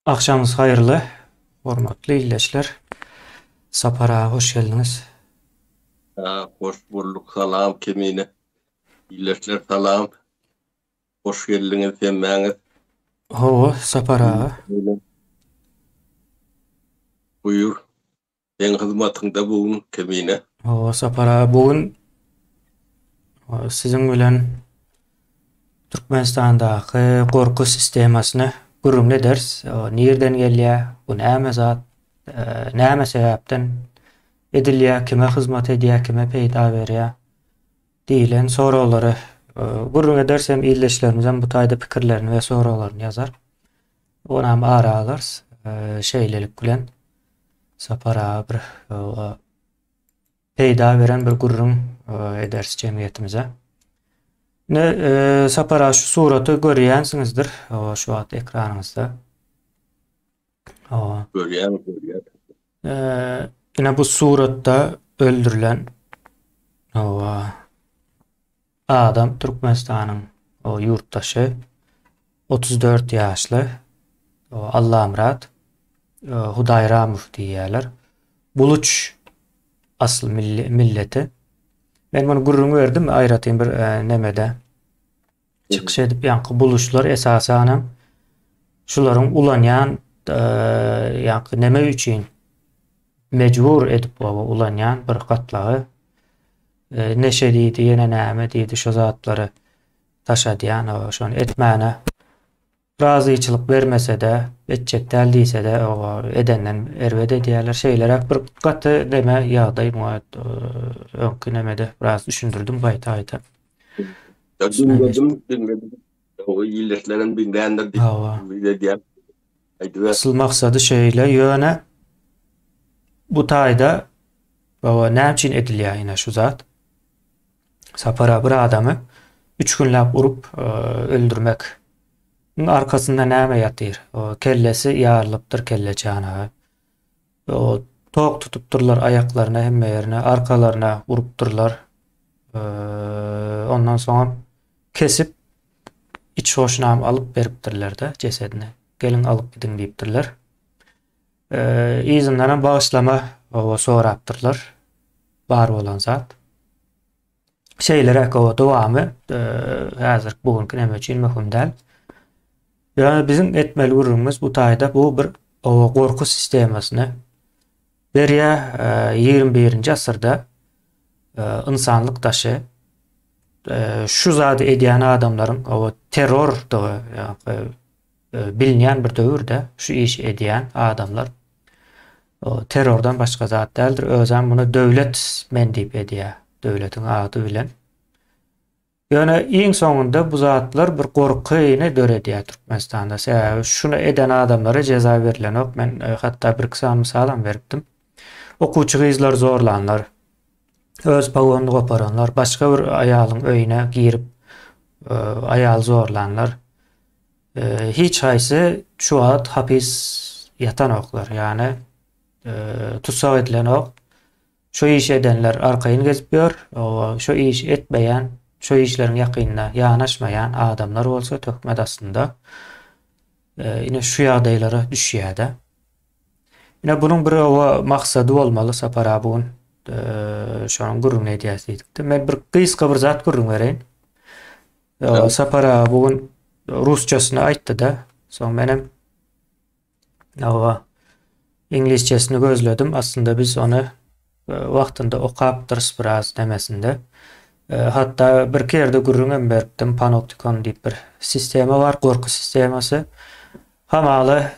Agşamyňyz haýyrly, hormatly ildeşler. Sapar aga hoş geldiňiz. Hoş bulduk salam Kemine. Ildeşler salam. Hoş geldiňiz hemmäňiz. Hawa Sapar aga. Buýur. Seň hyzmatyňda bu gün Kemine. Hawa Sapar aga bu gün siziň bilen Türkmenistandaky gorky sistemasyny gürrüň ederis. Nirden gelýär, bu näme zat, näme sebäpden edilýär, kime hyzmat edýär, kime peýda berýär diýlen soraglary gürrüň ederis hem ildeşlerimizem bu taýda pikirlerini we soraglaryny ýazar. Onam ara alarys. Şeýlelik bilen Sapar aga bir peýda beren bir gürrüň ederis jemgyýetimize. Ine, Sapar aga şu suraty görýänsiňizdir şu wagt ekranyňyzda. Görýän, görýän. Ine bu suratda öldürilen adam Türkmenistanyň ýurtdaşy 34 ýaşly Allamyrat Hudaýramow diýýärler. Buluç asly milleti. Men muny gürrüň berdim aýratyn bir nemede. Çykyş edip ýaňky buluşlar esasanam şularyň ulanýan ýaňky neme üçin mejbur edip ulanýan bir gatlagy neşe diýdi ýene näme diýdi şo zatlary daşadýan şony etmäne Razyçylyk bermese-de, etjek däl diýse-de, edenden erbet edýärler. Şeýleräk bir gaty neme ýagdaý muňa öňki nemede biraz düşündirdim gaýta-gaýta. Diňledim, diňledim. O ildeşlerem diňländir diýip umyt edýän. Aýdyber. Asyl maksady şeýle, ýöne bu taýda baba näme üçin edilýär ine şu zat? Sapara bir adamy üç günläp urup öldürmek. Muň arkasynda näme ýatyr? Kellesi ýarylypdyr kelle çanagy. O tok tutupdyrlar aýaklaryna hemme ýerine, arkalaryna urupdyrlar. Ondan soňam kesip iç goşunam alyp beripdirler-de jesedini. Geliň alyp gidiň diýipdirler. Yzyndanam bagyşlama sorapdyrlar. Bar bolan zat. Şeýleräk o dowamy häzir bu günki näme üçin möhüm däl. Ýöne biziň etmeli gürrüňimiz bu taýda bu bir o gorky sistemasyny berýär. 21-nji asyrda ynsanlyk daşy şu zady edýän adamlaryň o terrordygy, ýa bilinýän bir döwürde şu işi edýän adamlar terrordan başga zat däldir. Özem muny döwlet men diýip edýär, döwletiň ady bilen. Ýöne iň soňunda bu zatlar bir gorkyny döredýär Türkmenistanda. Sebäbi şuny eden adamlara jeza berilenok. Men e, hatda bir iki sany mysalam beripdim. Okuwçy gyzlary zorlanlar, öz pogonyny goparanlar, başga bir aýalyň öýüne girip e, aýal zorlanlar. Hiç haýsy şu wagt hapis ýatanoklar, ýagny tussag edilenok. Şu işi edenler arkaýyn gezip ýör, şu işi etmeýän, şu işleriň ýakynynda ýanaşmaýan adamlar bolsa töhmet astynda. Ine şu ýagdaýlara düşýär-de. Ine bunuň bir oba maksady bolmaly Sapar aga bu gün şonuň gürrüňini edýäs diýdikde. Men bir gysga bir zat gürrüň bereýin. Sapar aga bu gün rusçasyny aýtdy-da, soň menem hawa iňlisçesini gözledim. Aslynda biz ony e, wagtynda okapdyrys biraz nemesinde. E, hatda birki ýerde gürrüň hem beripdim. Panoptikon diýip bir sistema bar, gorky sistemasy. Hamala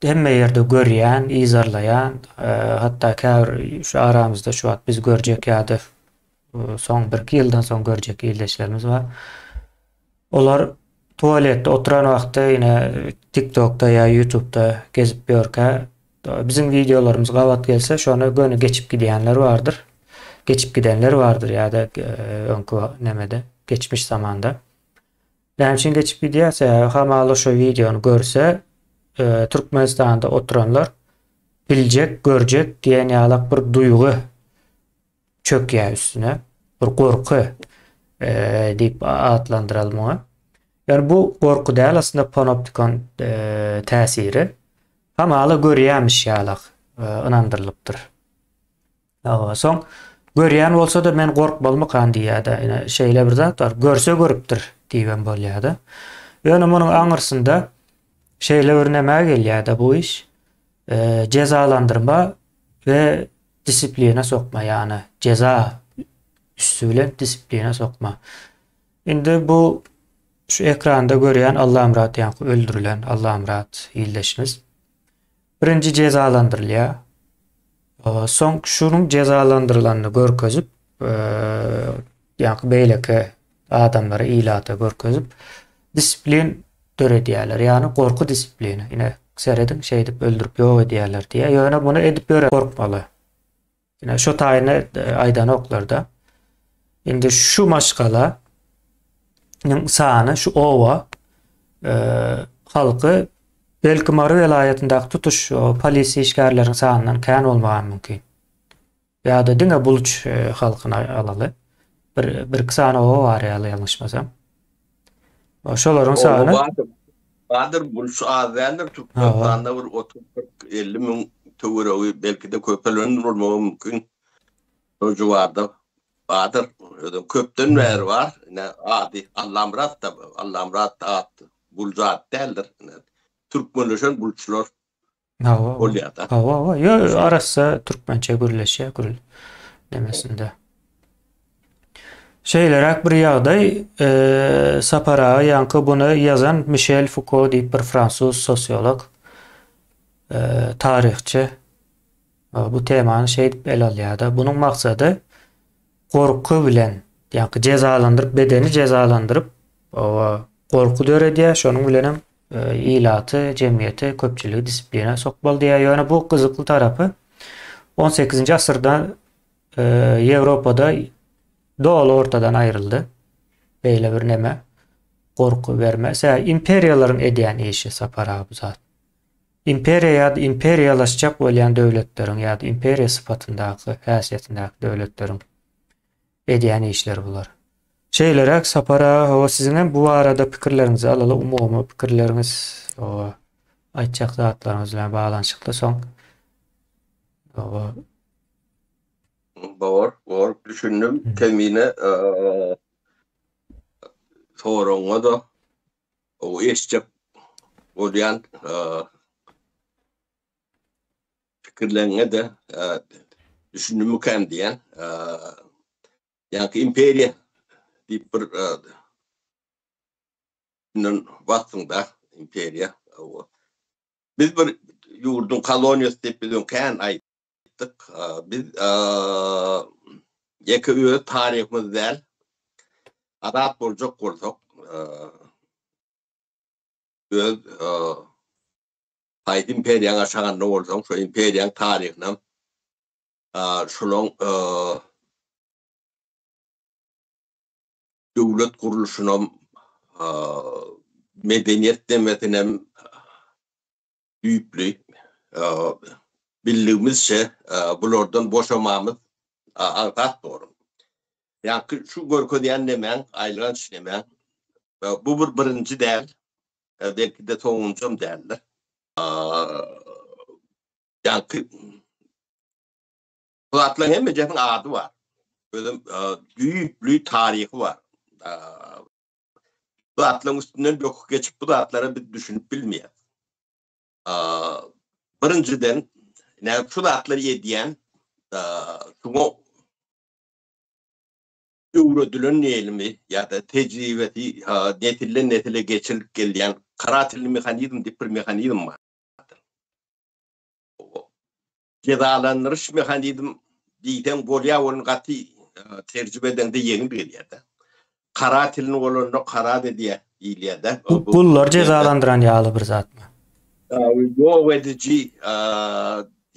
hemme ýerde görýän, yzarlaýan, e, hatda käbir şu aramyzda şu wagt biz görjek ýa-da Soň birki ýyldan soň görjek ildeşlerimiz bar. Olar tualetde oturan wagty ýene TikTokda ýa YouTubeda gezip ýörkä biziň wideolarymyz gabat gelse şony göni geçip gidýänler bardyr. Geçip gidenler bardyr ýa-da e, öňki nemede geçmiş zamanda. Näme üçin geçip gidýär? Sebäbi hamala şo wideony görse. Türkmenistanda oturanlar biljek, görjek diýen ýalak bir duýgy çökýär üstüne. Bir gorky diýip atlandyraly muňa. Ýani bu gorky däl aslynda panoptikon täsiri. Hamala görýämiş ýalak ynandyrylypdyr. Soň görýän bolsa-da men gorkmalymykan diýýär-de. Ine şeýle bir zat bar. Görse görüpdir diýibem bolýar-da. Ýöne munuň aňyrsynda şeýle bir nämä gelýär-de bu iş. Jezalandyrma we disiplina sokma, ýagny jeza üsti bilen disiplina sokma. Indi bu şu ekranda görýän Allamyrat ýaňky öldürilen Allamyrat ildeşimiz birinji jezalandyrylýar. Soň şunuň jezalandyrylanyny görkezip, ýaňky beýleki adamlara, ilata görkezip, disiplin döredýärler. Ýagny gorky disiplini. Ine, serediň, şeýdip öldürip ýok edýärler diýýär. Ýöne muny edip ýören gorkmaly. Ine, şo taýyny aýdanoklar-da. Indi şu maşgala sany, şu oba halky belki Mary welaýatyndaky tutuş polisiýa işgärleriniň sanyndan kän bolmagy hem mümkin. Ýa-da diňe buluç halkyny alaly. Bir, bir-iki sany oba bar ýaly ýalňyşmasam. Şolaryň sany bardyr. Bardyr, buluç az däldir. Türkmenistanda bir 30, 40, 50 müň töweregi, belki-de köpelen bolmagy mümkin. Şo jybarda bardyr. Özem köpden bäri bar. Ine ady Allamyrat da, Allamyrat at buluç at däldir. Ine türkmenleşen buluçlar Hawa. Bolýar-da. Hawa, hawa. Ýo, arassa türkmençe gürleşýär gürl nemesinde. Şeýleräk bir ýagdaý, e, Sapar aga ýaňky buny ýazan Mişel Fuko diýip bir fransuz sosiolog, e, taryhçy bu temany şeýdip ele alýar-da. Bunuň maksady gorky bilen, ýaňky jezalandyryp, bedeni jezalandyryp, oba gorky döredýär, şonuň bilenem ilaty, jemgyýeti, köpçüligi disiplina sokmaly diýýär. Ýöne bu gyzykly tarapy on sekizinji asyrda Ýewropada doly ortadan aýryldy. Beýle bir neme gorky berme. Sebäbi imperiýalaryň edýän işi Sapar aga bu zat. Imperiýa ýa-da imperiýalaşjak bolýan döwletleriň ýa-da imperiýa sypatyndaky, häsiýetindäki döwletleriň edýän işleri bular. Şeýleräk Sapar aga, hawa siziň hem bu barada pikirleriňizi alaly, umumy pikirleriňiz, hawa, aýtjak zatlaryňyz bilen baglanyşykly soň. Hawa. Bor, bor, düşündim. Kemine soragyňa-da o eşitjek bolýan pikirleriňe-de düşündimmikäm diýýän. Ýaňky imperiýa diýip bir üstünden basdyň-da, imperiýa. Biz bir ýurduň koloniýasy diýip biz öň kän aýtdyk. Biz ýeke öz taryhymyz däl, azat boljak bolsak, öz haýsy imperiýaň aşagynda bolsaň, şo imperiýaň taryhynam şolaň döwlet gurluşynam, medeniýet demesinem düýpli bildigimizçe bulardan boşamamyz aňsat bolar. Ýaňky şu görkezýän nemäň, aýylganç nemäň, bu bir birinji däl, belki-de soňunjam däldir. Ýaňky bu zatlaryň hemmejesiniň ady bar. Özem düýpli taryhy bar. Bu zatlaryň üstünden böküp geçip bu zatlara biz düşünip bilmeýäris. Birinjiden, näme şu zatlary edýän şuňa öwredilen diýelimi ýa-da tejribesi nesilden nesile geçirilip gelýän karatelny mehanizm diýip bir mehanizm bar. Jezalandyryş mehanizm diýseň bolýar ony gaty terjime edeňde ýeňil gelýär-de. Karatelny bolanda karat edýär diýilýär-de. Gullar jezalandyran ýaly bir zatmy? Ýok ediji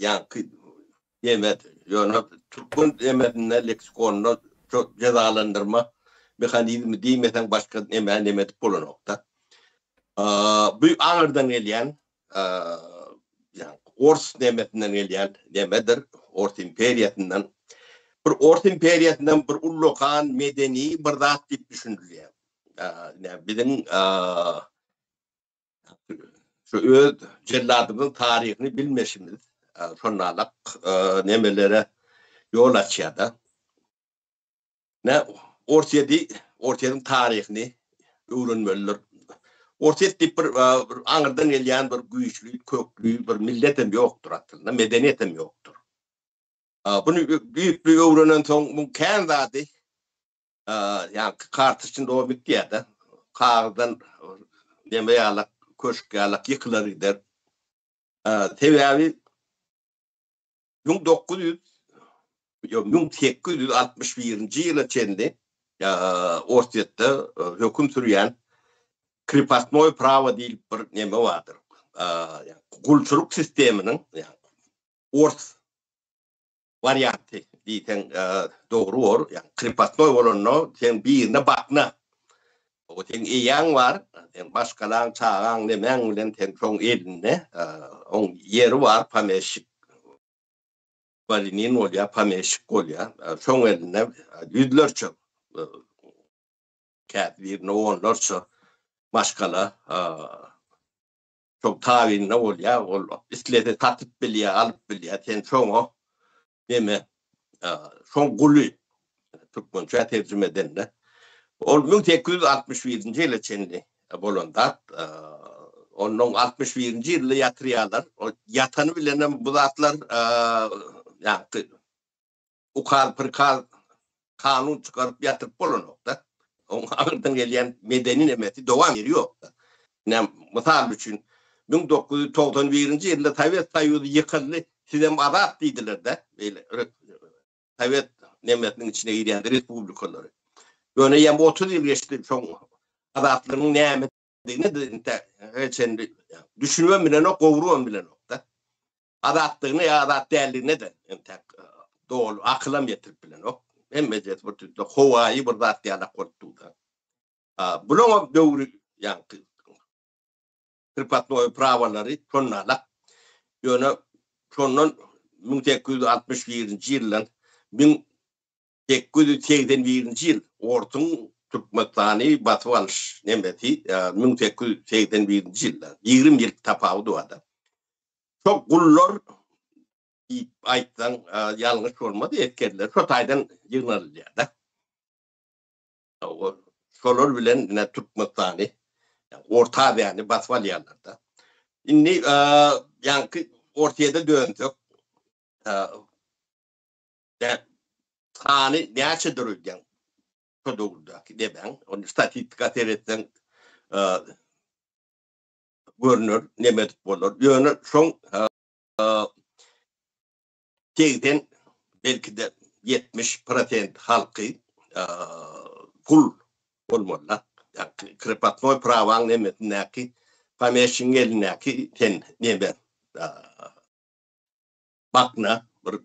ýaňky neme ýöne türkmen nemesinde leksikonynda şo jezalandyrma mehanizmi diýmeseň başga neme neme edip bolanok-da. Bu aňyrdan gelýän. ýa ors nemesinden gelýän nemedir, ors imperiýasyndan. Bir ors imperiýasyndan bir ullakan medeni bir zat diýip düşünilýär. Biziň şu öz jelladymyzyň taryhyny bilmeşimiz şonalak nemelere ýol açýar-da. Nä Orsýeti, Orsýetiň taryhyny öwrenmelidir. Orsýet diýip bir bir aňyrdan gelýän bir güýçli, kökli bir milletem ýokdur aslynda, medeniýetem ýokdur. Buny düýpli öwrenensoň muň kän zady ýaňky kartoçny domik diýýär-de, kagyzdan neme ýalak, köşk ýalak ýykylar gider. Sebäbi 1900 ýok, 1861-nji ýyla çenli Orsýetde höküm sürýän krepostnoý prawo diýlip bir neme bardyr. Gulçulyk sisteminiň ors warianty diýseň dogry bor. Krepostnoý bolanda sen birine bakna. O seň eýäň bar, seň maşgalaň, çagaň, nemäň bilen sen şoň elinde, oň ýeri bar, pomeşik dworinin bolýar, pomeşik bolýar. Şoň elinde ýüzlerçe, käbirinde onlarça maşgala şoň tabynda bolýar, ol islese satyp bilýär, alyp bilýär, sen şoňa neme, şoň guly, türkmençä terjime edende, ol 1861-nji ýyla çenli bolan zat, onnoň 61-nji ýylda ýatyrýarlar, ol ýatany bilenem bu zatlar, ýaňky ukaz-prikaz kanun çykaryp ýatyryp bolanok-da. Oň aňyrdan gelýän medeni nemesi dowam ýeri ýok-da. Ine, mysal üçin, 1991-nji ýylda Sowet Soýuzy ýykyldy, sizem azat diýdiler-de, beýle sowet nemesiniň içine girýän respublikalary. Ýöne eýýäm 30 ýyl geçdi, şoň azatlygyň nämedigine-de intäge çenli düşünibem bilenok, gowrubam bilenok-da. Azatdygyna ýa azat däldigine-de entäk doly akylam ýetirip bilenok. Hemmejesi bir tüýsli howaýy bir zat ýalak bolup dur-da. Bulaňam döwri ýaňky krepostnoý prawalary şonalak. Ýöne şondan 1861-nji ýyldan 1881-nji ýyl orsuň Türkmenistany basyp alyş nemesi 1881-nji ýylda, 20 ýyl tapawudy bar-da. Şo gullar diýip aýtsaň ýalňyş bolmaz, esgerler şo taýdan ýygnalylýar-da. Şolar bilen ine Türkmenistany, Orta Aziýany basyp alýarlar-da. Indi ýaňky Orsýede dönsek, sany näçedir öýdýäň şo döwürdäki nemäň, ony statistika seretseň görner, neme edip bolar. Ýöne şoň 80 belki-de 70 prosent halky gul bolmaly-da. Krepostnoý prawaň nemesindäki, pomeşçigiň elindäki sen neme bakna bir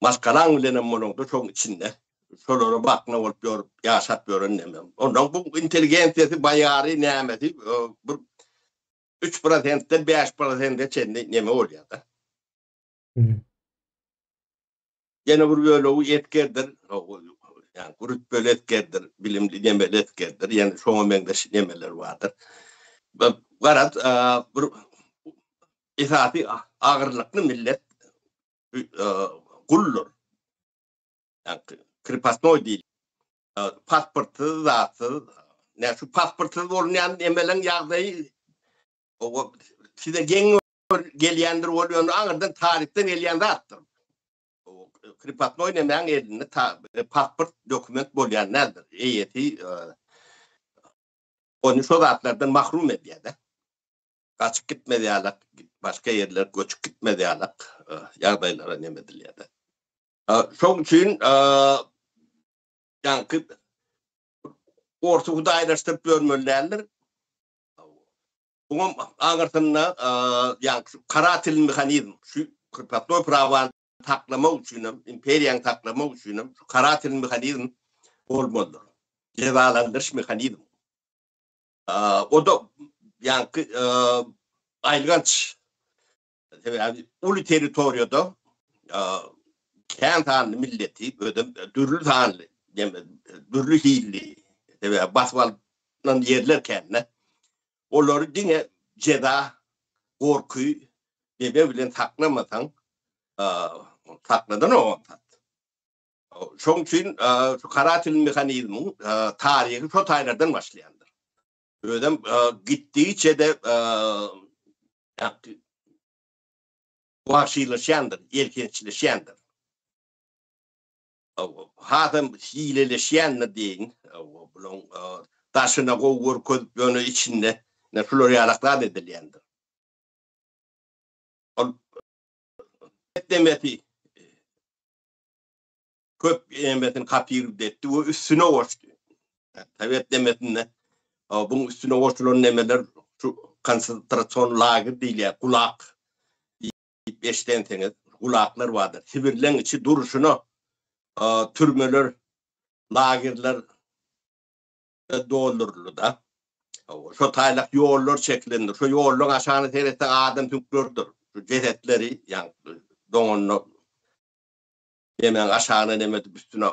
maşgalaň bilenem bolaňda şoň içinde şolara bakna bolup ýörüp ýaşap ýören neme. Ondan bu intelligensiýasy baýary nämesi bir 3 prosentden 5 prosente çenli neme bolýar-da. Ýene bir bölegi esgerdir, ýagny rütbeli esgerdir, bilimli nemeli esgerdir, ýene şoňa meňzeş nemeler bardyr. Garaz, bir esasy agyrlykly millet guldur. Ýagny krepostnoý diýilýär. Pasportsyz, zatsyz, nä şu pasportsyz bolunýan nemeleň ýagdaýy size geň gelýändir ol ýöne aňyrdan taryhdan gelýän zatdyr. Krepostnoý nemäň elinde pasport dokument bolýan däldir. Eýesi ony şo zatlardan mahrum edýär-de. Gaçyp gitmez ýalak, başga ýerlere göçüp gitmez ýalak ýagdaýlara neme edilýär-de. Şoň üçin ýaňky orsy hudaýlaşdyryp ýörmeli däldir. Buňam aňyrsynda ýaňky karatel mehanizm, şu krepostnoý prawany saklamak üçinem, imperiýany saklamak üçinem şu karatel mehanizm bolmalydyr. Jezalandyryş mehanizmi. O-da. ýaňky aýylganç sebäbi uly territoriýada kän sanly milleti, özem dürli sanly, dürli hilli, sebäbi basyp alnan ýerler kän-de. Olary diňe jeza, gorky, neme bilen saklamasaň, sakladanok ol zat. Şoň üçin şu karatil mehanizmiň taryhy şo taýlardan başlaýandyr. Özem gitdigiçe-de wagşylaşýandyr, elhençleşýändir. Hasam hileleşýändir diýeýin. Bulaň daşyna gowy görkezip, ýöne içinde şular ýalak zat edilýändir. Ol demesi köp emesini kopirowat etdi we üstüne goşdy. Sowet demesinde buň üstüne goşulan nemeler şu konsentrasion lager diýilýär, gulak diýip eşidensiňiz, gulaklar bardyr. Sibirleň içi durşuna türmeler, lagerler dolduryldy-da. Şo taýlak ýollar çekilendir. Şo ýollaryň aşagyna seretseň adam süňkleridir. Şu jesetleri, ýaňky doňanda Nemäň aşagyna neme edip üstüne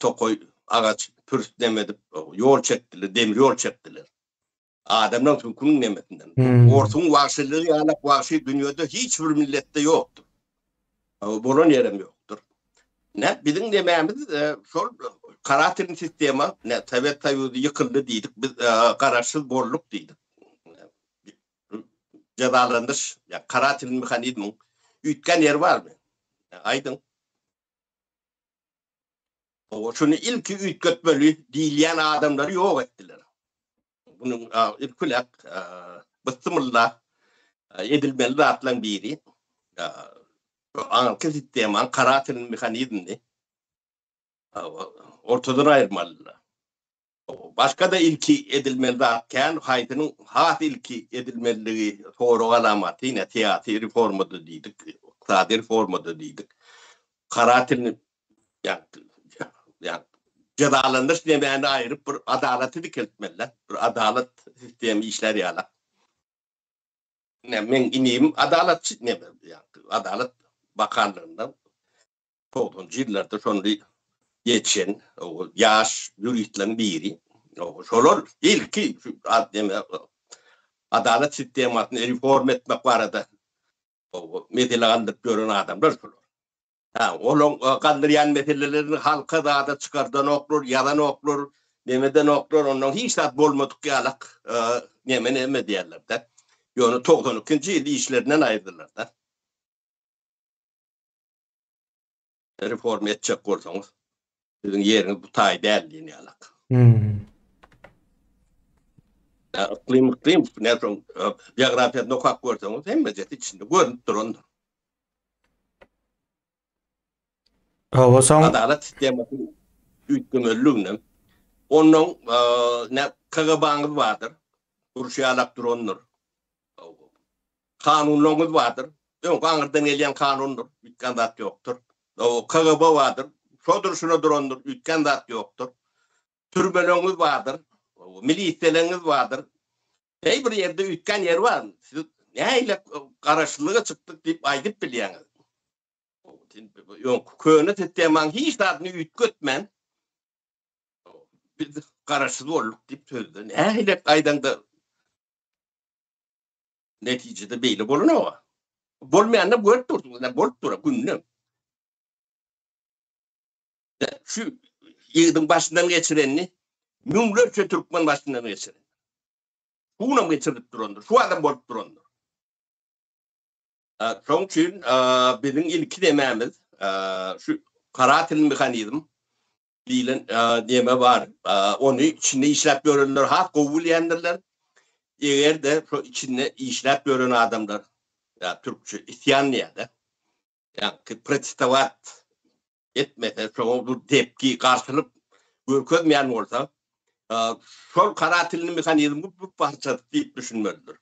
tokaý agaç pürs neme edip ýol çekdiler, demir ýol çekdiler. Adamlaryň süňküniň nemesinden. Orsuň wagşylygy ýalak wagşy dünýede hiç bir milletde ýokdur. Bolan ýerem ýokdur. Ne biziň nemämiz şol karaterni sistema, ne Sowet Soýuzy ýykyldy diýdik, biz garaşsyz bolduk diýdik. Jezalandyryş, ýa karatel mehanizmiň üýtgän ýeri barmy? Aýdyň. Owa, şuny ilki üýtgetmeli diýilýän adamlary ýok etdiler. Bunuň ilkiläk bysmylla edilmeli zatlaryň biri aňky sistemanyň karatel mehanizmini ortadan aýyrmalydylar. Başga-da ilki edilmeli zat kän, haýsynyň has ilki edilmelidigi sorag alamaty, ine, syýasy reforma-da diýdik, ykdysady reforma-da diýdik. Karatilni, ýa jezalandyryş nemäni aýryp bir adalaty dikeltmeli-dä, bir adalat sistemi işlär ýaly. Ine, meň inim adalatçy, neme, ýa adalat bakanlygynda Togsanjy ýyllarda şonda ýetişen ýaş ýuristleriň biri. Şolar ilki şu adalat sistemasyny reforma etmek barada mesele galdyryp ýören adamlar şolar. Ha, olaň galdyrýan meselelerini halka zada çykardanoklar, ýazanoklar, nemedenoklar, ondan hiç zat bolmadyk ýalak neme neme diýerler-de. Ýöne 92-nji ýyl işlerinden aýyrdylar-da. Reforma etjek bolsaňyz, siziň ýeriňiz bu taý däl diýen ýalak. Hmm. Ya yklym yklym ne soň geografiýasyny okap görseňiz hemmejesi içinde görünüp durandyr. Hawa soň adalat sistemasy üýtgemeliligine ondan ne KGB-ňyz bardyr. Durşy ýalak durandyr. Kanunlaryňyz bardyr. Öňki aňyrdan gelýän kanundyr. Üýtgän zat ýokdur. KGB bardyr. Şo durşuna durandyr. Üýtgän zat ýokdur. Türmeleriňiz bardyr. Milisiýaleriňiz bardyr. Heý bir ýerde üýtgän ýeri barmy? Siz nähili garaşsyzlyga çykdyk diýip aýdyp bilýäňiz? Öňki köne sistemanyň hiç zadyny üýtgetmän biz garaşsyz bolduk diýip sözde nähili aýdaňda Netijede beýle bolanok. Bolmaýanda görüp dursuňyz, näme bolup dur günde. Şu ýigidiň başyndan geçirenini müňlerçe türkmen başyndan geçiren. Şunam geçirilip durandyr. Şu adam bolup durandyr. Şoň üçin biziň ilki demämiz şu karatil mehanizm diýlen neme bar. Ony içinde işläp ýörenler has gowy bilýändirler. Eger-de şo içinde işläp ýören adamlar, ýa türkçe isýan diýýär-de, ýa protestowat etmese, şoňa bir tepki, garşylyk görkezmeýän bolsa, şol karatilni mehanizmiň bir parçasy diýip düşünmelidir.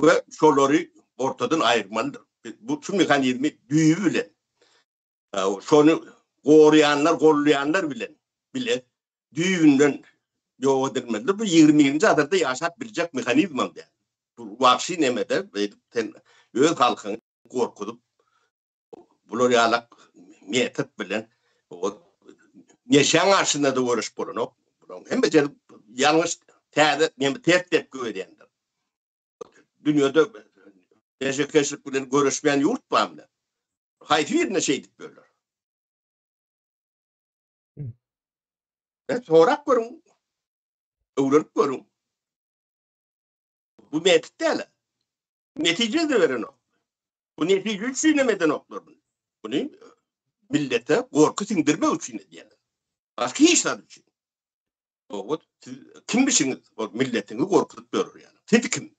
We şolary ortadan aýyrmalydyr. Bu şu mehanizmi düýbi bilen Şony goraýanlar, gollaýanlar bilen bile düýbünden. Ýok edilmelidir. Bu 21-nji asyrda ýaşap biljek mehanizmem däl. Bu wagşy nemede beýdip sen öz halkyňy gorkuzyp bular ýalak metod bilen neşäň garşysynda-da göreşip bolanok. Bularyň hemmesi ýalňyş täze neme ters tepki berýändir. Dünýede neşekeşlik bilen göreşmeýän ýurt barmy? Haýsy birinde şeýdip ýörler? E, sorap görüň. Öwrenip görüň. Bu metod däl. Netije de berenok. Bu netije üçin hem edenoklar bunu. Bunu millete gorky siňdirmek üçin edýärler. Başga hiç zat üçin. Ogut, siz kimmişiňiz? Ol milletiňi gorkuzyp ýörür ýaly. Siz kim?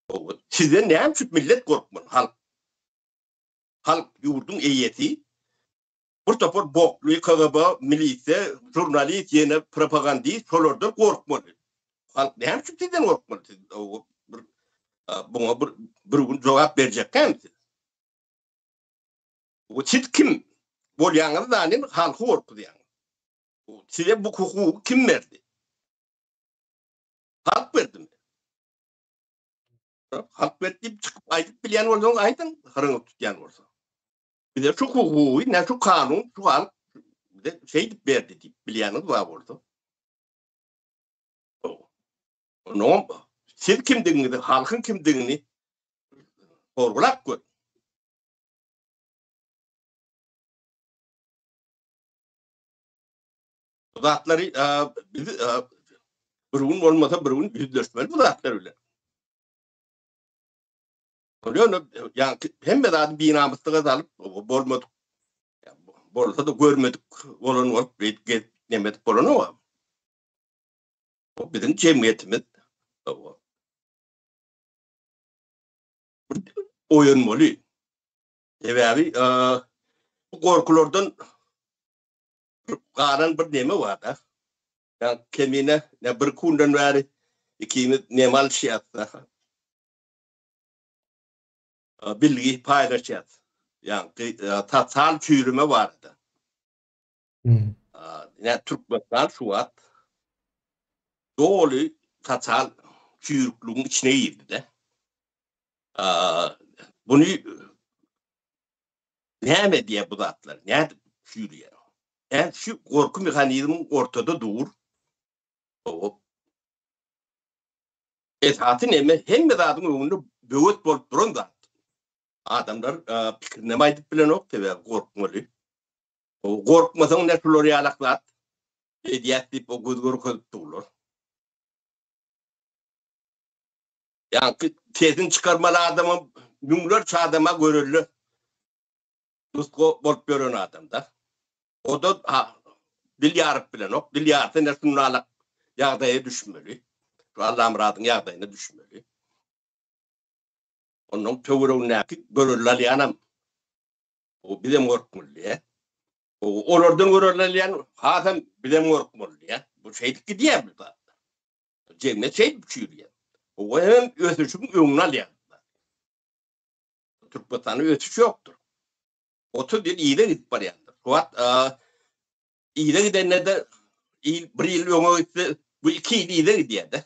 Ogut, sizden näme üçin millet gorkmaly? Halk. Halk ýurduň eýesi. Bir topar bokly KGB, milisiýa, žurnalist, ýene propagandist şolardan gorkmaly. Halk näme üçin sizden gorkmaly? Siz bir buňa bir bir gün jogap berjekkämi siz? Bu siz kim? Bolýaňyz zanim halky gorkuzýaňyz. Size bu hukugy kim berdi? Halk berdimi? Halk berdi diýip çykyp aýdyp bilýän bolsaňyz aýdyň, hyryňyz tutýan bolsa. Bize şu hukugy, ne şu kanun, şu halk bize şeýdip berdi diýip bilýäniňiz bar bolsa. Onuň siz kimdigiňizi, halkyň kimdigini sorgulap görüň. Bu zatlary biz bir gün bolmasa bir gün ýüzleşmeli bu zatlar bilen. Ýöne ýa hemme zady binamyslyga salyp bolmadyk bolsa da görmedik bolan bolup beýdip gezip neme edip bolanok. Bu biziň jemgyýetimiz. Oýanmaly. Sebäbi bu gorkulardan galan bir neme bar-da. Ýa kemine ne bir günden bäri ikimiz neme alyşýas-da. Bilgi paýlaşýas. Ýaňky sosial çüýrüme barada. Ine Türkmenistan şu wagt doly sosial çüýrükligiň içine girdi-de. Buny näme edýär bu zatlar? Nädip çüýrýär? Ä şu gorky mehanizmiň ortada dur. Esasy neme hemme zadyň öňünde böwet bolup duran zat. Adamlar pikirini hem aýdyp bilenok, sebäbi gorkmaly. Gorkmasaň ne şular ýalak zat edýäs diýip o göz görkezip durlar. Ýaňky sesini çykarmaly adamam müňlerçe adama görelde nusga bolup ýören adamda. O-da dil ýaryp bilenok. Dil ýarsa ine şunalak ýagdaýa düşmeli. Şu Allamyradyň ýagdaýyna düşmeli. Ondan töweregindäki görelde alýanam o bizem gorkmaly diýä. Olardan görelde alýan hasam bizem gorkmaly diýä. Bu şeýdip gidýär bu zat. Jemgyýet şeýdip çüýrýär. O hem ösüşiň öňüni alýar. Türkmenistanda ösüş ýokdur. 30 ýyl yza gidip barýandyr. Şu wagt yza gidende-de ýyl bir ýyl öňe gitse, bu 2 ýyl yza gidýär-de.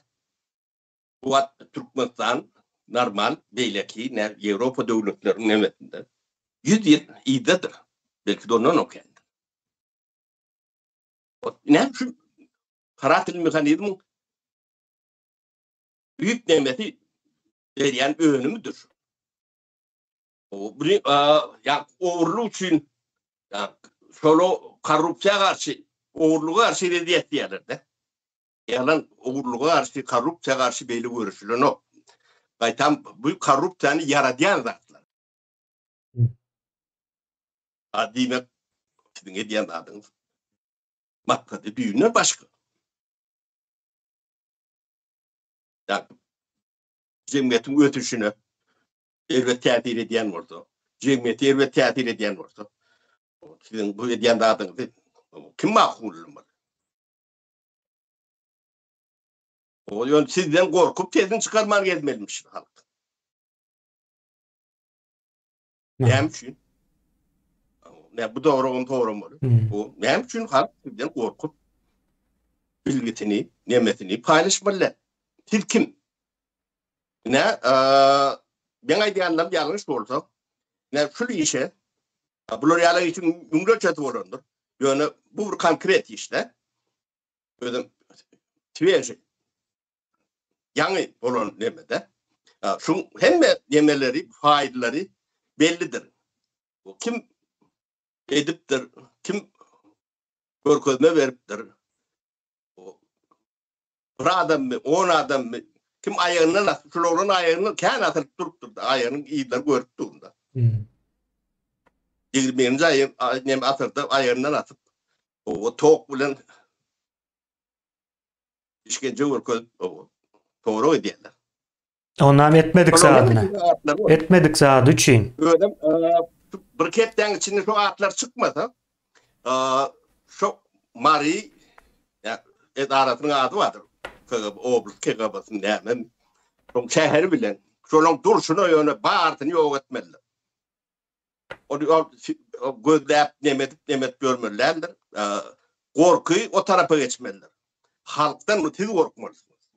Bu wagt Türkmenistan normal beýleki ne Ýewropa döwletleriniň nemesinde 100 ýyl yzdadyr. Belki-de ondan hem kändir. Näme üçin karakter mehanizmiň büyük nemesi berýän önümidir. Bu ýa ogurlyk üçin ýa şola korrupsiýa garşy, ogurlyga garşy edýär diýýärler-de. Ýalan ogurlyga garşy, korrupsiýa garşy beýle göreşilenok. Gaýtam bu korrupsiýany ýaradýan zatlar. A diýmek, siziň edýän zadyňyz maksady düýbünden başga. Ýa jemgyýetiň ösüşine erbet täsir edýän bolsa, jemgyýete erbet täsir edýän bolsa, siziň bu edýän zadyňyzy kim makullamaly? O ýöne sizden gorkup sesini çykarman gezmelimiş halk. Näme üçin? Ne bu dogry onu soramaly. Bu näme üçin halk sizden gorkup? bilgisini, nemesini paýlaşmaly däl. Siz kim? Ine, meň aýdýanlarym ýalňyş bolsa, ine şul işe bular ýaly işiň müňlerçesi bolandyr. Ýöne bu bir konkret işde. Özüm tweži ýaňy bolan nemede. Şu hemme nemeleri, faýdalary bellidir. Kim edipdir, kim görkezme beripdir. Bir adammy, on adammy, kim aýagyndan asyp, şul oglan aýagyndan kän asylyp durupdyr, aýagynyň yzlary görüp durunda. Hmm. 21-nji aýy, neme asyrda aýagyndan asyp, o tok bilen işkence görkezip, o sorag edýärler. Onam etmedik zadyny. Etmedik zady üçin. Özem bir hepdäň içinde şu atlar çykmasa, şu Mary edarasynyň ady bardyr. KGB, oblast KGB-siniň näme? Şoň şäheri bilen, şolaň durşuna ýöne barysyny ýok etmelidir. Ony gözläp, nemedip, nemet görmeli däldir. Gorky o tarapa geçmelidir. Halkdan siz gorkmalysyňyz.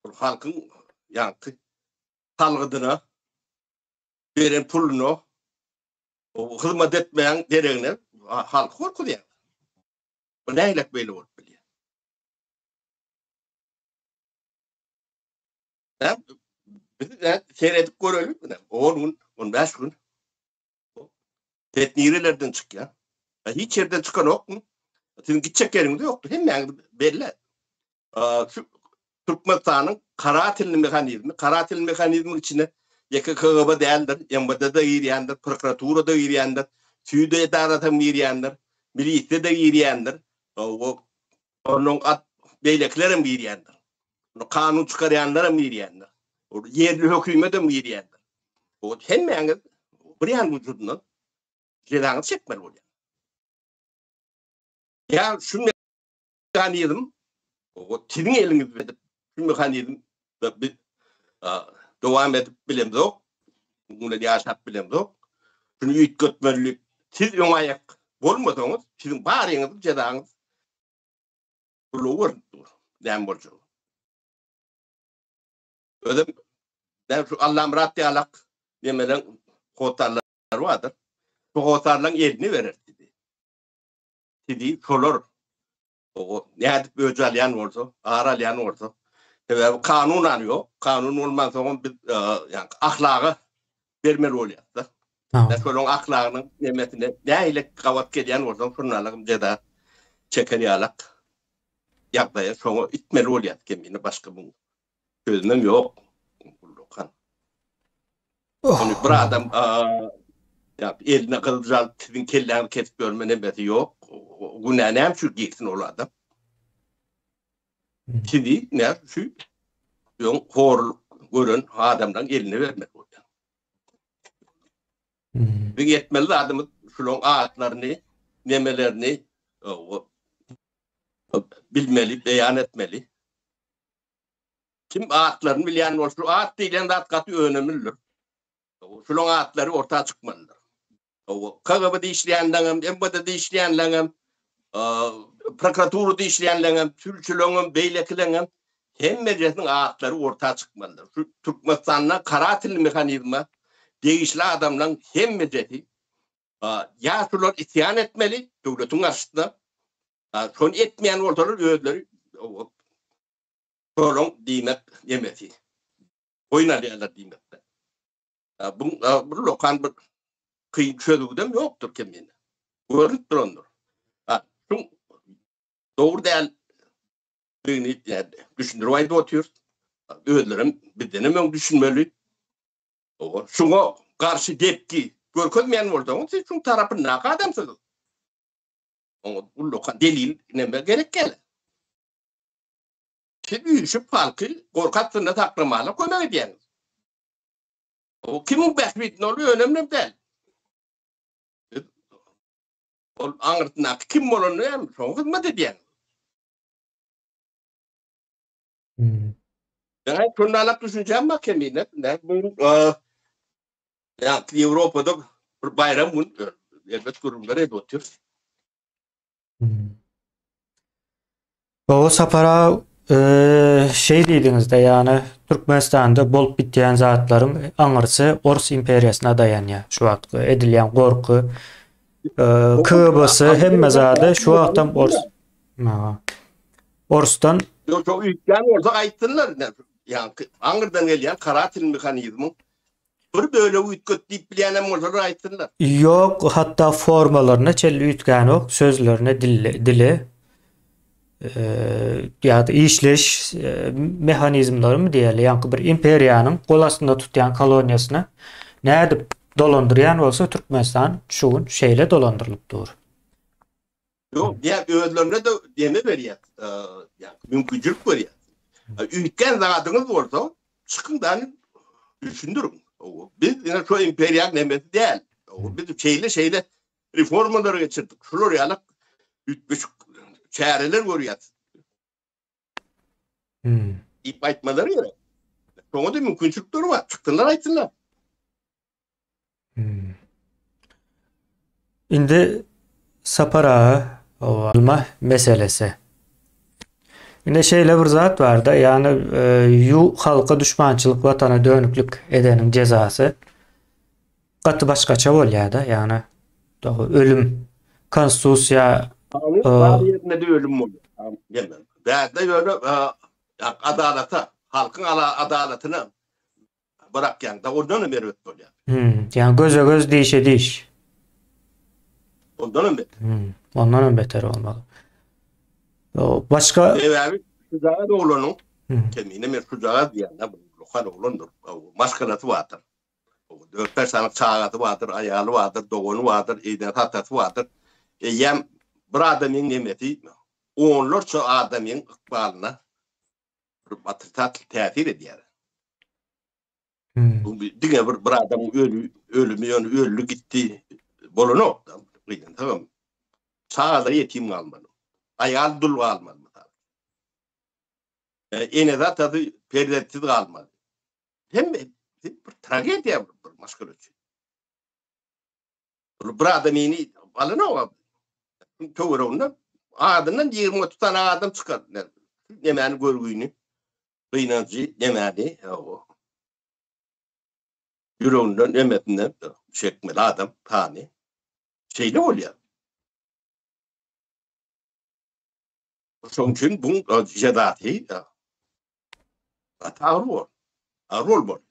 Ol halkyň ýaňky salgydyna beren puluna hyzmat etmeýän deregine halky gorkuzýar. Bu nähilek beýle bolup bilýär? Näme biz seredip görelim, 10 gün, 15 gün. Set nirelerden çykýar? Hiç ýerden çykanokmy? Siziň gitjek ýeriňiz ýokdur, hemmäňiz belli. Şu Türkmenistanyň karatelny mehanizmi, karatelny mehanizmiň içine ýeke KGB däldir, MWD-de girýändir, prokuratura-da girýändir, süýd edarasam girýändir, milisiýa-da girýändir, onuň at beýlekilerem girýändir. Kanun çykarýanlaram girýändir. Ýerli hökümetem girýändir. O hemmäňiz bir ýan wujudyndan jezaňyzy çekmeli bolýar. Ýa şu mehanizm o siziň eliňizde edip şu mehanizm biz dowam edip bilemzok. Muny ýaşap bilemzok. Şuny üýtgetmeli. Siz öň aýak bolmasaňyz, siziň baryňyzyň jezaňyz uly görünip dur. Näme boljagy. Özem näme şu Allamyrat ýalak nemeleň hotarlary bardyr. Şu hotarlaryň elini berer sizi. Sizi şolar o nädip öç alýan bolsa, ar alýan bolsa, sebäbi kanun al ýok. Kanun bolmansoňam biz ýa ahlaga bermeli bolýar-da. Ýa şolaryň ahlagynyň nemesine nähili gabat gelýän bolsaň, şonalagam jeza çeker ýalak ýagdaýa şoňa itmeli bolýar kemine başga bu Sözümem ýok. Ullakan. Ony bir adam ýa eline gylyç alyp siziň kelläňizi kesip ýörme nemesi ýok. Günä näme üçin girsin ol adam? Sizi näme şu öň horluk gören adamlaryň eline bermek bolýar. Biziň etmeli zadymyz şularyň atlaryny, nemelerini bilmeli, beýan etmeli. Kim atlaryny bilýän bolsa, şu at diýlen zat gaty önemlidir. Şularyň atlary orta çykmalydyr. KGB-de işleýänleňem, MWD-de işleýänleňem, prokuraturada işleýänleňem, sülçüleňem, beýlekileňem hemmejesiniň atlary orta çykmalydyr. Şu Türkmenistanda karatelny mehanizme degişli adamlaryň hemmejesi ýa şular isýan etmeli döwletiň garşysyna, şony etmeýän bolsalar özleri Şolaň diýmek nemesi. Boýun alýarlar diýmekde. Bu bir lokan bir kyn çözgüdem ýokdur kemine. Görünip durandyr. Ha, şu dogry däl digini düşündirip aýdyp otyr. Özlerem bizdenem öň düşünmeli. Şuňa garşy depgi görkezmeýän bolsaňyz, siz şuň tarapyndaky adamsyňyz. Oňa ullakan delil neme gerek gel. Siz üýşüp halky gorky astynda saklamana kömek edýäňiz. O kimiň bähbidine ol önemlem däl. Siz ol aňyrsyndaky kim bolanyny hem şoňa hyzmat edýäňiz. Hmm. Meň şonda düşünjäm bar kemine. Ne bu ýa Ýewropada bir baýram gün elbet gürrüňler edip otyrys. Hmm. Baba Sapar aga şeý diýdiňizde ýagny Türkmenistanda bolup bitýän zatlaryň aňyrsy Ors imperiýasyna daýanýar. Şu wagtky edilýän gorky, KBS hemme zady şu wagtam Ors. Orsdan Ýok, şo üýtgän bolsa aýtsynlar. Ýaňky aňyrdan gelýän karatil mehanizmiň Bir bölegi üýtget diýip bilýänem bolsalar aýtsynlar. Ýok, hatda formalaryna çenli üýtgänok, sözlerine, dili ýa-da işleýiş mehanizmlerimi diýeli, ýaňky bir imperiýanyň gol astynda tutýan koloniýasyny nädip dolandyrýan bolsa Türkmenistan şu gün şeýle dolandyrylyp dur. Ýok, diýä özlerine-de deme berýär, ýa mümkinçilik berýär. Üýtgän zadyňyz bolsa, çykyň da düşündiriň. Biz ine şu imperiýanyň nemesi däl. Biz şeýle-şeýle reformalary geçirdik. Şular ýaly üýtgeşik çäreler görýäris. Hmm. Diýip aýtmalary gerek. Şoňa-da mümkinçilikleri bar. Çyksynlar aýtsynlar. Hmm. Indi Sapar aga alma meselesi. Indi şeýle bir zat barda, ýagny e, ýu halka düşmançylyk, watana dönüklik edeniň jezasy gaty başgaça bolýar-da, ýagny ölüm konstitusiýa e, bar ýerinde de ölüm bolýar. Bärde ýöne e, adalata, halkyň adalatyna Bırakýaňda ondan hem erbet bolýar. Hmm, ýagny göze göz dişe diş. Ondan hem beter. Hmm, ondan hem beter bolmaly. O başga Sebäbi şujagaz oglanyň hmm. kemine men şujagaz diýýän bu lokal oglandyr. Maşgalasy bardyr. Dört-bäş sany çagasy bardyr, aýaly bardyr, dogany bardyr, eýden atasy bardyr. Eýýäm bir adamyň nemesi onlarça adamyň ykbalyna bir otrisatel täsir edýär. Hmm. Bu diňe bir bir adamyň öli ölümi ýöne öldi gitdi bolanok da. Gynansagam. Çagalar ýetim galmaly. Aýal dul galmaly mysal. E, ene atasy perzentsiz galmaly. Hemme bir tragediýa bir maşgala üçin. Bir adamyny alanok. Töwereginde adyndan 20-30 tane adam çykar. Nemäni görgüni, gynanjy, nemäni, ýüreginden, nemesinden çekmeli adam tany. Şeýle bolýar. Şonuň üçin bu jezasy gaty agyr bol. Agyr bolmaly.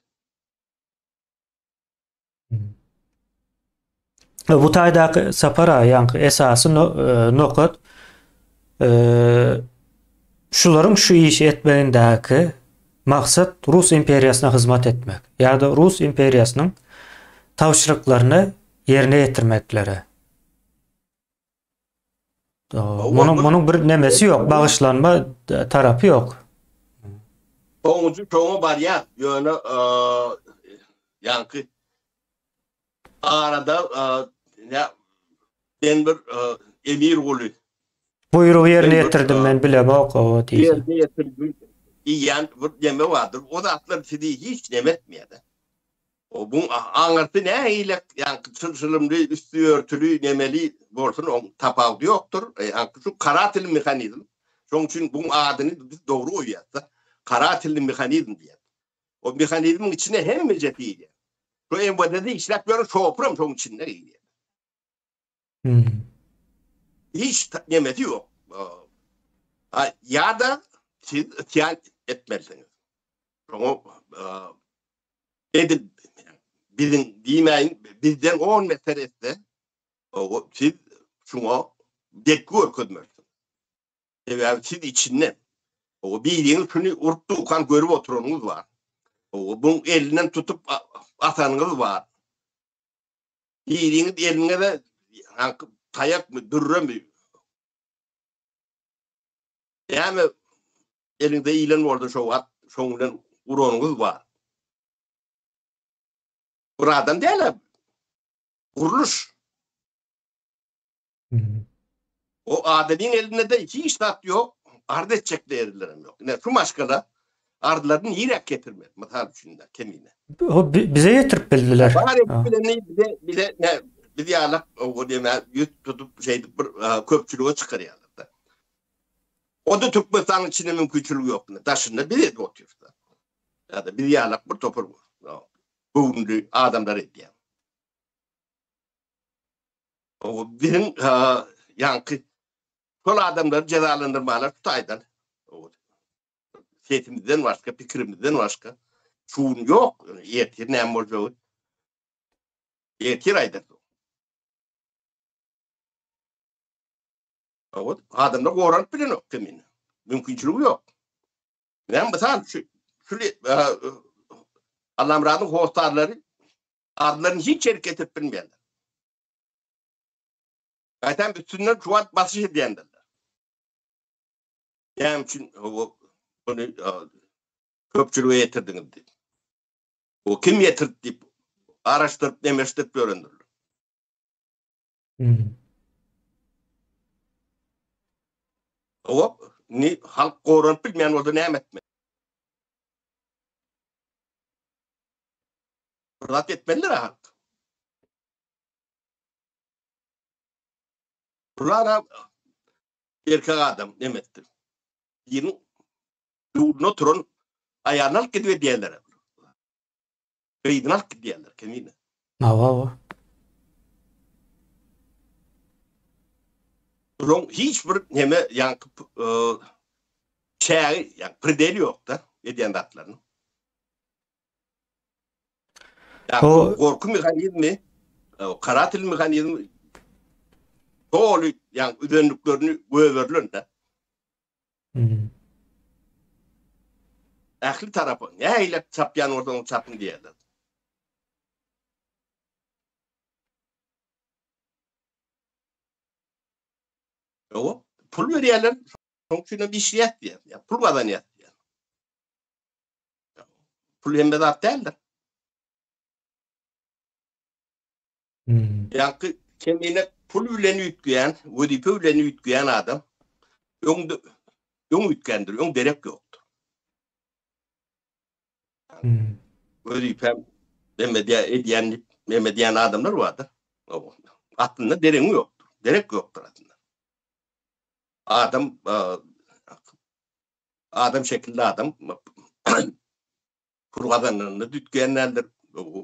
Bu taýdaky Sapar aga ýaňky esasy e, nokat e, şularyň şu işi etmegindäki maksat Rus imperiýasyna hyzmat etmek ýa-da Rus imperiýasynyň tabşyryklaryny ýerine ýetirmekleri. Munuň munuň bir nemesi ýok, bagyşlanma tarapy ýok. Soňunjy şoňa barýar, ýöne ýaňky arada nä men bir emir guly. Buýrugy ýerine ýetirdim men bilemok o diýse. Ýerine ýetirdim diýýän bir neme bardyr. O zatlar sizi hiç neme etmeýär. O buň aňyrsy nähili ýaňky çylşyrymly, üsti örtüli, nemeli bolsun, oň tapawudy ýokdur. Ýaňky şu karatil mehanizm. Şoň üçin buň adyny biz dogry goýýas-da. Karatilli mehanizm diýýäs. O mehanizmiň içine hemmeje girýär. Şu MWD-de işläp ýören şopuram şoň içinde girýär. Hiç nemesi ýok. Ýa-da siz isýan etmelisiňiz. Şoňa edil biziň diýmäýin, bizden on beter etse, siz şuňa depgi görkezmelisiňiz. Sebäbi siz içinden. O biriňiz şuny urup durkan görüp oturanyňyz bar. Buň elinden tutup asanyňyz bar. Biriňiz eliňize haňky taýakmy, dürremi? Näme eliňize ilen bolsa şo wagt şoň bilen uranyňyz bar. Bir adam däl-ä. Gurluş. O adamyň elinde-de hiç zat ýok, arz etjek ýerlerem ýok. Ine şu maşgala arzlaryny nirä getirmeli, mysal üçin de kemine. O bize ýetirip bildiler. Bar edip bileni bize bize ne biz ýalak o diýme ýüz tutup şeýdip bir köpçülige çykarýarlar da. O-da Türkmenistanyň içinde mümkinçiligi ýok. Daşynda biz edip otyrys. Ýa-da biz ýalak bir topar göwünli adamlar edýär. O biziň ýaňky şol adamlary jezalandyrmalar şu taýdan. Sesimizden başga, pikirimizden başga şu gün ýok. Ertir näme boljagy ertir aýdar. Adamlar goranyp bilenok kemine. Mümkinçiligi ýok. Näme mysal şu şu Allamyradyň hossarlary adlaryny hiç ýere getirip bilmeýärler. Gaýtam üstünden şu wagt basyş edýändirler. Näme üçin ony köpçülige ýetirdiňiz diýip. O kim ýetirdi diýip araşdyryp, nemeşdirip ýörendirler. Hmm. O ni halk goranyp bilmeýän bolsa näme etmeli? Bir zat etmelidir halk. Bular erkek adam demekdir. Biriniň ýurduna oturan aýalyny alyp gidip edýärler. Gyzyny alyp gidýärler kemine. Hawa, hawa. Bulaň hiç bir neme ýaňky çägi, ýa predeli ýok-da edýän zatlarynyň. Ýa gorky mehanizmi, karatel mehanizmi doly ýa üzenliklerini göberilen-de. Ähli tarapa nähili çapýan bolsaňyz çapyň diýýärler. Ýok, pul berýärler, şonuň üçin hem işleýär diýýär. Ýa pul gazanýar diýýär. Pul hemme zat däldir. Hmm. Ýaňky kemine pul bilen üýtgeýän, wezipe bilen üýtgeýän adam öň öň üýtgändir, öň derek ýokdur. Hmm. Wezipem neme diýä edýän diýip, neme diýän adamlar bardyr. Aslynda deregiň ýokdur. Derek ýokdur aslynda. Adam adam şekilli adam pul gazananda dütgän däldir,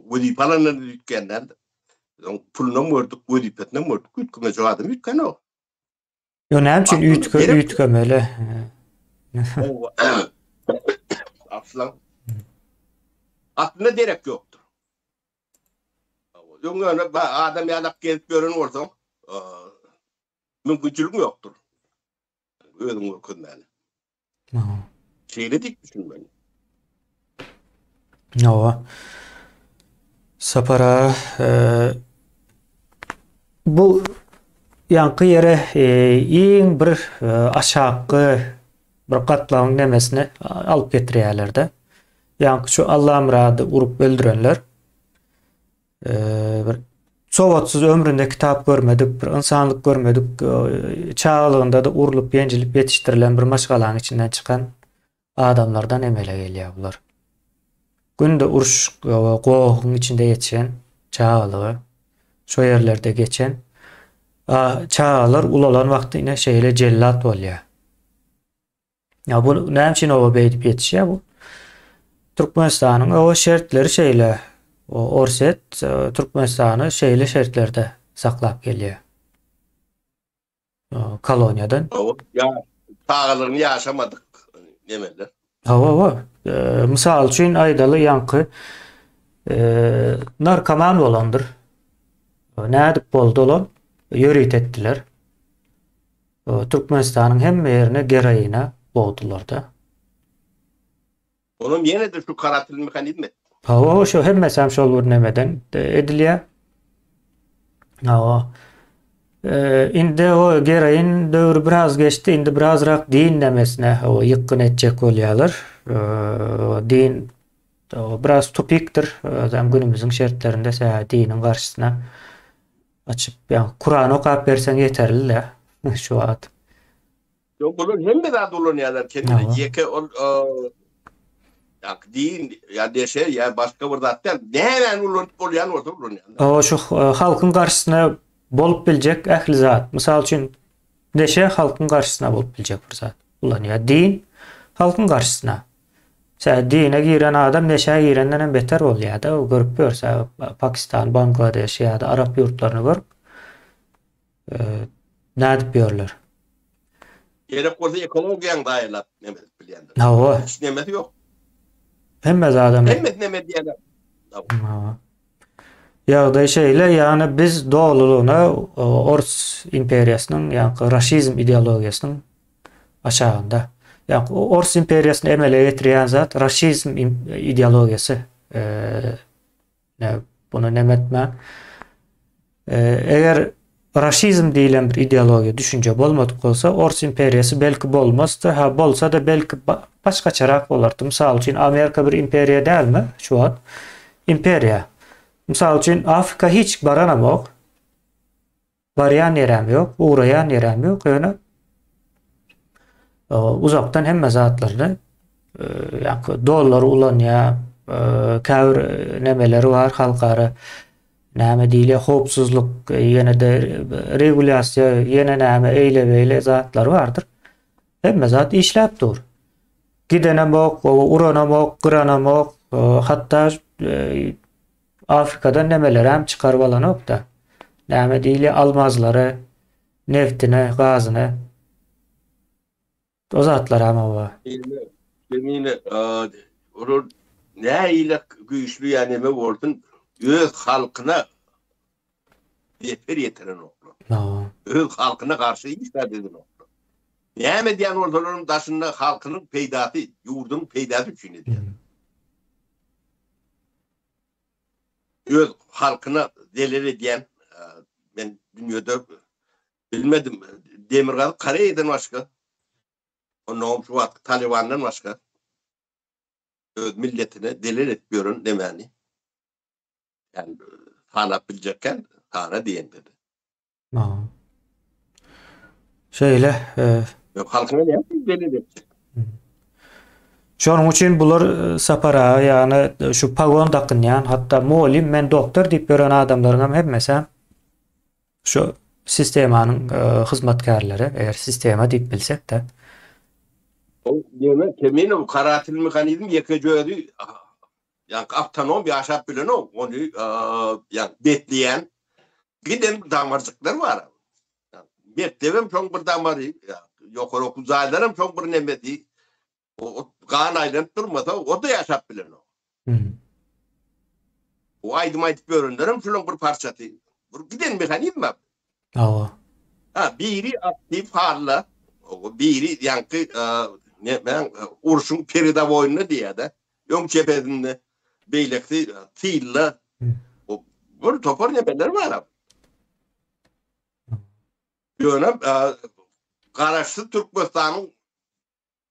wezipe alanda dütgän däldir. Oň pulunam gördük, wezipesinem gördük, üýtgemejek adam üýtgänok. Ýo näme üçin üýtge üýtgemeli? Aslan. Aslynda derek ýokdur. Öň ýöne adam ýalak gezip ýören bolsaň, mümkinçiligiň ýokdur. Özüňi görkezmäne. Şeýle diýip düşünmeli. Hawa. Sapar aga, e, bu ýaňky ýere e, iň bir e, aşakky bir gatlagyň nemesini alyp getirýärler-de. Ýaňky şu Allamyrady urup öldürenler bir sowatsyz ömründe kitap görmedik, bir ynsanlyk görmedik, çagalygynda-da urlup, ýenjilip ýetişdirilen bir maşgalanyň içinden çykan adamlardan emele gelýär bular. Günde uruş, gohuň içinde ýetişen çagalygy şo ýerlerde geçen çagalar ulalan wagty ine şeýle jellat bolýar. Ya bu näme üçin oba beýdip ýetişýär bu? Türkmenistanyň oba şertleri şeýle. O Orsýet e, Türkmenistany şeýle şertlerde saklap gelýär. Koloniýadan. Ýa çagalygyny ýaşamadyk nemeler. Hawa, hawa. E, mysal üçin aýdaly ýaňky e, narkoman bolandyr. Nädip boldy olam? Ýörite etdiler. Türkmenistanyň hemme ýerine geroina bogdularda. Onam ýene-de şu karatil mehanizm etdi. Hawa, şu hemmesi hem şol bir nemeden edilýär. Hawa. Indi o geroin döwri biraz geçdi, indi birazrak din nemesine o ýykgyn etjek bolýarlar. Din biraz tupikdir. Özem günümiziň şertlerinde sebäbi diniň garşysyna Açyp, ýa Kurany okap berseň ýeterli-dä şu wagt. Ýok, bular hemme zat ulanýarlar kendine. Ýeke ol ýa din, ýa neşe, ýa başga bir zat däl. Nämäni ulanyp bolýan bolsa ulanýarlar. Hawa, şu halkyň garşysyna bolup biljek ähli zat. Mysal üçin, neşe halkyň garşysyna bolup biljek bir zat. Ulanýar. Din halkyň garşysyna. Sebäbi dine giren adam neşä girenden hem beter bolýar-da. Görüp ýörse Pakistan, Bangladeş ýa-da arap ýurtlaryny görüp nädip ýörler. Gerek bolsa ekologiýaň zaýalap neme edip bilýändir. Hawa. Hiç nemesi ýok. Hemme zadam. Hemmesi neme edýärler. Hawa. Ýagdaý şeýle, ýagny biz dolulygyna Ors imperiýasynyň, ýagny raşizm ideologiýasynyň aşagynda. Ýagny Ors imperiýasyny emele getirýän zat raşizm ideologiýasy. Bunu neme etmän. Eger raşizm diýlen bir ideologiýa, düşünje bolmadyk bolsa, Ors imperiýasy belki bolmazdy, ha bolsa-da belki başgaçarak bolardy. Mysal üçin, Amerika bir imperiýa dälmi şu wagt? Imperiýa. Mysal üçin, Afrika hiç baranamok. Barýan ýerem ýok, ugraýan ýerem ýok, ýöne uzakdan hemme zatlaryny ýa dollar ulanýar, käbir nemeleri bar halkara näme diýilýär, howpsuzlyk, ýene-de regulýasiýa, ýene näme eýle-beýle zatlar bardyr. Hemme zat işläp dur. Gidenemok, uranamok, gyranamok, hatda Afrikadan nemelerem çykaryp alanok-da. Näme diýilýär, almazlary, neftini, gazyny. O zatlaram hawa. Kemine, olar nähili güýçli ýa neme bolsun, öz halkyna zeper ýetirenoklar. Öz halkyna garşy hiç zat edenoklar. Näme edýän bolsalaram daşynda halkynyň peýdasy, ýurdunyň peýdasy üçin edýär. Öz halkyna zelel edýän men dünýede bilmedim. Demirgazyk Koreýadan başga, onnoňam şu wagtky Talibandan başga öz milletine zelel edip ýören nemäni ýani sanap biljekkä sana diýende-de. Şeýle. Ýok, halkyna näme zelel etjek? Şonuň üçin bular e, Sapar aga ýagny e, şu pagon dakynýan, hatda mugallym men doktor diýip ýören adamlaryň hem hemmesi şu sistemanyň e, hyzmatkärleri, eger sistema diýip bilsek-de. O ýöne Keminow karatil mehanizm ýekeje özi ýaňky awtonom ýaşap bilenok, ony ýaňky besleýän giden damarjyklar bar. Mekdebem şoň bir damary, ýokary okuw jaýlaram şoň bir nemesi. O gan aýlanyp durmasa, o-da ýaşap bilenok. O aýdym aýdyp ýörenlerem şolaň bir parçasy. Bir giden mehanizm bar. Hawa. Ha, biri aktiw halla, biri ýaňky näme urşuň peredowoýynda diýýär-de, öň çepesinde, beýlekisi tylda. Bir topar nemeler bar. Ýöne Garaşsyz Türkmenistanyň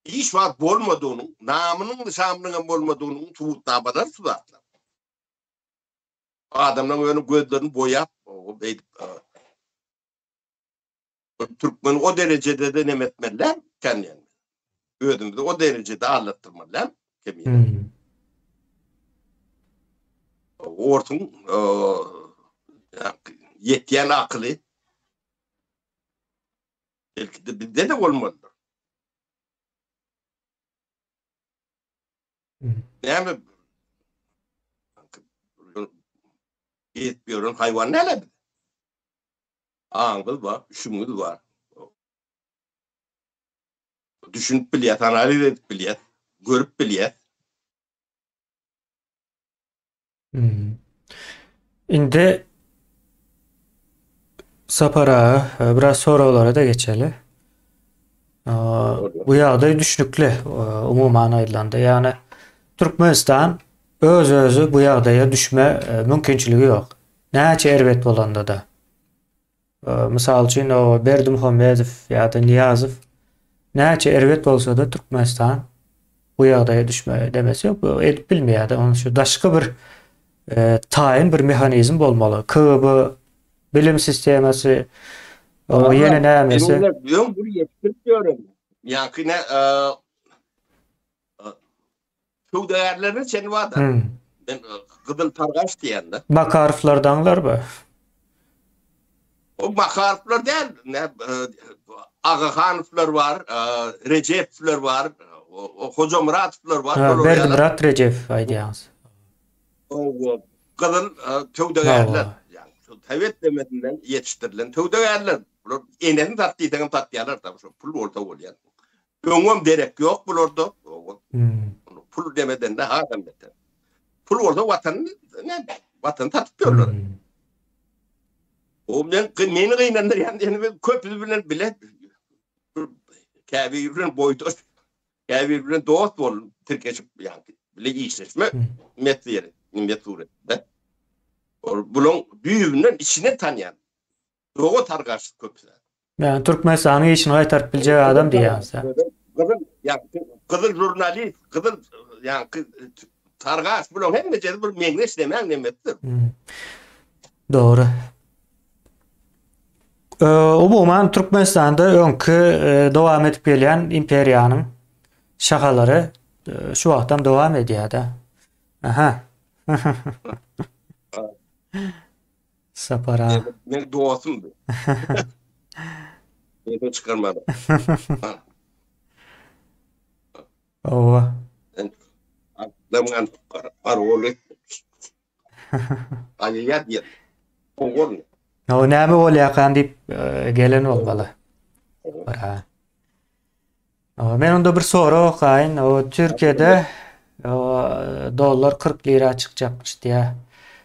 hiç wagt bolmadygynyň, namynyň nyşanynyň hem bolmadygynyň subutnamalary şu zatlar. Adamlaryň ýöne gözlerini boýap, beýdip türkmeni o derejede-de neme etmeli däl eken diýen. Özümizi o derejede aldatdyrmaly däl kemine. Orsuň ýetýän akyly belki-de bizde-de bolmalydyr. Näme gezip ýören haýwan näle biz? Aňymyz bar, üşümiz bar. Düşünip bilýäs, analiz edip bilýäs, görüp bilýäs. Indi Sapar aga, biraz soraglara-da geçeli. Bu ýagdaý düşnükli, umuman aýdylanda. Ýagny Türkmenistan öz-özi bu ýagdaýa düşme mümkinçiligi ýok. Näçe erbet bolanda-da. Mysal üçin, o Berdimuhamedow ýa-da Nyýazow näçe erbet bolsa-da Türkmenistan bu ýagdaýa düşme demesi ýok. Bu edip bilmeýär-de. Onuň üçin daşky bir e, taýyn bir mehanizm bolmaly. KGB bilim sistemasy, o ýene nämesi? Öň bir ýetişdirip ýören. Ýa-ki ne e, Söwdagärlerine çenli bar-da. Hmm. Men e, gyzyl targaç diýende. Makarowlardanlar bu. O Makarowlar däl, ne Agahanowlar bar, Rejepowlar bar, Hojamyratowlar bar. Berdimyrat Rejepow aýdýaňyz. Hawa, gyzyl söwdagärler. Ýagny sowet demesinden ýetişdirilen söwdagärler. Bular enesini sat diýseňem satýarlar da, şo pul bolsa bolýar. Öňem derek ýok bularda. Pul demedende hasam beter. Pul bolsa watany ne watany satyp ýörler. O men meni gynandyrýan diýeni köpüsi bilen bile käbiri bilen boýdaş, käbiri bilen dost bolup tirkeşip ýa bile işleşme mesele, nimet suratda. Ol bulaň düýbünden içinden tanýan. Doga targaşyk köpüsi. Ýagny Türkmenistanyň işini gaýtaryp biljek adam diýýäňiz. Gyzyl, ýagny gyzyl žurnalist, gyzyl ýagny targaş bulaň hemmejesi bir meňzeş demäň nemesidir. Dogry. Umuman Türkmenistanda öňki dowam edip gelýän imperiýanyň şahalary şu wagtam dowam edýär-de. Aha. Sapar aga. Meň dostum bu. Sesini çykarmady. Owa. Atlamgan parol Aýýar diýen. Ogul. O näme bolýarkan diýip e, gelen bolmaly. Sapar aga. Men onda bir sorag okaýyn. O Türkiýede o dollar 40 lira çykjakmyş diýä.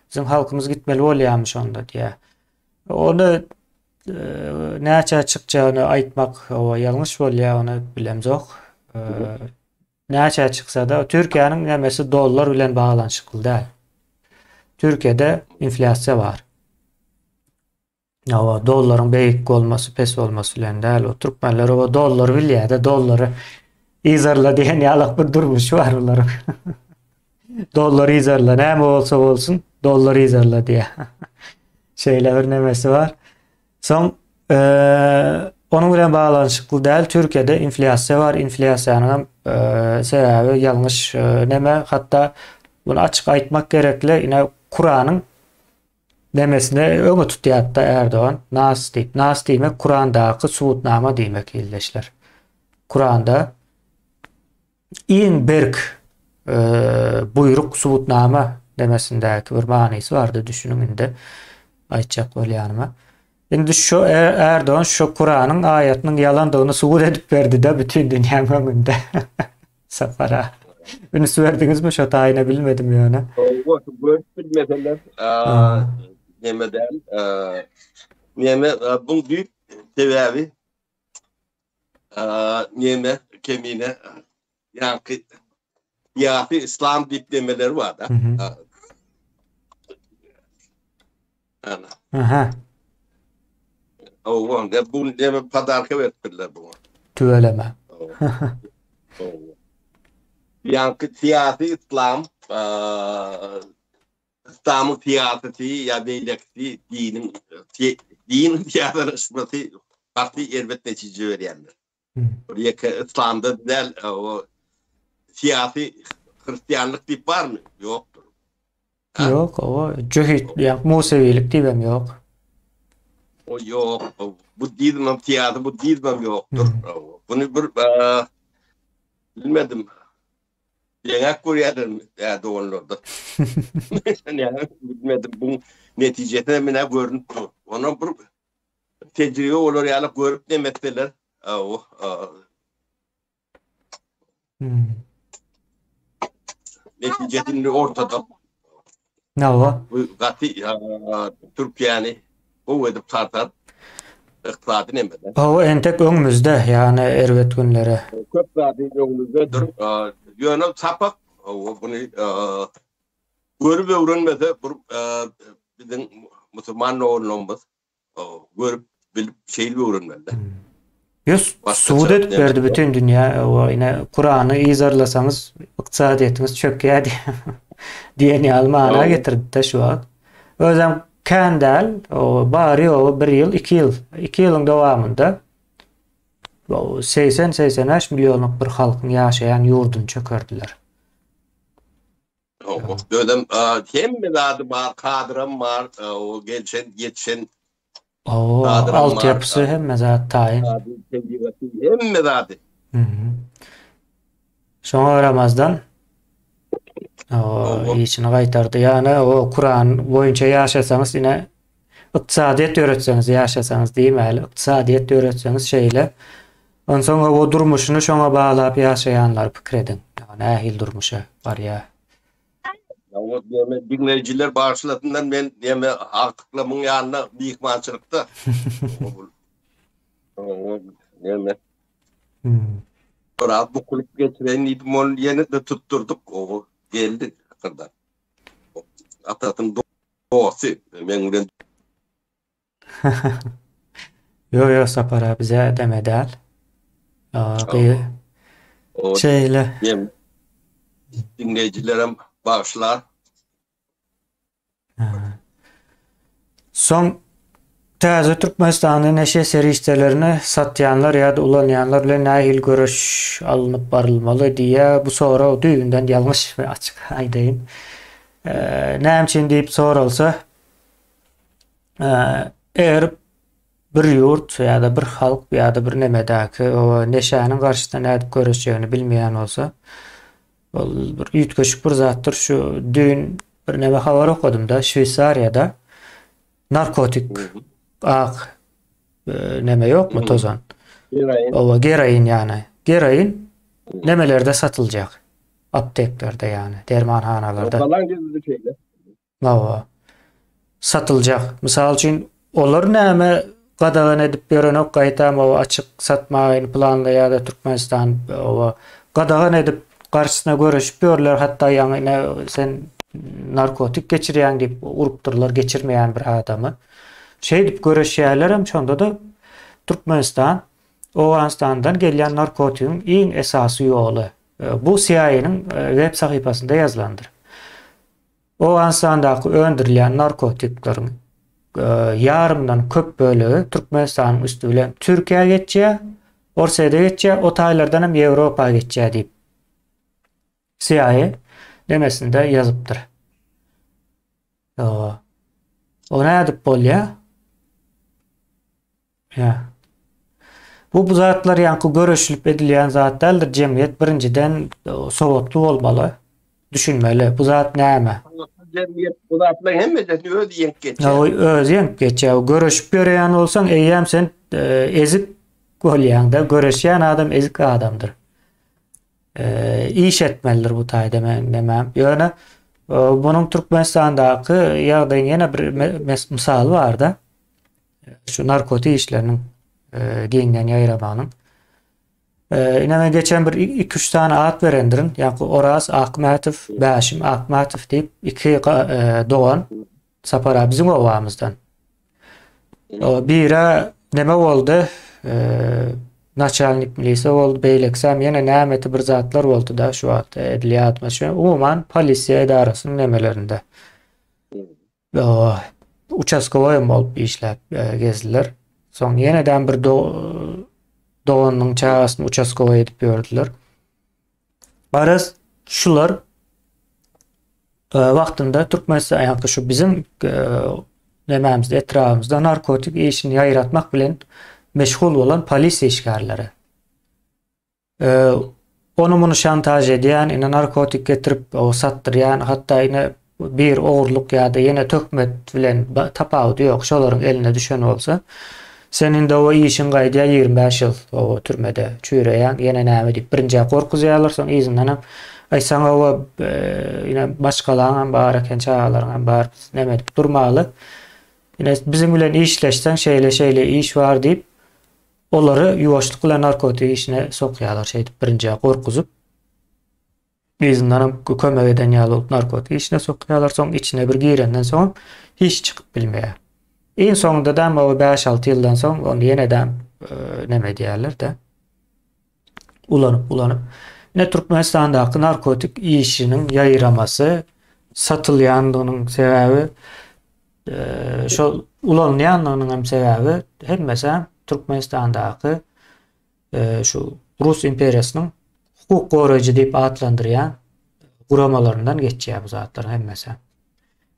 Biziň halkymyz gitmeli bolýarmyş onda diýä. Ony e, näçä çykjagyny aýtmak o ýalňyş bolýar, ony bilemzok. E, näçä çyksa-da Türkiýäniň nämesi dollar bilen baglanyşykly däl. Türkiýede inflýasiýa bar. Hawa, dollaryň beýik bolmasy, pes bolmasy bilen däl. O türkmenler o dollary bilýär-de, dollary yzarla diýen ýalak bir durmuşy bar bularyň. Dollary yzarla, näme bolsa bolsun, dollary yzarla diýýär. Şeýle bir nemesi bar. Soň onuň bilen baglanyşykly däl, Türkiýede inflýasiýa bar. Inflýasiýanyň hem sebäbi ýalňyş neme, hatda muny açyk aýtmak gerekli, ine Kuranyň Nemesine öňe tutýardy Erdogan, Nas diýip. Nas diýmek Kurandaky subutnama diýmek ildeşler. Kuranda iň berk e, buýruk subutnama demesindäki bir manysy bardy düşüniň indi aýtjak bolýanyma. Indi şu er-, Erdogan şu Kuranyň aýatynyň ýalandygyny subut edip berdi-de bütün dünýäň öňünde. Sapara. Üns berdiňizmi şo taýyna bilmedim ýöne. Hawa, görüp bilmeseler, neme däl, neme bu düýp sebäbi neme kemine ýaňky ýasy islam diýip demeleri bar da. Ana. Aha. Owan, de bu deme podarka beripdirler buňa. Tüweleme. Ýaňky syýasy islam, islamyň syýasaty ýa beýlekisi diniň din syýasalaşmasy gaty erbet netije berýändir. Bir ýeke islamda däl, o syýasy hristianlyk diýip barmy? Ýokdur. Ýok, o jöhit, ýa musewilik diýip hem ýok. O ýok, buddizm hem syýasy buddizm hem ýokdur. Buny bir bilmedim. Deňäp görýärlermi ýa doganlarda? Bilmedim, bu netijesi hem ine görünip dur. Ondan bir tejribe bolar ýaly görüp nemetseler, o Hmm. Netijesi indi ortada. Hawa. Bu gaty Türkiýäni gowy edip tartar. Ykdysady nemede. Hawa, entek öňümizde, ýagny erbet günlere. Köp zady öňümizdedir. Ýöne sapak, hawa, buny görüp öwrenmese bir biziň musulman doganlarymyz görüp bilip şeýle öwrenmeli. Ýös subut edip berdi bütün dünýä o ine Kurany yzarlasaňyz ykdysadyýetiňiz çökýär diýen ýaly mana getirdi-de şu wagt. Özem kän däl, o bary ýogy bir ýyl, iki ýyl, iki ýylyň dowamynda 80-85 millionlyk bir halkyň ýaşaýan ýurduny çökerdiler. Özem hemme zady bar, kadram bar, o gelşen, ýetişen. Hawa, Çadyram bar. altyapysy hemme zat taýyn. Tebigaty hemme zady. Şoňa garamazdan o işini gaýtardy. Ýagny o Kuran boýunça ýaşasaňyz ine ykdysadyýet ýöretseňiz ýaşasaňyz diýmäli, ykdysadyýet ýöretseňiz şeýle. Onsoň o durmuşyny şoňa baglap ýaşaýanlary pikir ediň. Nähili durmuşa barýar. Ýa diýme diňleýjiler bagyşlasynlar men diýme agtyklamyň ýanyna myhmançylykda. Näme? Biraz bukulyp geçireýin diýdim, ony ýene-de tutdurdyk. O geldi ahyrda. Atasynyň dosty meň bilen. Ýok, ýok, Sapar abi bize deme däl. Gyz. Şeýle. Diňleýjilerem bagyşlar. Soň täze Türkmenistanda neşe serişdelerini satýanlar ýa-da ulanýanlar bilen nähili göreş alnyp barylmaly diýýär. Bu sorag düýbünden ýalňyş we açyk aýdaýyn. Näme üçin diýip soralsa, eger bir ýurt ýa-da bir halk ýa-da bir nemedäki neşäniň garşysyna nädip göreşjegini bilmeýän bolsa, Ol bir üýtgeşik bir zatdyr. Şu düýn bir neme habar okadym-da, Şweýsariýada narkotik ak e, neme ýokmy tozan? Geroin. Owa, geroin ýany. Geroin nemelerde satyljak? Apteklerde ýany, dermanhanalarda. Galan şeýle. Hawa. Satyljak. Mysal üçin, olar näme gadagan edip ýörenok, gaýtam oba açyk satmagyny planlaýar-da Türkmenistan oba gadagan edip garşysyna göreşip ýörler, hatda ýaňy ine sen narkotik geçirýäň diýip urupdyrlar geçirmeýän bir adamy. Şeýdip göreşýärlerem şonda-da Türkmenistan Owganystandan gelýän narkotigiň iň esasy ýoly. Bu CIA-nyň web sahypasynda ýazylandyr. Owganystandaky öndürilýän narkotikleriň ýarymdan köp bölegi Türkmenistanyň üsti bilen Türkiýä geçýär, Orsýete geçýär, o taýlardan hem Ýewropa geçýär diýip CIA nemesinde ýazypdyr. O nädip bolýar? Ýa. Bu bu zatlar ýaňky göreşilip edilýän zat däldir. Jemgyýet birinjiden sowatly bolmaly, düşünmeli. Bu zat näme? Sowatly jemgyýet bu zatlaryň hemmesini özi ýeňip geçýär. Özi ýeňip geçýär. Göreşip ýöreýän bolsaň, eýýäm sen ezik bolýaň-da. Göreşýän adam ezik adamdyr. Iş etmelidir bu taýda men demem. Ýöne bunuň Türkmenistandaky ýagdaýyň ýene bir mysaly bar-da. Şu narkotik işleriniň giňden ýaýramagynyň. Ine men geçen bir 2-3 sany at berendirin. Ýa-ni Oraz Akmätow, Bäşim Akmätow diýip iki dogan Sapar abi biziň obamyzdan. Biri neme boldy? Naçalnik milisiýa boldy, beýlekisi hem ýene nämeti bir zatlar boldy-da şu wagt edil ýadyma düşmedi. Umuman polisiýa edarasynyň nemelerinde. Uçaskowoýam bolup işläp gezdiler. Soň ýeneden bir doganynyň çagasyny uçaskowoý edip ýördüler. Garaz, şular wagtynda Türkmenistan, ýa-da şu biziň nemämizde, etrabymyzda narkotik işini ýaýratmak bilen meşgul bolan polisiýa işgärleri. Ony-muny şantaž edýän, ine narkotik getirip satdyrýan, hatda ine bir ogurlyk ýa-da ýene töhmet bilen tapawudy ýok, şolaryň eline düşen bolsa, sen indi o işiň gaýdýar 25 ýyl o türmede çüýreýäň, ýene näme diýip birinjä gorkuzýarlar, soň yzyndanam aý saňa o ine maşgalaňam bar eken, çagalaryňam bar, biz neme edip durmaly, ine biziň bilen işleşseň şeýle-şeýle iş bar diýip, Olary ýuwaşlyk bilen narkotik işine sokýarlar şeýdip birinjä gorkuzyp yzyndanam kömek eden ýaly bolup narkotik işine sokýarlar soň içine bir girenden soň hiç çykyp bilmeýär. Iň soňunda da o 5-6 ýyldan soň ony ýene-de neme edýärler-de. Ulanyp ulanyp. Ine Türkmenistandaky narkotik işiniň ýaýramasy satylýandygynyň sebäbi Şol ulanylýanlygynyň hem sebäbi hemmesi Türkmenistandaky şu Rus imperiýasynyň hukuk goraýjy diýip atlandyrýan guramalaryndan geçýär bu zatlaryň hemmesi.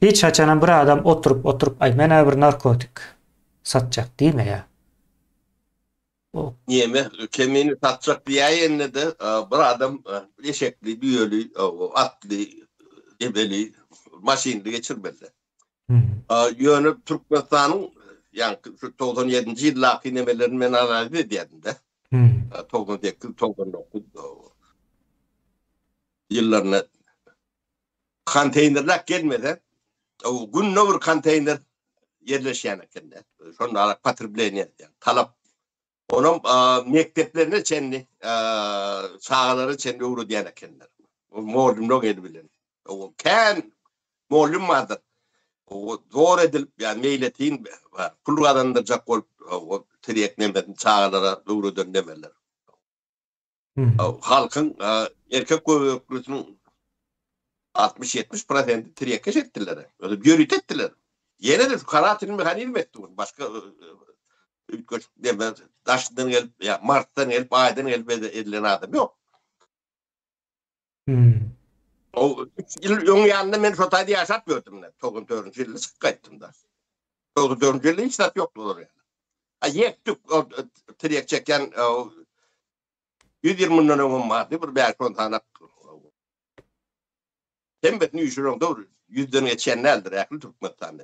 Hiç haçanam bir adam oturyp oturyp aý men-ä bir narkotik. satjak diýmeýär. O. Neme, kemini satjak diýäýende-de, bir adam eşekli, düýeli, atly, debeli, maşynly geçirmeli. Ýöne Türkmenistanyň ýaňky şu 97-nji ýyldaky nemelerini men analiz edýärdim-de. 98, 99 ýyllarynda konteýnerläp gelmese, günde bir konteýner ýerleşýän eken-de. Şonda potrebleniýe, talap Onam mekdeplerine çenli, çagalara çenli öwredýän ekenler. Mugallymlar eli bilen. Kän mugallym bardyr. Zor edilip, ýa meýletin pul gazandyrjak bolup, tirýek nemesini çagalara öwreden nemeler. Halkyň erkek göbeklisiniň 60-70 prosenti tirýekkeş etdiler. Özi ýörite etdiler. Ýene-de şu Karatin mehanizm etdi bunu. Başga üýtgeşik neme daşyndan gelip, ýa Marsdan gelip, Aýdan gelip edilen adam ýok. O 3 ýyl öň ýanynda men şo taýda ýaşap ýördüm. 94-nji ýylda çykyp gaýtdym da. 94-nji ýylda hiç zat ýokdy olar ýaly. A ýek-tük tirýek çekýän 100 ýyl mundan öňem bardy, bir 5-10 sany. Hemmesini üýşüreňde bir ýüzden geçýän däldir ähli Türkmenistanda.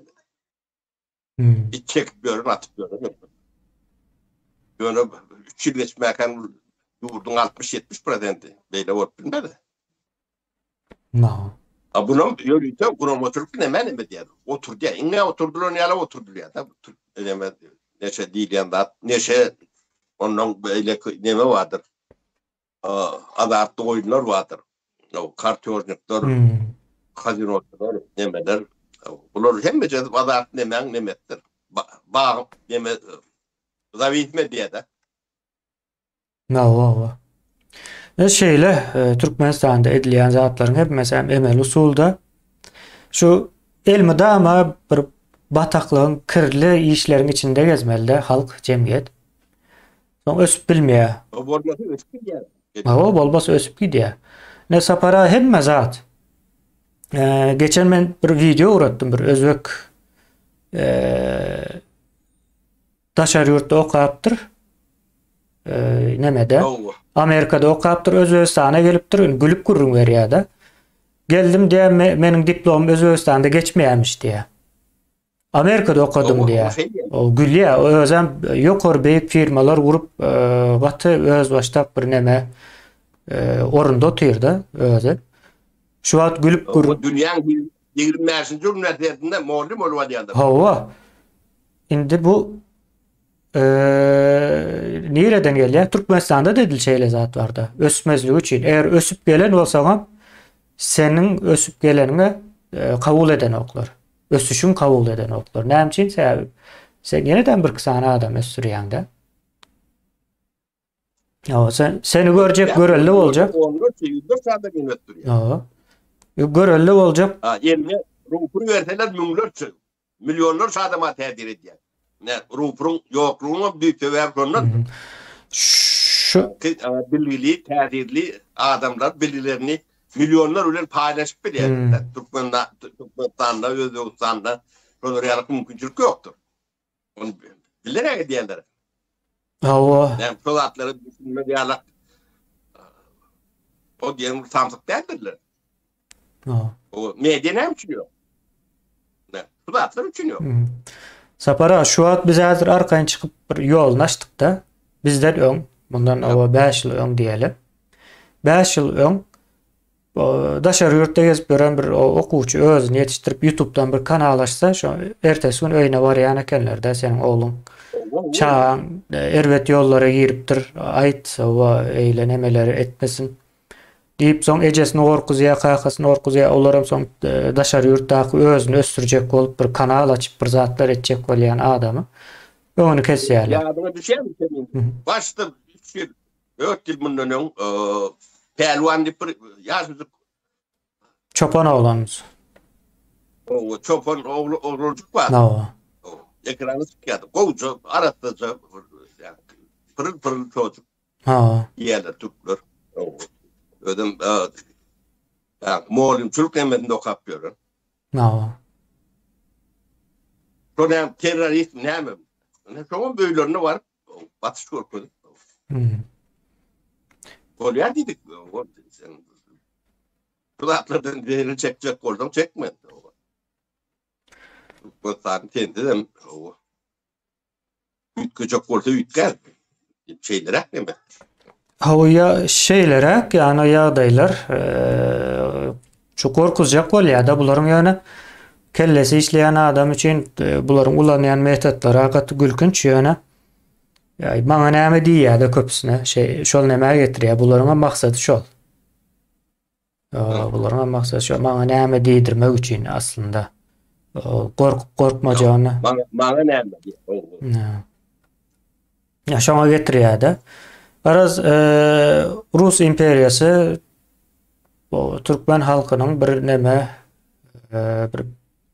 Hiç çekip ýören, atyp ýören ýok. Ýöne 3 ýyl geçmäkäň ýurduň 60-70 prosenti beýle bolup bilmez. No. A bunam ýörite guramaçylyk näme näme diýýär. Oturdýar. Iňňä oturdylan ýaly oturdylýar da. Näme neşe diýilýän zat, neşe ondan beýleki näme bardyr. Azartly oýunlar bardyr. Kartýožnikler, kazinoçylar, nemeler. Bular hemmejesi azart nemäň nemesidir. Bag neme zawisme diýýär-de. Hawa, hawa. E, şeýle e, Türkmenistanda edilýän zatlaryň hemmesi hem emeli usulda. Şu elmydama bir bataklygyň kirli işleriň içinde gezmelide halk, jemgyýet. Soň ösüp bilmeýär. O bolmasa ösüp gidýär. Hawa, bolmasa ösüp gidýär. Ne sapara hemme zat. E, geçen men bir video uratdym bir özbek e, daşary ýurtda okapdyr. E, nemede? Amerikada okapdyr, Özbegistana gelipdir, gülüp gürrüň berýär-de. Geldim diýär, me, meniň diplomym Özbegistanda geçmeýärmiş diýär. Amerikada okadym diýär. O gülýär, özem ýokary beýik firmalar gurup, e, gaty özbaşdak bir neme e, orunda otyr-da özi. Şu wagt gülüp gür. Dünýäň 25-nji uniwersitetinde mugallym bolup alýarlar. Hawa. Indi bu nireden gelýär? Türkmenistanda da edil şeýle zat barda. Ösmezligi üçin. Eger ösüp gelen bolsaňam, seniň ösüp geleniňe e, kabul edenoklar. Ösüşiň kabul edenoklar. Näme üçin? Sebäbi sen ýeneden bir sany adam ösdürýäň-de. Ýa sen seni görjek görelde boljak. Onlarça ýüzlerçe adam ösdürýär. Ýa. Görelde boljak. Ha, eline rupur berseler müňlerçe Millionlarça adama täsir edýär. Ine, Rupruň ýoklugynyň düýp sebäbi şondandyr. Şu bilgili, täsirli adamlar bilgilerini millionlar bilen paýlaşyp bilýärler. Türkmenda, Türkmenistanda, Özbegistanda şolar ýaly mümkinçilik ýokdur. Ony bilerek edýärler. Hawa. Näme şo zatlara düşünmez ýaly o diýen samsyk däldirler. Ha. O media näme üçin ýok? Ne? Şu zatlar üçin ýok. Hmm. Sapar aga, şu wagt biz häzir arkaýyn çykyp bir ýoluny açdykda, bizden öň, mundan owa 5 ýyl öň diýeli. 5 ýyl öň daşary ýurtda gezip ýören bir okuwçy özüni ýetişdirip YouTube'dan bir kanal açsa, şo ertesi gün öýüne barýan ekenler-de, seniň ogluň çagaň e, erbet ýollara giripdir, aýt, owa, eýle nemeleri etmesin. Diýip, soň ejesini gorkuzýar, kakasyny gorkuzýar. Olaram soň e, daşary ýurtdaky özüni ösdürjek bolup bir kanal açyp bir zatlar etjek bolýan adamy öňüni kesýärler. Ýadyňa düşýärmi seniň? Başda 3 ýyl, 4 ýyl mundan öň e, Pälwan diýip bir ýaşajyk çopan oglanymyz. O çopan ogly oglanjyk bar. Hawa. Ekrana çykýardy. Gowja, arassaja, pyrıl pyrıl çocuk. Ha. Diýerler türkler. Özüm mugallymçylyk nemesinde okap ýören. Ha. Şo näme terrorist näme? Ine şoňam öýlerine baryp basyş görkezip. Bolýar diýdik. Bu zatlardan zeýril çekjek bolsaň çekme. Türkmenistan sensizem üýtgejek bolsa üýtgär. Şeýleräk neme? Hawa ýa şeýleräk ýagny ýagdaýlar şu gorkuzjak bolýar-da bularyň ýöne kellesi işleýän adam üçin bularyň ulanýan metodlary gaty gülkünç ýöne maňa näme diýýär-de köpüsine şeý şol nämä getirýär bularyň hem maksady şol. Bularyň hem maksady şo maňa näme diýdirmek üçin aslynda. Gorkup gorkmajagyny. Maňa maňa näme diýip. Ya şoňa getirýär-de. Garaz, Rus imperiýasy bu türkmen halkynyň bir neme bir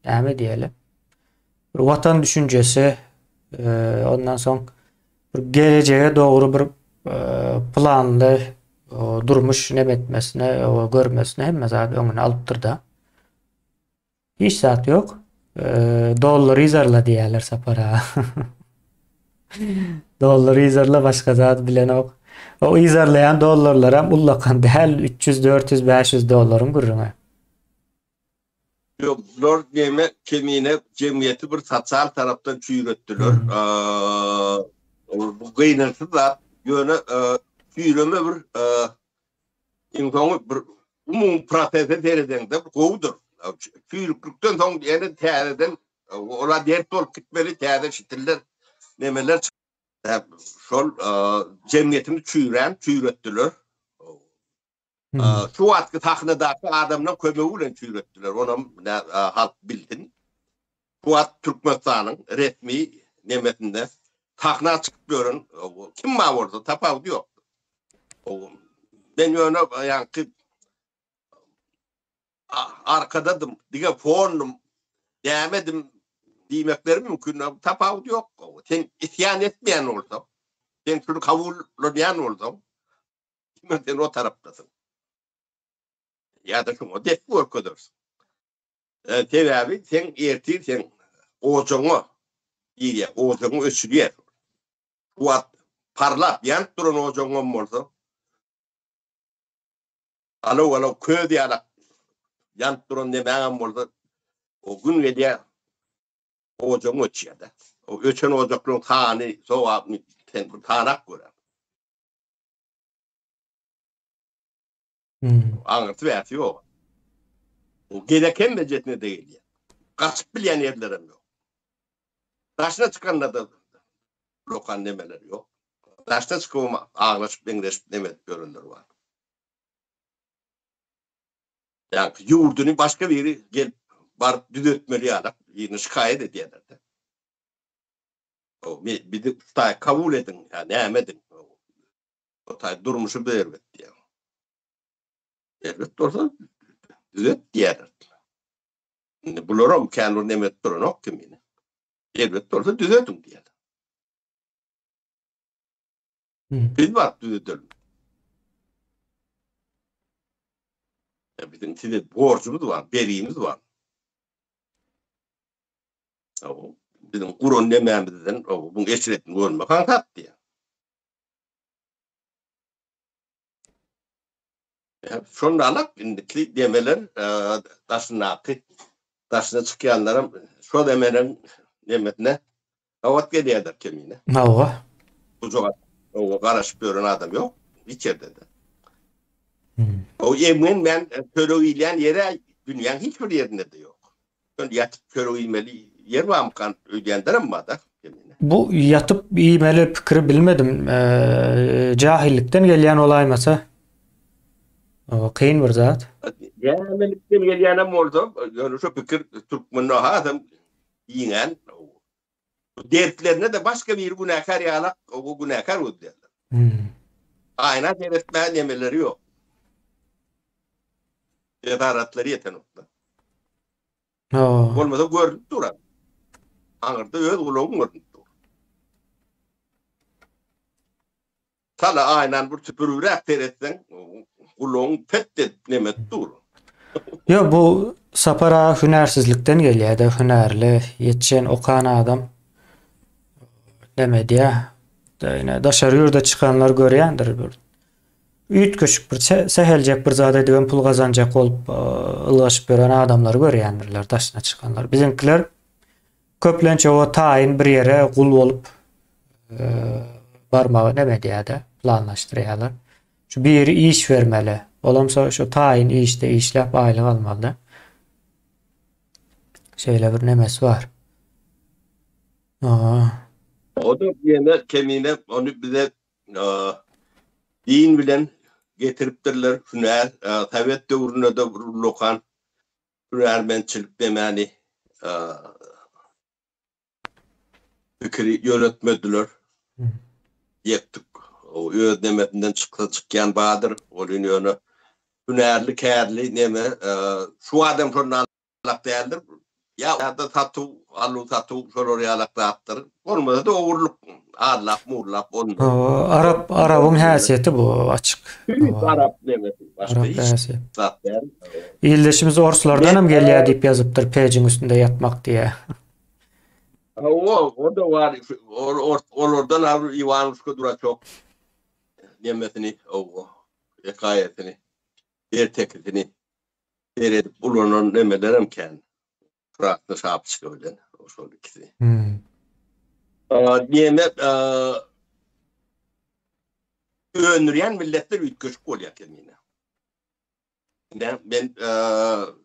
näme diýeli? Bir watan düşünjesi, ondan soň bir gelejege dogry bir planly durmuş neme etmesine, görmesine hemme zat öňüne alypdyr-da. Hiç zat ýok. Dollar yzarla diýýärler Sapar aga. Dollar yzarla başga zat bilenok. O yzarlaýan dollarlaram ullakan däl, 300, 400, 500 dollaryň gürrüňi. Ýok, bular neme kemine jemgyýeti bir sosial tarapdan çüýretdiler. Bu gynançly zat. Ýöne çüýreme bir iň soňy bir umumy prosese seredeňde gowudyr. Çüýrüklikden soň ýene täzeden ola dert bolup gitmeli, täze şitiller nemeler şol jemgyýetimiz çüýrän, çüýretdiler. Şu wagtky sahnadaky adamlaryň kömegi bilen çüýretdiler. Onam halk bilsin. Şu wagt Türkmenistanyň resmi nemesinde sahna çykyp ýören kim bar bolsa tapawudy ýok. Men ýöne ýaňky arkadadym, diňe fondum, nämedim diýmekleri mümkin. Tapawudy ýok. Sen isýan etmeýän bolsaň, sen şuny kabullanýan bolsaň, Diýmek sen o tarapdasyň. Ýa-da şoňa depgi görkezersiň. E, sebäbi sen ertir sen ojagyňa girýär, ojagyň öçürýär. Bu wagt parlap ýanyp duran ojagyňam bolsa, alaw-alaw köz ýalak ýanyp duran nemäňem bolsa, o gün gelýär, ojagyň öçýär-de. O öçen ojaklaryň sany, sogabyny sen bir sanap gör. Hmm. Aňyrsy bärsi ýok. O gezek hemmejesine-de gelýär. Gaçyp bilýän ýerlerem ýok. Daşyna çykanda-da lokan nemeler ýok. Daşyna çykyp aglaşyp, meňzeşip neme edip ýörenler bar. Ýa ýurduny başga biri gelip baryp düzetmeli ýaly, birini şikaýat edýärler-de. Bizi Hudaý kabul ediň, ýa näme ediň. Hudaý durmuşy berbet diýýär. Erbet bolsa düzet diýýärler. Indi bularam kän bir neme edip duranok kimini. Erbet bolsa düzediň diýýärler. Biz baryp düzedelim. Biziň size borjumyz bar, bergimiz bar. Biziň guran nemämizden bu eşretini görmek aňsat diýýär. Şonda alak indiki demeler daşyndaky daşyna çykýanlaram şo demeleriň nemesine gabat gelýärler kemine. Hawa. Bu jogap oňa garaşyp ýören adam ýok hiç ýerde-de. O emgenmän çörek iýilýän ýer-ä dünýäň hiç bir ýerinde-de ýok. Şol ýatyp çörek iýmeli ýer barmykan öýdýänlerem bar-da. Bu ýatyp iýmeli pikiri bilmedim. Jahillikden gelýän bolaýmasa. Kyn bir zat. Jahillikden gelýänem bolsa, ýöne şu pikir türkmende hasam giňän. Dertlerine-de başga biri günäkär ýalak, o günäkär gözleýärler. Aýna seretmäge nemeleri ýok. Jesaratlary ýetenokda. Bolmasa görnüp dur. Aňyrda öz gulagyň görnüp dur. Sala aýnan bir süpüribräk seretseň, gulagyň pet edip neme edip dur. Ýok, bu Sapar aga hünärsizlikden gelýär-de, hünärli, ýetişen, okan adam. Neme edýär. Ine daşary ýurda çykanlar görýändir bir. Üýtgeşik bir säheljek bir zat edibem pul gazanjak bolup ylgaşyp ýören adamlary görýändirler daşyna çykanlar. Biziňkiler köplenç o taýyn bir ýere gul bolup barmagy neme edýär-de, planlaşdyrýarlar. Şu biri iş bermeli. Olamsa şu taýyn işde işläp aýlyk almaly-da. Şeýle bir nemesi bar. O-da ýene kemine ony bize din bilen getiripdirler hünär. Sowet döwründe-de bir ullakan hünärmentçilik demäni pikiri ýöretmediler. Ýetdik. Öz nemesinden çyksa çykýan bardyr. Ol ýöne hünärli, kärli neme şu adam şonda ýalak däldir. Ýa-da satuw, aluw-satuw şolar ýalak zatdyr. Bolmasa-da ogurlyk, allap-mullap onda. Hawa, arap, arabyň häsiýeti bu açyk. Tüýs arap nemesi, başga hiç zat däl. Ildeşimiz orslardan hem gelýär diýip ýazypdyr, pejiň üstünde ýatmak diýýär. Hawa, o-da bar. Olardan alyp Iwanuşka duraçok nemesini, hawa, hekaýasyny, ertekisini. Seredip ulanan nemelerem kän. Krasny şapçka bilen şol ikisi. Hmm. Neme öndürýän milletler üýtgeşik bolýar kemine. Men men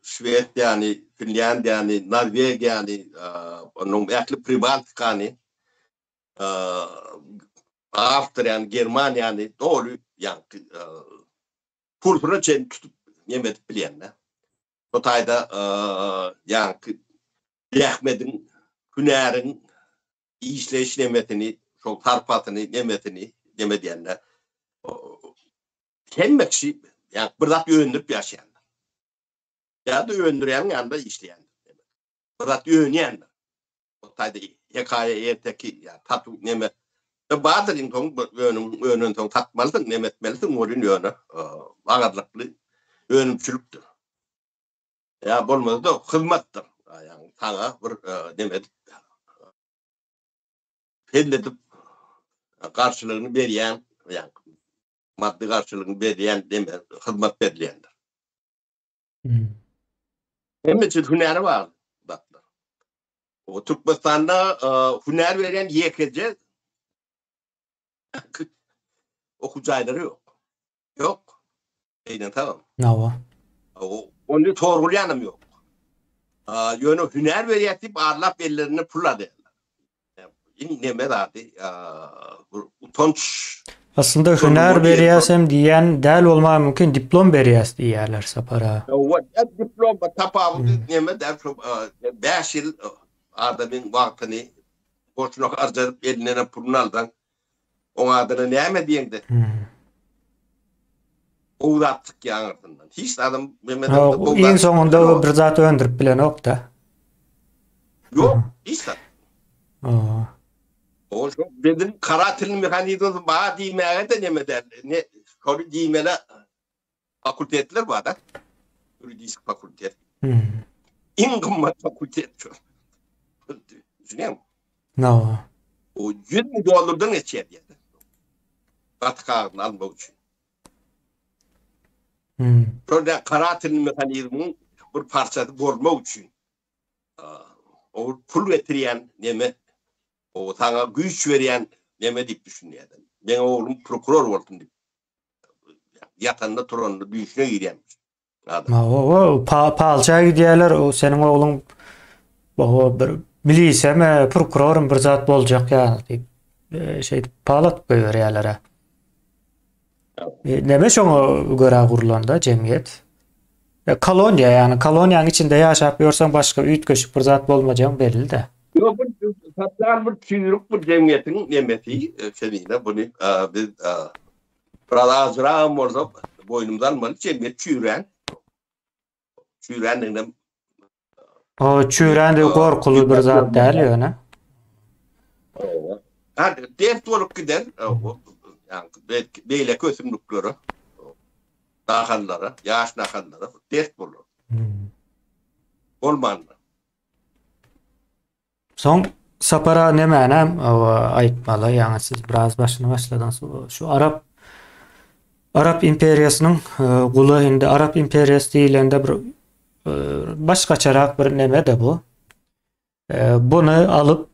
Şwesiýany, Finlýandiýany, Norwegiýany, onuň ähli Pribaltikany, Awstriýany, Germaniýany doly ýaňky pulsuna çenli tutup neme edip bilýän-dä. Bu taýda ýaňky zähmediň, hünäriň işleýiş nemesini, şol sarpasyny, nemesini neme edýän-dä. Hemme kişi ýa bir zat öndürip ýaşaýanlar. Ýa-da öndürýäniň ýanynda işleýändir. Bir zat önýändir. O taýda hekaýa, erteki ýa tatu neme bardyr iň soň önüm önensoň satmalysyň, neme etmelisiň welin ýöne agarlykly önümçilikdir. Ýa bolmasa-da hyzmatdyr. Ýagny saňa bir neme edip hezil edip garşylygyny berýän, ýagny maddy garşylygyny berýän neme hyzmat berilýändir. Hemme üçin hünäre bagly zatlar. O Türkmenistanda hünär berýän ýekeje okuw jaýlary ýok. Ýok. Eýden sagam. Hawa. Ony sorgulýanam ýok. Ýöne hünär berýär diýip arlap ellerinde pul alýarlar. Iň neme zady, utanç. Aslynda hünär berýäsem diýýän däl bolmagy mümkin, diplom berýäs diýýärler Sapar aga. Hawa, diplom tapawudy neme däl, şo 5 ýyl adamyň wagtyny boşuna harjadyp elindenem puluny alsaň, oň adyna näme diýeňde? Gowy zat çykýar aňyrsyndan. Hiç zadam Iň soňunda bir zat öndürip bilenok-da. Ýok, hiç zat. O şo biziň karatelny mehanizmimiz bar diýmäge-de neme däl. Ne, şony diýmeli fakultetler bar-da. Ýuridik fakultet. Iň gymmat fakultet şo. Düşünýäňmi? No. O 100 müň dollardan geçýär diýýär. Gaty kagyzyny almak üçin. Hmm. Şol karatelny mehanizmiň bir parçasy bolmak üçin. O pul getirýän neme, o saňa güýç berýän neme diýip düşünýärler. Meň oglum prokuror bolsun diýip. Ýatanda turanda düýşüne girýän. Adam. O palça gidýärler, o seniň ogluň o bir miliseme, prokurorym bir zat boljak ýa diýip e, şeýdip pal atyp goýberýärler. E, neme şoňa görä gurlanda jemgyýet? E, koloniýa, ýagny koloniýanyň içinde ýaşap ýörseň başga üýtgeşik bir zat bolmajagyň belli-de. Ýok, bu sosial bir çüýrük bir jemgyýetiň nemesi, e, Kemine buny e, biz e, biraz azragam bolsa boýnumyza almaly, jemgyýet çüýrän. Çüýrändiginem O çüýrändigi gorkuly bir zat däl ýöne. Ha, dert bolup gider. Beýleki ösümliklere, nahallara, ýaş nahallara dert bolar. Hmm. Bolmanda. Soň. Sapar aga nemänem aýtmaly, ýaňy siz biraz başyny başladyňyz. Şu arap Arap imperiýasynyň e, guly indi Arap imperiýasy diýilende bir e, başgaçarak bir neme-de bu. E, buny alyp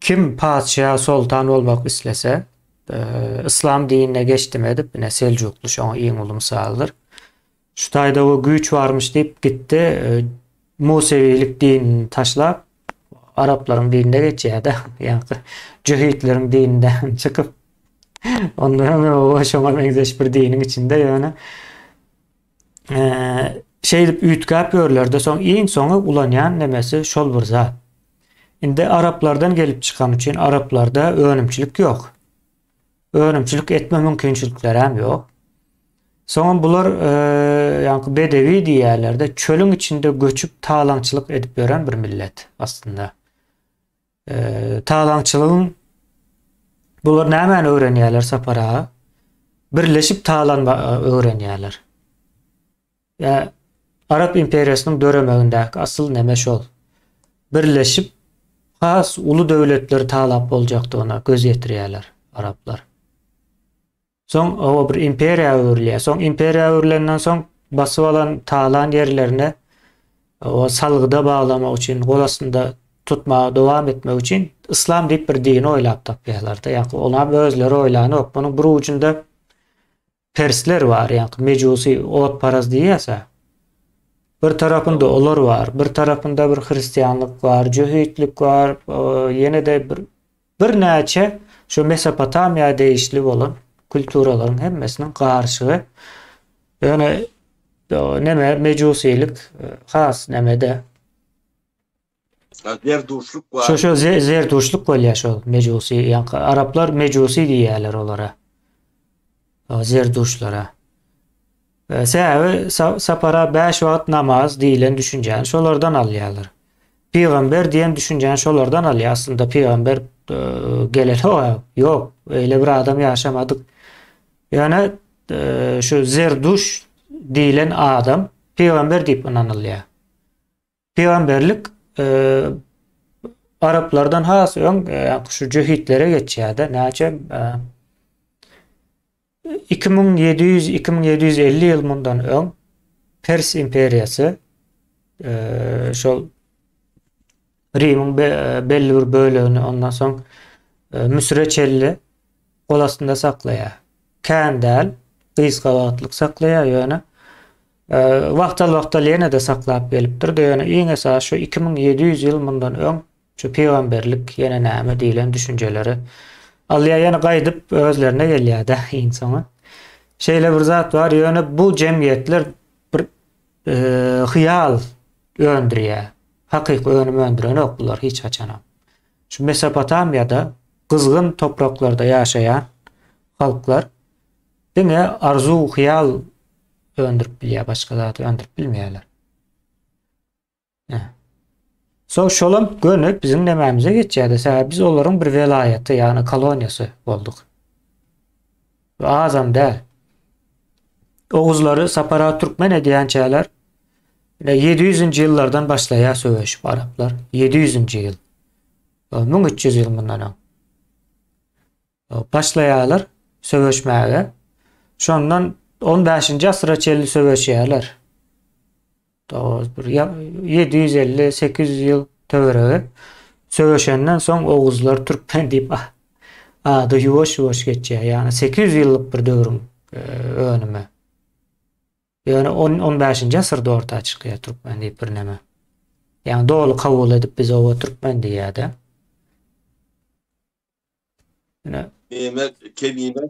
kim patyşa, soltan bolmak islese, yslam dinine geçdim edip, ine Seljukly şoňa iň uly mysaldyr. Şu taýda o güýç barmyş diýip gitdi. E, Musewilik dinini taşlap araplaryň dinine geçýär-de. Ýagny jöhitleriň dininden çykyp ondan hem o şoňa meňzeş bir diniň içinde ýöne e, şeýdip üýtgäp ýörlerde soň iň soňy ulanýan nemesi şol bir zat. Indi araplardan gelip çykan üçin araplarda önümçilik ýok. Önümçilik etme mümkinçiliklerem ýok. Soňam bular ýaňky bedewi diýýärler-de, çölüň içinde göçüp talaňçylyk edip ýören bir millet aslynda. Talaňçylygyň bular nämäni öwrenýärler Sapar aga? Birleşip talanma öwrenýärler. Ýa Arap imperiýasynyň döremegindäki asyl neme şol. Birleşip has uly döwletleri talap boljakdygyna göz ýetirýärler araplar. Soň o bir imperiýa öwrülýär. Soň imperiýa öwrülenden soň basyp alan talan ýerlerine o salgyda baglamak üçin, gol astynda tutmaga dowam etmek üçin yslam diýip bir dini oýlap tapýarlar-da. Ýa-da olam özleri oýlanok. Munuň bir ujunda Persler bar, ýaňky mejusy, otparaz diýýäs-ä. Bir tarapynda olar bar, bir tarapynda bir hristianlyk bar, jöhitlik bar, ýene-de bir birnäçe şu Mesopotamiýa degişli bolan kulturalaryň hemmesiniň garyşygy. Ýöne neme mejusylyk has nemede Zerduşlyk bar. Şo şo zerduşlyk bolýar şol mejusy, ýaňky araplar mejusy diýýärler olara. Zerduşlara. E, sebäbi sapara 5 wagt namaz diýilen düşünjäni şolardan alýarlar. Pygamber diýen düşünjäni şolardan alýar. Aslynda pygamber e, gelen ýok, öýle bir adam ýaşamadyk. Ýöne e, şu Zerduş diýilen adam pygamber diýip ynanylýar. Pygamberlik araplardan has öň şu jöhitlere geçýär-de, näçe 2700 2750 ýyl mundan öň Pers imperiýasy şol Rimiň belli bir bölegini ondan soň Müsüre çenli gol astynda saklaýar. Kän däl, gysga wagtlyk saklaýar ýöne wagtal-wagtal ýene-de saklap gelipdir. Ýöne iň esasy şu 2700 ýyl mundan öň şu pygamberlik ýene näme diýlen düşünjeleri alýar ýene gaýdyp özlerine gelýär-de iň soňy. Şeýle bir zat bar, ýöne bu jemgyýetler bir e, hyýal öndürýär. Hakyky önüm öndürenok bular hiç haçanam. Şu Mesopotamiýada gyzgyn topraklarda ýaşaýan halklar diňe arzuw, hyýal öndürip bilýär, başga zat öndürip bilmeýärler. So şolam göni biziň nemämize geçýärdi. Sebäbi biz olaryň bir welaýaty, ýagny koloniýasy bolduk. We azam däl. Oguzlary Sapara türkmen edýänçäler 700-nji ýyllardan başlaýar söweşip araplar. 700-nji ýyl. 1300 ýyl mundan öň. Başlaýarlar söweşmäge. Şondan 15-nji asyra çenli söweşýärler. Bir 750-800 ýyl töweregi söweşenden soň oguzlar türkmen diýip ady ýuwaş-ýuwaş geçýär. Ýagny 800 ýyllyk bir döwrüň e, önümi. Ýöne 10-15-nji asyrda orta çykýar türkmen diýip bir neme. Ýagny doly kabul edip biz oba türkmen diýýär-de. Ine. Mehmet Kemine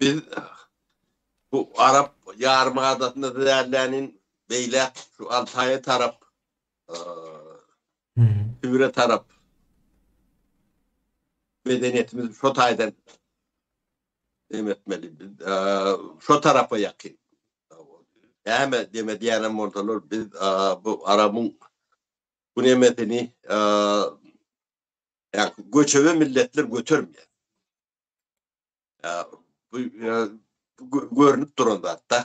biz bu Arap ýarym adasynda dällänin beýläk şu Altaýa tarap Sibire tarap medeniýetimiz şo taýdan neme etmeli. Şo tarapa ýakyn. Näme deme diýenem bolsalar biz bu Arabyň bu nemesini ýa göçebe milletler götermeýär. Ýa bu görnüp duran zatda.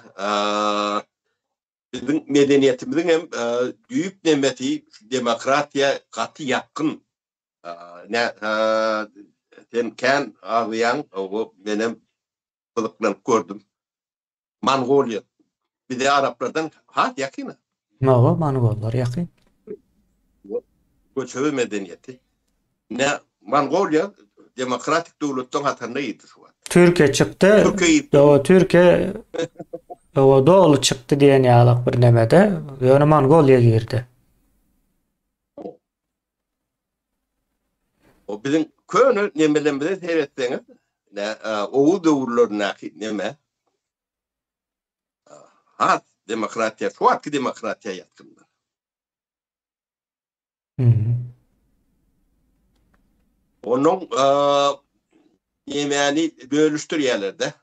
Biziň medeniýetimiziň hem düýp nemesi demokratiýa gaty ýakyn. Nä sen kän agzaýaň, menem gyzyklanyp gördüm. Mongoliýa bize araplardan has ýakyn. Hawa, mongollar ýakyn. Göçebe medeniýeti. Nä Mongoliýa demokratik döwletleriň hataryna girdi şu wagt. Türkiýe çykdy. Türkiýe Hawa, Türkiýe hawa doly çykdy diýen ýalak bir nemede. Ýöne Mongoliýa girdi. O biziň köne nemelerimize seretseňiz, nä Oguz döwürlerindäki neme has demokratiýa, şu wagtky demokratiýa ýakyndyr. Onuň nemäni bölüşdirýärler-de.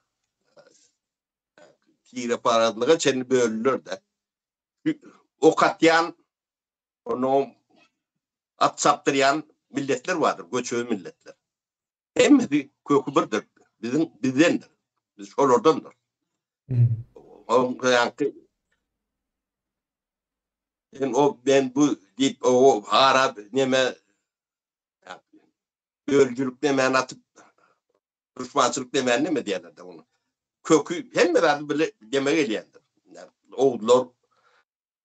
Tireparazlyga çenli bölüler-de. Ok atýan, onuň at çapdyrýan milletler bardyr, göçebe milletler. Hemmesi köki birdir. Biziň bizdendir. Biz şolardandyr. Oň ýaňky Sen o ben bu diýip o ara neme bölüjilik nemäni atyp duşmançylyk nemäni neme diýerler de onu. Köki hemme zady bile deme gelýändir. Oguzlar,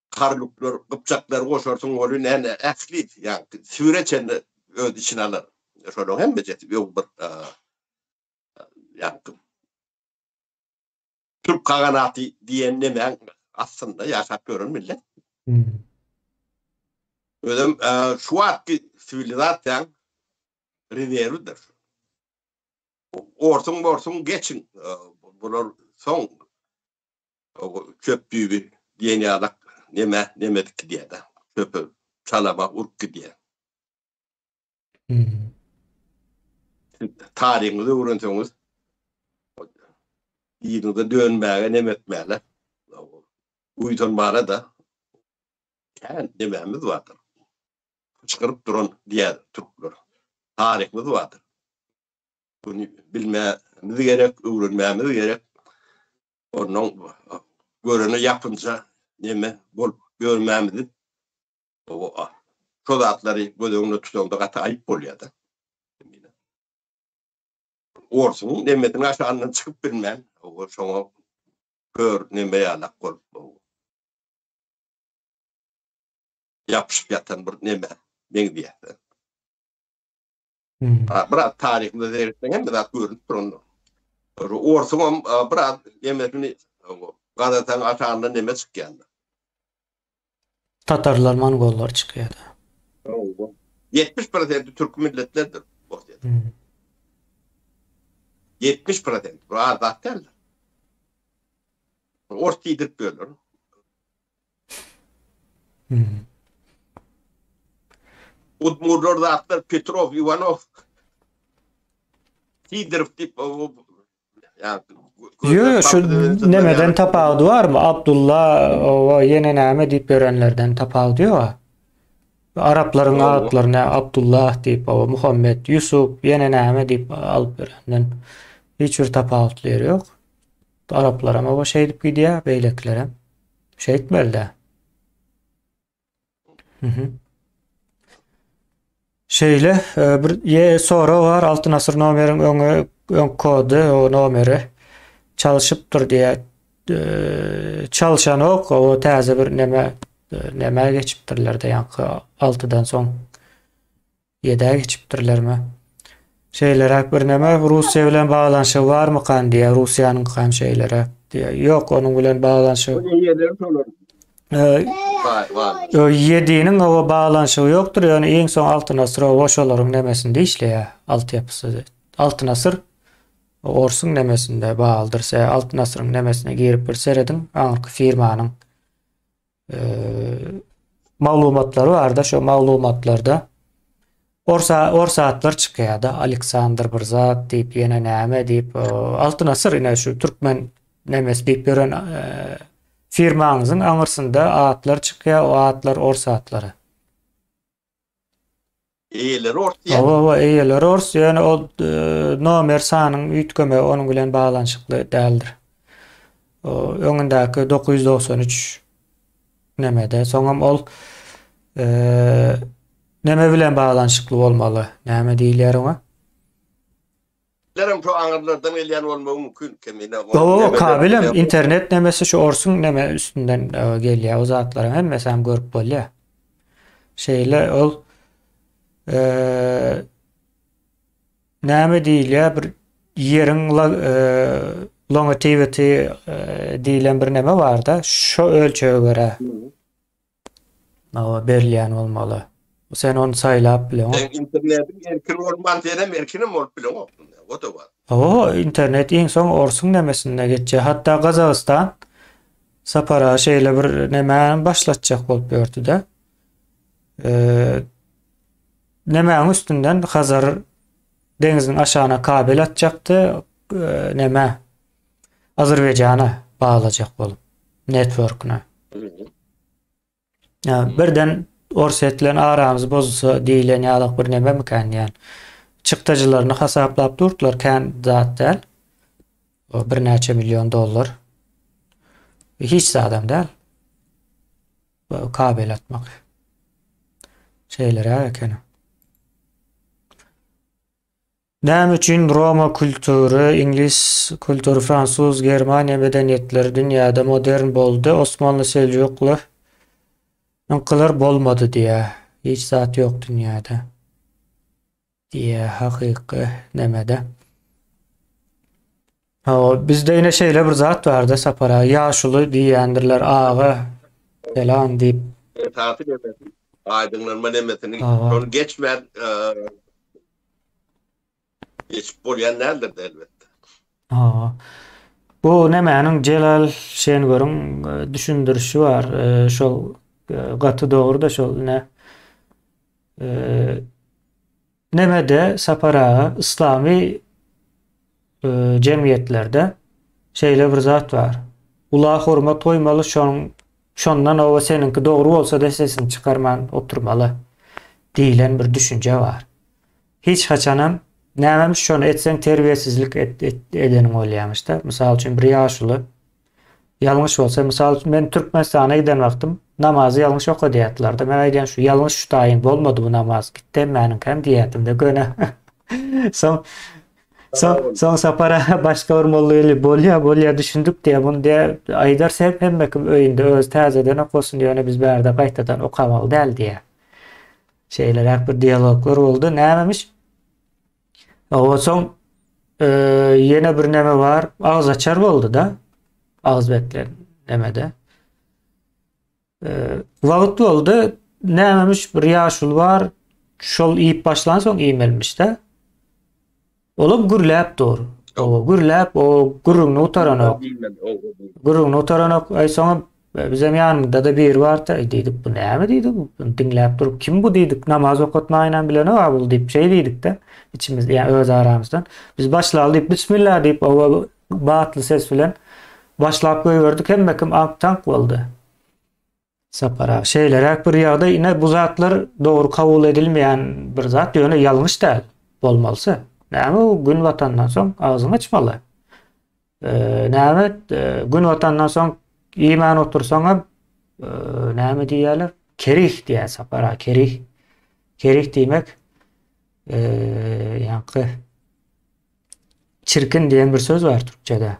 Karluklar, Gypjaklary goşarsyň ony näme ähli ýa Sibire çenli öz içine alar. Şolaryň hemmejesi ýok bir ýa Türk kaganaty diýen nemäň aslynda ýaşap ýören millet. Özem şu wagtky siwilizasiýaň rezerwidir. Orsuň morsuň geçiň. Bular soň çöp düýbi diýen ýalak neme neme edip gidýär-de. Çöpe çalama urup gidýär. Taryhyňyzy öwrenseňiz, yzyňyza dönmäge neme etmäle, buýsanmana-da kän nemämiz bardyr. Pyşgyryp duran diýer türkler. Taryhymyz bardyr. Muny bilmämiz gerek, öwrenmämiz gerek. Ondan görene ýapynja neme bolup ýörmämizi Şo zatlary göz öňünde tutaňda gaty aýyp bolýar-da. Orsuň nemesiniň aşagyndan çykyp bilmän, şoňa kör neme ýalak bolup ýapyşyp ýatan bir neme meňzeýär. Biraz taryhymyza seretseň hemme zat görünip durandyr. Orsuňam biraz nemesini gazasaň aşagyndan neme çykýandyr. Tatarlar, mongollar çykýar. 70 prosenti türki milletlerdir Orsýetde. 70 prosent. Bu az zat däldir. Ors diýdirip ýörler. Udmurlar zatlar Petrov, Iwanow, Sidorov diýip Ýo, şu nemeden tapawudy barmy? Abdulla, owa, ýene näme diýip ýörenlerden tapawudy ýok. Araplaryň atlaryny Abdullah diýip, owa, Muhammet, Ýusup, ýene näme diýip alyp ýörenden hiç bir tapawutly ýeri ýok. Araplaram owa şeýdip gidýär, beýlekilerem. Şeýtmeli-dä. Şeýle e, bir ýe sorag bar. Altyn asyr nomeriň öňi öň kody o nomeri çalşypdyr diýä. E, çalşanok o täze bir neme e, neme geçipdirler de ýaňky 6-dan soň. Ýedä geçipdirlermi? Şeýleräk bir neme Russiýa bilen baglanyşygy barmykan diýýär. Russiýanyňky hem şeýleräk diýýär. Ýok, onuň bilen baglanyşygy. Eýeleri şolar. Ýediniň oba baglanyşygy ýokdur, ýöne iň soň Altyn asyr oba şolaryň nemesinde işleýär, altyapysy. Altyn asyr orsuň nemesinde baglydyr. Se Altyn asyryň nemesine girip bir serediň, aňyrky firmanyň maglumatlary barda, şo maglumatlarda orsa ors atlar çykýar-da, Aleksandr bir zat diýip, ýene näme diýip, Altyn asyr ine şu türkmen nemesi diýip ýören firmaňyzyň aňyrsynda atlar çykýar, o atlar ors atlary. Eýeleri ors diýýär. Hawa, hawa, eýeleri ors, ýöne ol e, nomer sanyň üýtgemegi onuň bilen baglanyşykly däldir. O öňündäki 993. Nemede soňam ol neme bilen baglanyşykly bolmaly. Näme diýilýär oňa? Lerem şu aňyrlardan gelýän bolmagy mümkin kemine. O kabelem internet nemesi şu orsuň neme üstünden gelýär. O zatlaryň hemmesi hem görüp bolýar. Şeýle ol näme diýilýär bir ýeriň longevity diýlen bir neme barda şo ölçege görä Hawa berilýän bolmaly. Sen ony saýlap bileňok. Seň internetiň erkin bolman senem erkinem bolup bileňok. O da bar. Hawa internet iň soň orsuň nemesinde geçýär. Hatda Gazagystan Sapar aga şeýle bir nemäni başlatjak bolup ýördi-de. Nemäň üstünden Hazar deňziniň aşagyna kabel atjakdy, neme Azerbaýjana baglajak bolup networkine. Ýa birden Orsýet bilen aramyz bozulsa diýlen ýalak bir nememikän diýen. Çykdajylaryny hasaplap durdylar, kän zat däl. O birnäçe million dollar. Hiç zadam däl. Kabel atmak. Şeýleräk ekeni. Näme üçin Roma kultury, iňlis kultury, fransuz, germaniýa medeniýetleri dünýäde modern boldy, osmanly, seljukly yňkylar bolmady diýýär. Hiç zat ýok dünýäde. Diýýär hakyky nemede. Hawa, bizde ine şeýle bir zat barda Sapar aga, ýaşuly diýýändirler, aga falan diýip. Esasy nemesi, aýdyňlanma nemesini şony geçmän geçip bolýan däldir-de elbetde. Hawa. Bu nemäniň Jelal Şengörüň düşündirişi bar. Şol gaty dogry-da şol ine. Nemede Sapar aga yslamy jemgyýetlerde şeýle bir zat bar. Ula hormat goýmaly şonuň şondan oba seniňki dogry bolsa-da sesiňi çykarman oturmaly diýlen bir düşünje bar. Hiç haçanam nämemiş şony etseň terbiýesizlik et, et, edeniň bolýamyş-da. Mysal üçin bir ýaşuly Ýalňyş bolsa, mysal üçin, men Türkmenistana giden wagtym namazy ýalňyş okadýardylar-da. Men aýdýan şu ýalňyş şu taýyn bolmady bu namaz, gitdi hemmäniňkäm diýýärdim-de göni. Soň soň soň Sapar aga başga bir molla gelip, bolýa, bolýa düşündik diýýär. Muny diýýär, aýdarys hem hemme kim öýünde özi täzeden okasyn, ýöne biz bärde gaýtadan okamaly däl diýýär. Şeýleräk bir dialoglar boldy. Nämemiş? Owa soň ýene bir neme bar, agyz açar boldy-da. Agyz beklen nemede. Wagt boldy, nämemiş bir ýaşuly bar, şol iýip başlan soň iýmelimiş-de. Olam gürläp dur. Owa gürläp, o gürrüňini gutaranok. Gürrüňini gutaranok. Aý soňam Bizem ýanymyzda-da biri bardy, Aý diýdik, bu näme diýdik, bunu diňläp durup, kim bu diýdik, namaz okatmaýynam bilenok-a bul diýip, şeý diýdik-de, içimizde, ýa öz aramyzdan. Biz başlaly diýip, Bismillah diýip, oba batly ses bilen başlap goýberdik, hemme kim aňk-taňk boldy. Sapar aga, şeýleräk bir ýagdaý, ine bu zatlar dogry kabul edilmeýän bir zat, ýöne ýalňyş däl, bolmalysy. Näme bu gün batandan soň agzyňy açmaly. Näme gün batandan soň iýmän otursaňam näme diýýärler? Kerih diýýär Sapar aga, kerih. Kerih diýmek ýaňky çirkin diýen bir söz bar türkçede.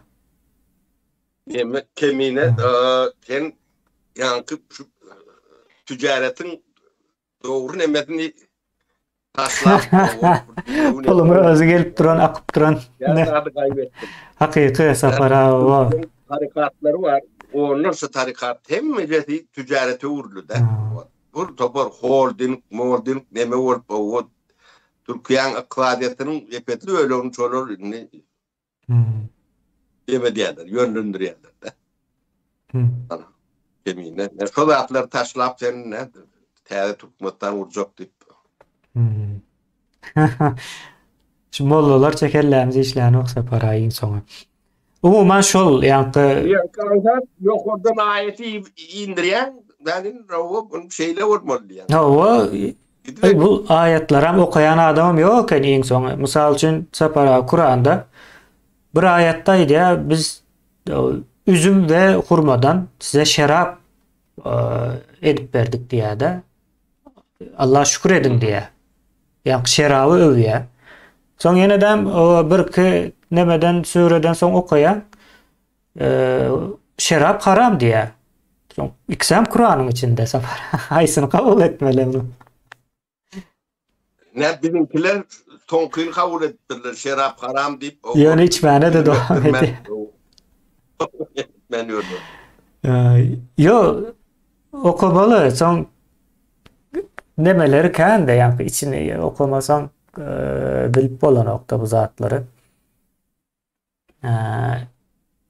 Näme kemine sen ýaňky şu ticaretiň dogry nemesini taşlap Puluň özi gelip duran, akyp duran. Hakyky Sapar aga. Tarikatlary bar. Onlarça tarikat hemmesi ticarete öwrüldi-de. Bir topar holding, molding neme bolup o Türkiýäň ykdysadyýetiniň epesli bölegini şolar indi Neme diýerler, ýönlendirýärler-de. Ana, kemine. Şo zatlary taşlap sen ne täze Türkmenistan gurjak diýip. Şu mollalar çekellämiz işlänok Sapar aga iň soňy. Umuman şol ýaňky Ýa ýokardan aýaty indirýäň, nädin rawa bu şeýle bolmaly diýýän. Hawa, bu aýatlaram okaýan adamam ýok eken iň soňy. Mysal üçin Sapar aga Kuranda bir aýatda aýdýar, biz üzüm we hurmadan size şerap. edip berdik diýýär-de. Alla şükür ediň diýýär. Ýa şeraby öwýär. Soň ýene-de birki nemeden süreden soň okaýar. Şerap haram diýýär. Soň ikisem Kuranyň içinde Sapar. Haýsyny kabul etmeli indi? Ne biziňkiler soňkyny kabul edipdirler, şerap haram diýip. Ýöne içmäne-de dowam edýär. Men ýörler. Ýok, okamaly, soň nemeleri kän-de, ýaňky içini okamasaň bilip bolanok-da bu zatlary.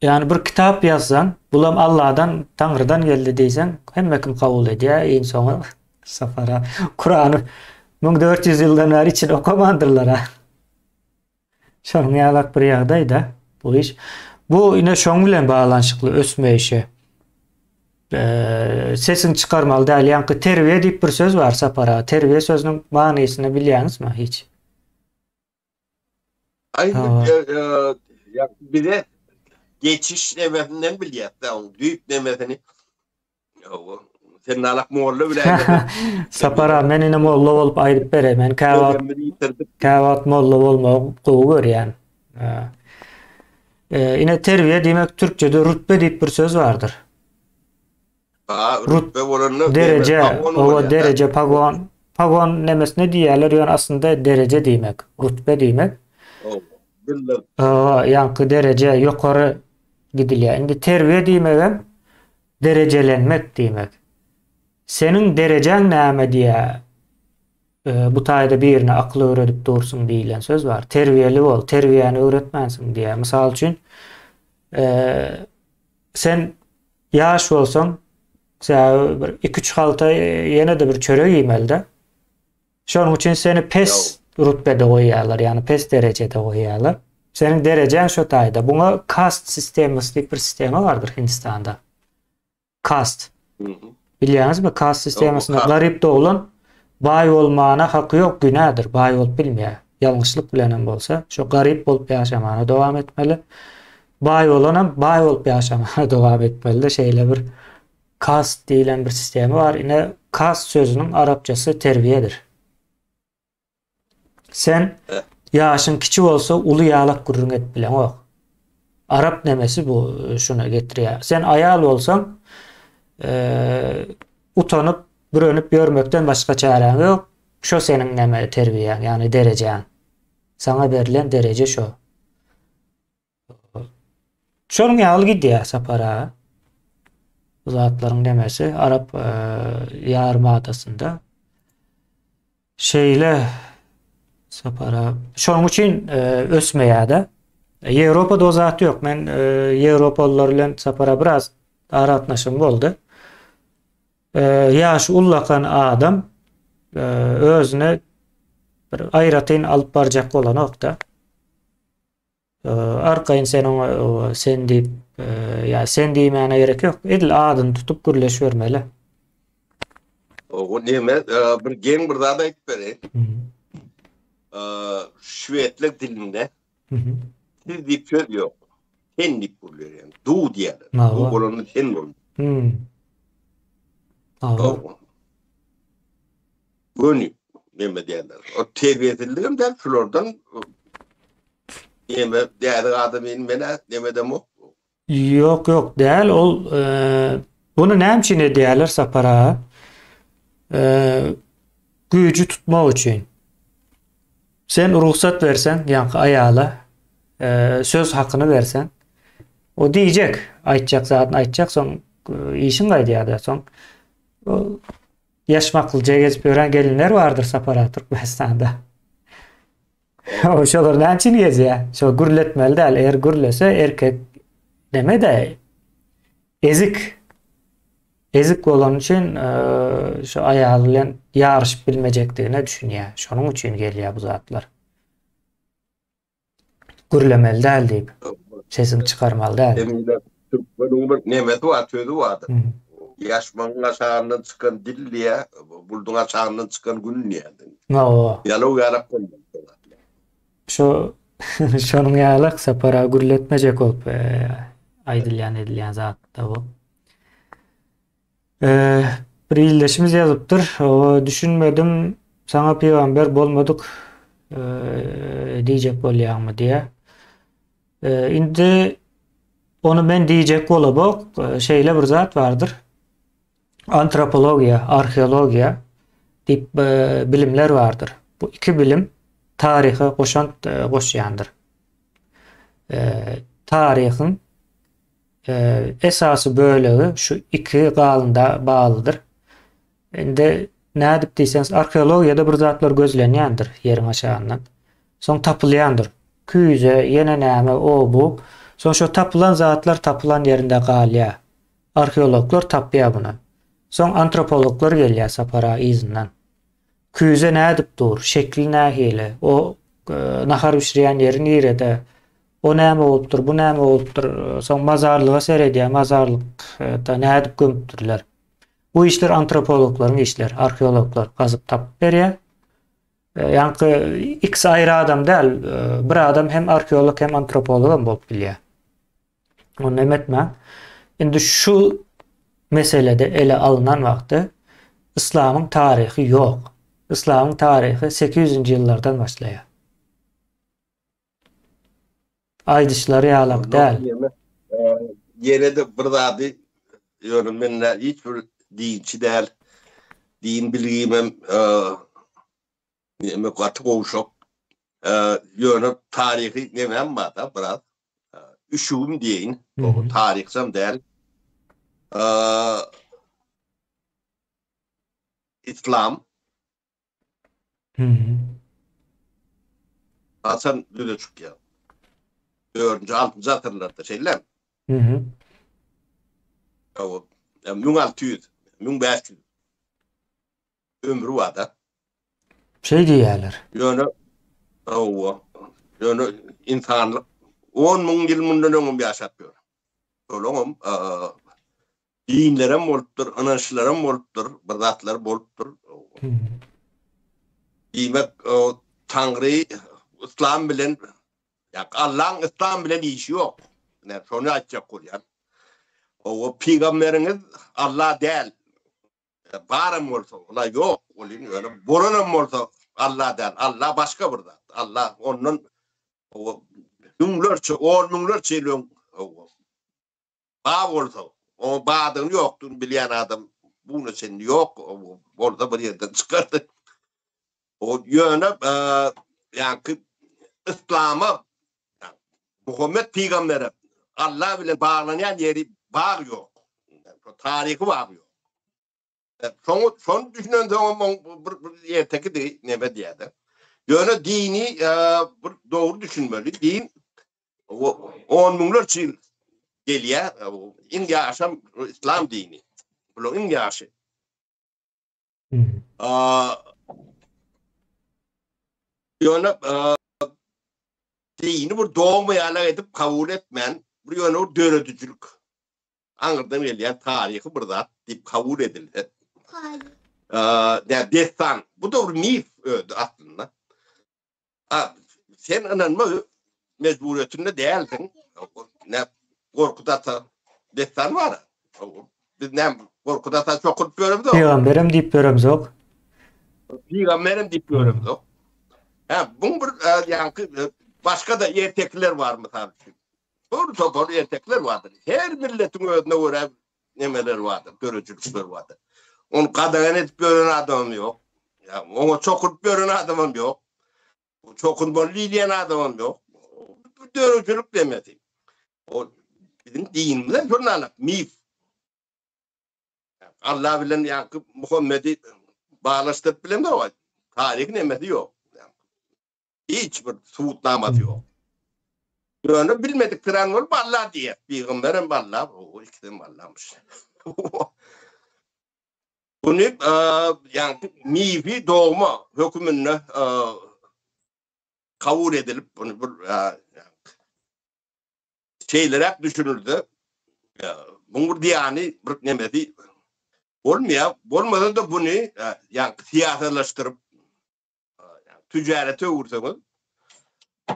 Ýagny bir kitap ýazsaň, bulam Allahdan, Taňrydan geldi diýseň, hemme kim kabul edýär, iň soňy Sapara Kurany 1400 ýyldan bäri içini okamandyrlar-a. Şonuň ýalak bir ýagdaý-da bu iş. Bu ine şoň bilen baglanyşykly ösme işi. Sesiňi çykarmaly däl. Ýaňky terbiýe diýip bir söz bar Sapar aga. Terbiýe sözüniň manysyny bilýäňizmi hiç? Aý, ýa bize geçiş nemesinden bilýäs-de, oň düýp nemesini. Ýowa, sen nalak molla biläýmesen. Sapar aga, men ine molla bolup aýdyp bereý. Men käwagt käwagt molla bolmagy gowy görýän. Ine terbiýe diýmek türkçede rütbe diýip bir söz bardyr. Ha, rütbe bolanda dereje, owa dereje pagon, pagon nemesine diýýärler, ýöne aslynda dereje diýmek, rütbe diýmek. Bildim. Owa, ýaňky dereje ýokary gidilýär. Indi terbiýe diýmegem derejelenmek diýmek. Seniň derejäň näme diýýär. Bu taýda birine akyl öwredip dursuň diýlen söz bar. Terbiýeli bol, terbiýäni öwretmänsiň diýýär. Mysal üçin, sen Ýaş bolsaň, sebäbi bir iki-üç halta ýene-de bir çörek iýmeli-de. Şonuň üçin seni pes rütbede goýýarlar, ýagny pes derejede goýýarlar. Seniň derejäň şo taýda. Buňa kast sistemasy diýip bir sistema bardyr Hindistanda. Kast. Bilýäňizmi, kast sistemasynda garyp doglan baý bolmana haky ýok, günädir, baý bolup bilmeýär. Ýalňyşlyk bilen hem bolsa, şo garyp bolup ýaşamana dowam etmeli. Baý bolanam baý bolup ýaşamaga dowam etmelide şeýle bir kast diýlen bir sistema bar. Ine kast sözüniň arapçasy terbiýedir. Sen ýaşyň kiçi bolsa uly ýalak gürrüň edip bileňok. Arap nemesi bu şuna getirýär. Sen aýal bolsaň utanyp, bürenip ýörmekden başga çäräň ýok. Şo seniň neme terbiýäň, ýagny derejäň. Saňa berlen dereje şo. Şonuň ýaly gidýär Sapar aga. Bu zatlaryň nemesi Arap e, ýarym adasynda. Şeýle Sapar aga. Şonuň üçin e, ösmeýär-de. Ýewropada o zat ýok. Men e, ýewropalylar bilen Sapar aga biraz aragatnaşygym boldy. Ýaşy ullakan adam özüne bir aýratyn alyp barjak bolanok-da. Arkaýyn sen oňa sen diýip, ýa sen diýmäne gerek ýok. Edil adyny tutup gürleşibermeli. O neme, bir geň bir zat aýdyp bereýin. Şwedler dilinde siz diýip söz ýok. Sen diýip gürleýär. Du diýýärler. Du bolanda sen bolýar. Göni neme diýerler. O terbiýesizligem däl, şulardan neme däli adam indi men neme demok. Ýok, ýok däl ol buny näme üçin edýärler Sapar aga? Güýji tutmak üçin. Sen rugsat berseň, ýaňky aýala söz hakyny berseň, o diýjek, aýtjak zadyny aýtjak, soň işiň gaýdýar-da, soň Ýaşmaklyja gezip ýören gelinler bardyr Sapar aga Türkmenistanda. Şolar näme üçin gezýär? Şo gürletmeli däl. Eger gürlese erkek neme-de ezik. Ezik bolany üçin şu aýaly bilen ýaryşyp bilmejekdigine düşünýär. Şonuň üçin gelýär bu zatlar. Gürlemeli däl diýip. Sesiňi çykarmaly däl. Emine türkmeniň bir nemesi bar, sözi bardyr. Ýaşmagyň aşagyndan çykan dil diýýär, bulduň aşagyndan çykan gün diýýär. Hawa. Ýalaw ýalak bolmaly. Şo şonuň ýalak Sapar aga gürletmejek bolup aýdylýan edilýän zat-da bu. Bir ildeşimiz ýazypdyr. O düşünmedim. Saňa pygamber bolmadyk diýjek bolýaňmy diýä. Indi ony men diýjek bolabok. Şeýle bir zat bardyr. Antropologiýa, arheologiýa diýip bilimler bardyr. Bu iki bilim taryha goşant goşýandyr. Taryhyň Esasy bölegi şu iki galynda baglydyr. Indi nädip diýseňiz, arheologiýada bir zatlar gözlenýändir ýeriň aşagyndan. Soň tapylýandyr. Küýze, ýene näme, o bu. Soň şo tapylan zatlar tapylan ýerinde galýar. Arheologlar tapýar muny. Soň antropologlar gelýär sapara yzyndan. Küýze nädip dur, şekli nähili, o nahar bişirýän ýeri nirede, O näme bolupdyr, bu näme bolupdyr, soň mazarlyga seredýär, mazarlykda nädip gömüpdirler. Bu işler antropologlaryň işleri, arheologlar gazyp tapyp berýär. Ýaňky ikisi aýry adam däl, bir adam hem arheolog hem antropolog hem bolup bilýär. Ony hem etmäň. Indi şu meselede ele alnan wagty yslamyň taryhy ýok. Yslamyň taryhy 800-nji ýyllardan başlaýar. Aýdyşlary ýalak däl. Ýene-de bir zady ýöne men hiç bir dinçi däl. Din bilgimem neme gaty gowşak. Ýöne taryhy nemem bar-da biraz. Üşügim diýeýin. Taryhçam däl. Islam Haçan ýüze çykýar? Dördünji, altynjy asyrlarda, şeýlemi? Hawa, 1600, 1500 ömri bar-da. Şeý diýýärler. Ýöne, hawa, ýöne insanlyk 10 müň ýyl mundan öňem ýaşap ýör. Şolaňam Dinlerem bolupdyr, ynançlaram bolupdyr, bir zatlar bolupdyr. Diýmek, Taňry yslam bilen, ýa Allaň yslam bilen işi ýok. Ine, şony aýtjak bolýan. O pygamberiňiz Alla däl. Baram bolsa, ola ýok, ol ýöne bolanam bolsa Alla däl. Alla başga bir zat. Alla ondan müňlerçe, on müňlerçe ýyl öň Bar bolsa, oňa bardygyny ýokdugyny bilýän adam bu güne çenli ýok, bolsa bir ýerden çykardy. O ýöne ýaňky yslama Muhammet pygambere Allah bilen baglanýan ýeri bag ýok. Taryhy bag ýok. Şoňa şony düşünen soňam oň bir bir ertekidi neme diýýärdi. Ýöne dini bir dogry düşünmeli. Din on müňlerçe ýyl gelýär. Iň ýaşam islam dini. Bularyň iň ýaşy. Ýöne dini bir dogma ýaly edip kabul etmän, bir ýöne bir döredijilik. aňyrdan gelýän taryhy bir zat diýip kabul edilse, dessan, bu da bir mif özi aslynda. A, sen ynanma mejburiýetinde dälsiň. Ne Gorkut ata dessan bar. Biz näme Gorkut ata çokuryp ýöremzok. Pygamberem diýip ýöremzok. Pygamberem diýip ýöremzok. Hä, buň bir ýaňky başga-da ertekiler bar mysal üçin. Bir topar ertekiler bardyr. Her milletiň özüne görä nemeleri bardyr, döredijilikleri bardyr. Ony gadagan edip ýören adamam ýok. Ýa oňa çokunyp ýören adamam ýok. Çokunmaly diýilýän adamam ýok. Bu döredijilik nemesi. O biziň dinimizem şondan mif. Allah bilen ýaňky Muhammedi baglaşdyryp bilemzok. Taryhy nemesi ýok. Hiç bir subutnamasy ýok. Ýöne bilmedik tyran bolup Allah diýýär. Pygamberem Allah, o ikisem Allahmyş. Buny ýaňky mifi dogma höküminde kabul edilip, bunu bir şeýleräk düşünilse, muň bir diýany, bir nemesi bolmaýar. Bolmasa-da buny ýaňky syýasalaşdyryp, tüjarete öwürseňiz,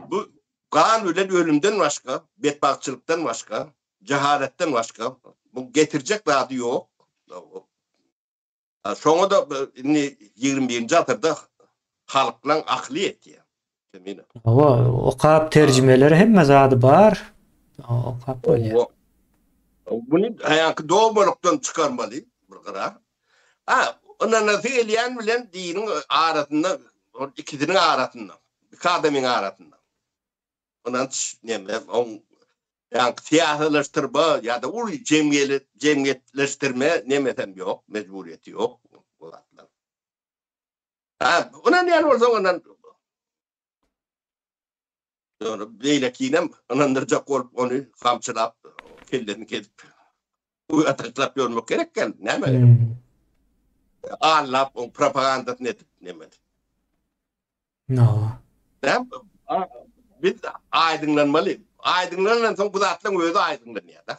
bu gan bilen ölümden başga, betbagtçylykdan başga, jehaletden başga bu getirjek zady ýok. Şoňa-da indi 21-nji asyrda halklaň akyly ýetýär. Kemine. Hawa, okap terjimeleri hemme zady bar. Okap bolýar. Muny haýanky dogmalykdan çykarmaly bir gyra. Ha, ynanasy gelýän bilen diniň arasynda, ol ikisiniň arasynda, iki adamyň arasynda. Ynanç neme, oň ýaňky syýasylaşdyrma ýa-da uly jemgyýetleşdirme nemesem ýok, mejburyýeti ýok bu zatlaryň. Ha, ynanýan bolsaň ynan. Ýöne beýlekinem ynandyrjak bolup ony gamçylap, kellesini kesip, uýa taşlap ýörmek gerek däl. Näme gerek? Hmm. Allap oň propagandasyny edip neme. No. Näme? Biz aýdyňlanmaly. Aýdyňlanan soň bu zatlaryň özi aýdyňlanýar-da.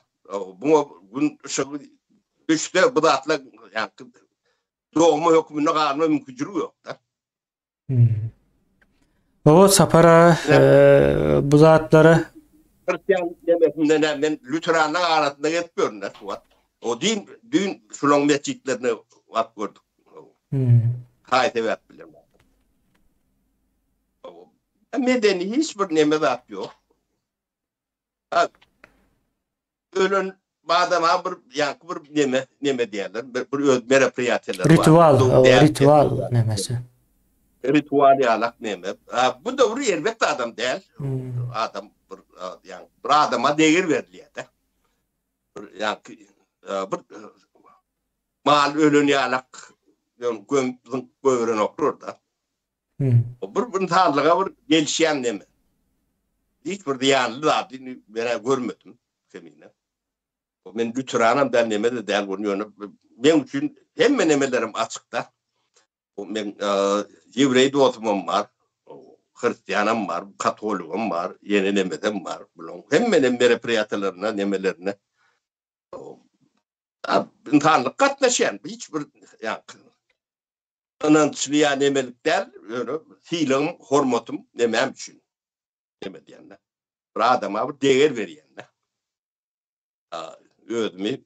Buňa gün yşygy düşse bu zatlar ýa-da dogma hökmünde galma mümkinçiligi ýok-da. Hmm. O Sapar aga, e, bu zatlara Hristian demesinde ne men lüteranlar arasynda gezip ýörün şu wagt. O din düýn şulaň mesjitlerine baryp gördük. Hmm. Haý sebäp bilen. Medeni hiç bir neme zat ýok. Ölen adama bir ýaňky bir neme neme diýerler. Bir, bir öz meropriýatiýalar bar. Ritual, ritual nemesi. Ritual ýalak neme. Bu da bir erbet adam däl. Hmm. Adam bir ýaňky bir adama deger berilýär-de. Bir ýaňky bir mal ölen ýalak göm zyňk goýberenoklar-da. Bir ynsanlyga bir gelişýän neme. Hiç bir zyýanly zady men görmedim kemine. Men lüteranam däl, neme-de däl, ony ýöne meň üçin hemme nemelerim açykda. Men ýewreý dostumam bar, hristianam bar, katoligam bar, ýene nemesem bar. Bularyň hemme meropriýatiýalaryna, nemelerine ynsanlyk gatnaşýan. Hiç bir ýa ynançly ýa nemelik däl, ýöne sylagym, hormatym nemäm üçin. Neme diýende. Bir adama bir deger berýän-de. Özümi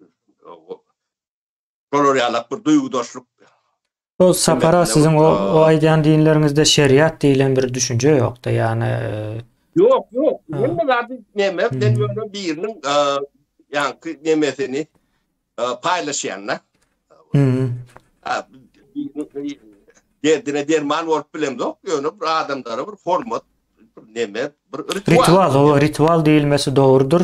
şolar ýalak bir duýgudaşlyk. O Sapar aga siziň o o aýdýan dinleriňizde şeriat diýlen bir düşünje ýokda, ýagny Ýok, ýok. Hemme zady neme, men ýöne biriniň ýaňky nemesini paýlaşýan-da. Derdine derman bolup bilemzok, ýöne bir adamlara bir hormat, bir neme, bir ritual. Ritual, o ritual diýilmesi dogrudyr.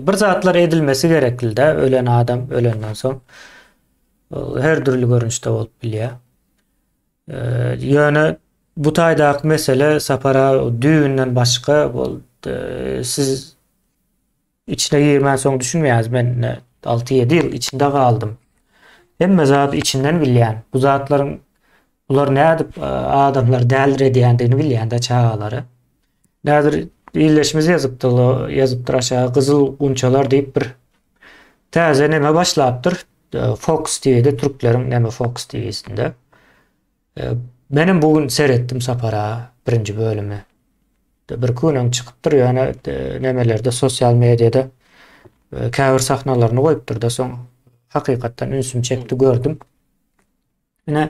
Bir zatlar edilmesi gerekli-de, ölen adam ölenden soň. Her dürli görnüşde bolup bilýär. Ýöne bu taýdaky mesele Sapar aga düýbünden başga. Ol siz Içine girmän soň düşünmeýäňiz men ine 6-7 ýyl içinde galdym. Hemme zady içinden bilýän. Bu zatlaryň bular nädip e, adamlary däliredýändigini bilýän-de çagalary. Nädir ildeşimiz ýazypdyr, ýazypdyr aşağı gyzyl gunçalar diýip bir täze neme başlapdyr. E, Fox TV'de türkleriň neme Fox TV'sinde. E, menem bu gün seretdim Sapara birinji bölümi. Bir gün öň çykypdyr, ýöne e, nemelerde sosial mediada e, käbir sahnalaryny goýupdyr da soň hakykatdan ünsüm çekdi gördüm. Ine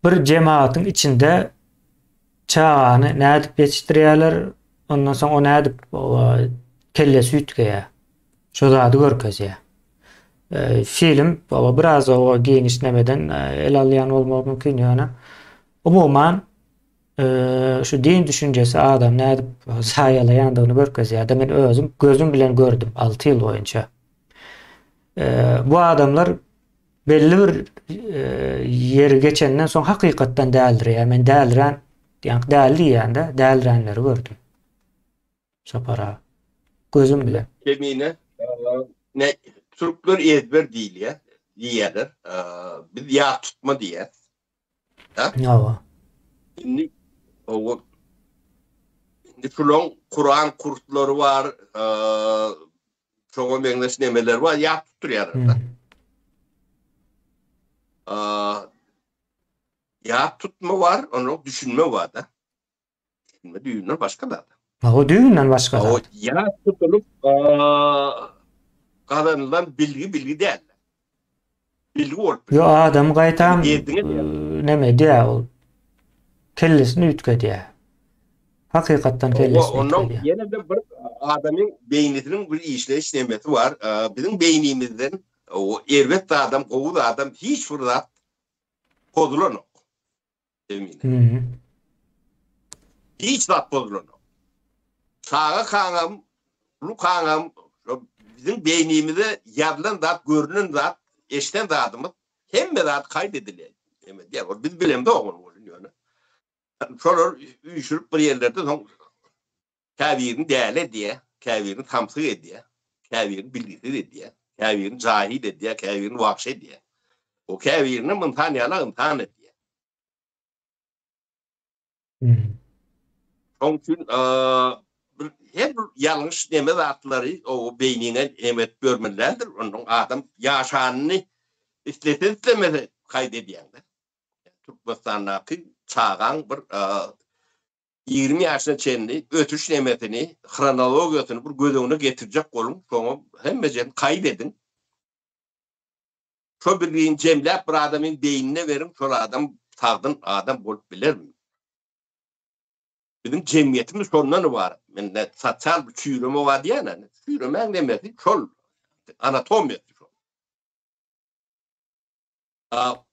bir jemagatyň içinde çagany nädip ýetişdirýärler, ondan soň o nädip kellesi üýtgeýär. Şo zady görkezýär. Film baba biraz o giňiş nemeden el alýan bolmagy mümkin ýöne umuman şu din düşünjesi adam nädip zaýalaýandygyny görkezýär. Men özüm gözüm bilen gördüm 6 ýyl boýunça. Bu adamlar belli bir ýeri geçenden soň hakykatdan dälirýär. Men dälirän, ýa däli diýýän-de, däliränleri gördüm. Sapar aga. Gözüm bilen. Kemine ne türkler ezber diýilýär, diýýärler. Biz ýat tutma diýýäs. Ha? Hawa. Indi owa indi şulaň Kuran kurslary bar, şoňa meňzeş nemeler bar, ýat tutdurýarlar. Hmm. Ýat tutma bar, onuň düşünme bar-da. Düşünme düýbünden başga zat. O düýbünden başga zat. O ýat tutulyp gazanylan bilgi bilgi däl. Bilgi bolup Ýo adam gaýtam neme edýär ol. Kellesini üýtgedýär. Hakykatdan kellesini Ondan ýene-de bir adamyň beýnisiniň bir işleýiş nemesi bar. Biziň beýnimizden o erbet zadam, gowy zadam hiç bir zat pozulanok. Emine. Hiç zat bozulanok. Çaga kaňam, uly kaňam biziň beýnimize ýazylan zat, görünen zat, eşiden zadymyz hemme zat kaýt edilýär. Eme diýär, ol biz bilemzok ony welin ýöne. Şolar üýşürip bir ýerlerde soň käbirini däli edýär, käbirini samsyk edýär, käbirini bilgisiz edýär, käbirini jahyl edýär, käbirini wagşy edýär. O käbirinem ynsan ýaly ynsan edýär. Şoň üçin bir her bir ýalňyş neme zatlary o beýniňe neme edip ýörmeli däldir. Ondan adam ýaşanyny islese islemese kaýt edýäňde. Türkmenistandaky çagaň bir 20 ýaşyna çenli ösüş nemesini, hronologiýasyny bir göz öňüne getirjek boluň, şoňa hemmejesini kaýt ediň. Şo bilgini jemläp bir adamyň beýnine beriň, şol adam sagdyn adam bolup bilermi? Biziň jemgyýetimiz şondan ybarat. Men ne sosial bir çüýreme bar diýýän, çüýremäň nemesi şol, anatomiýasy şol.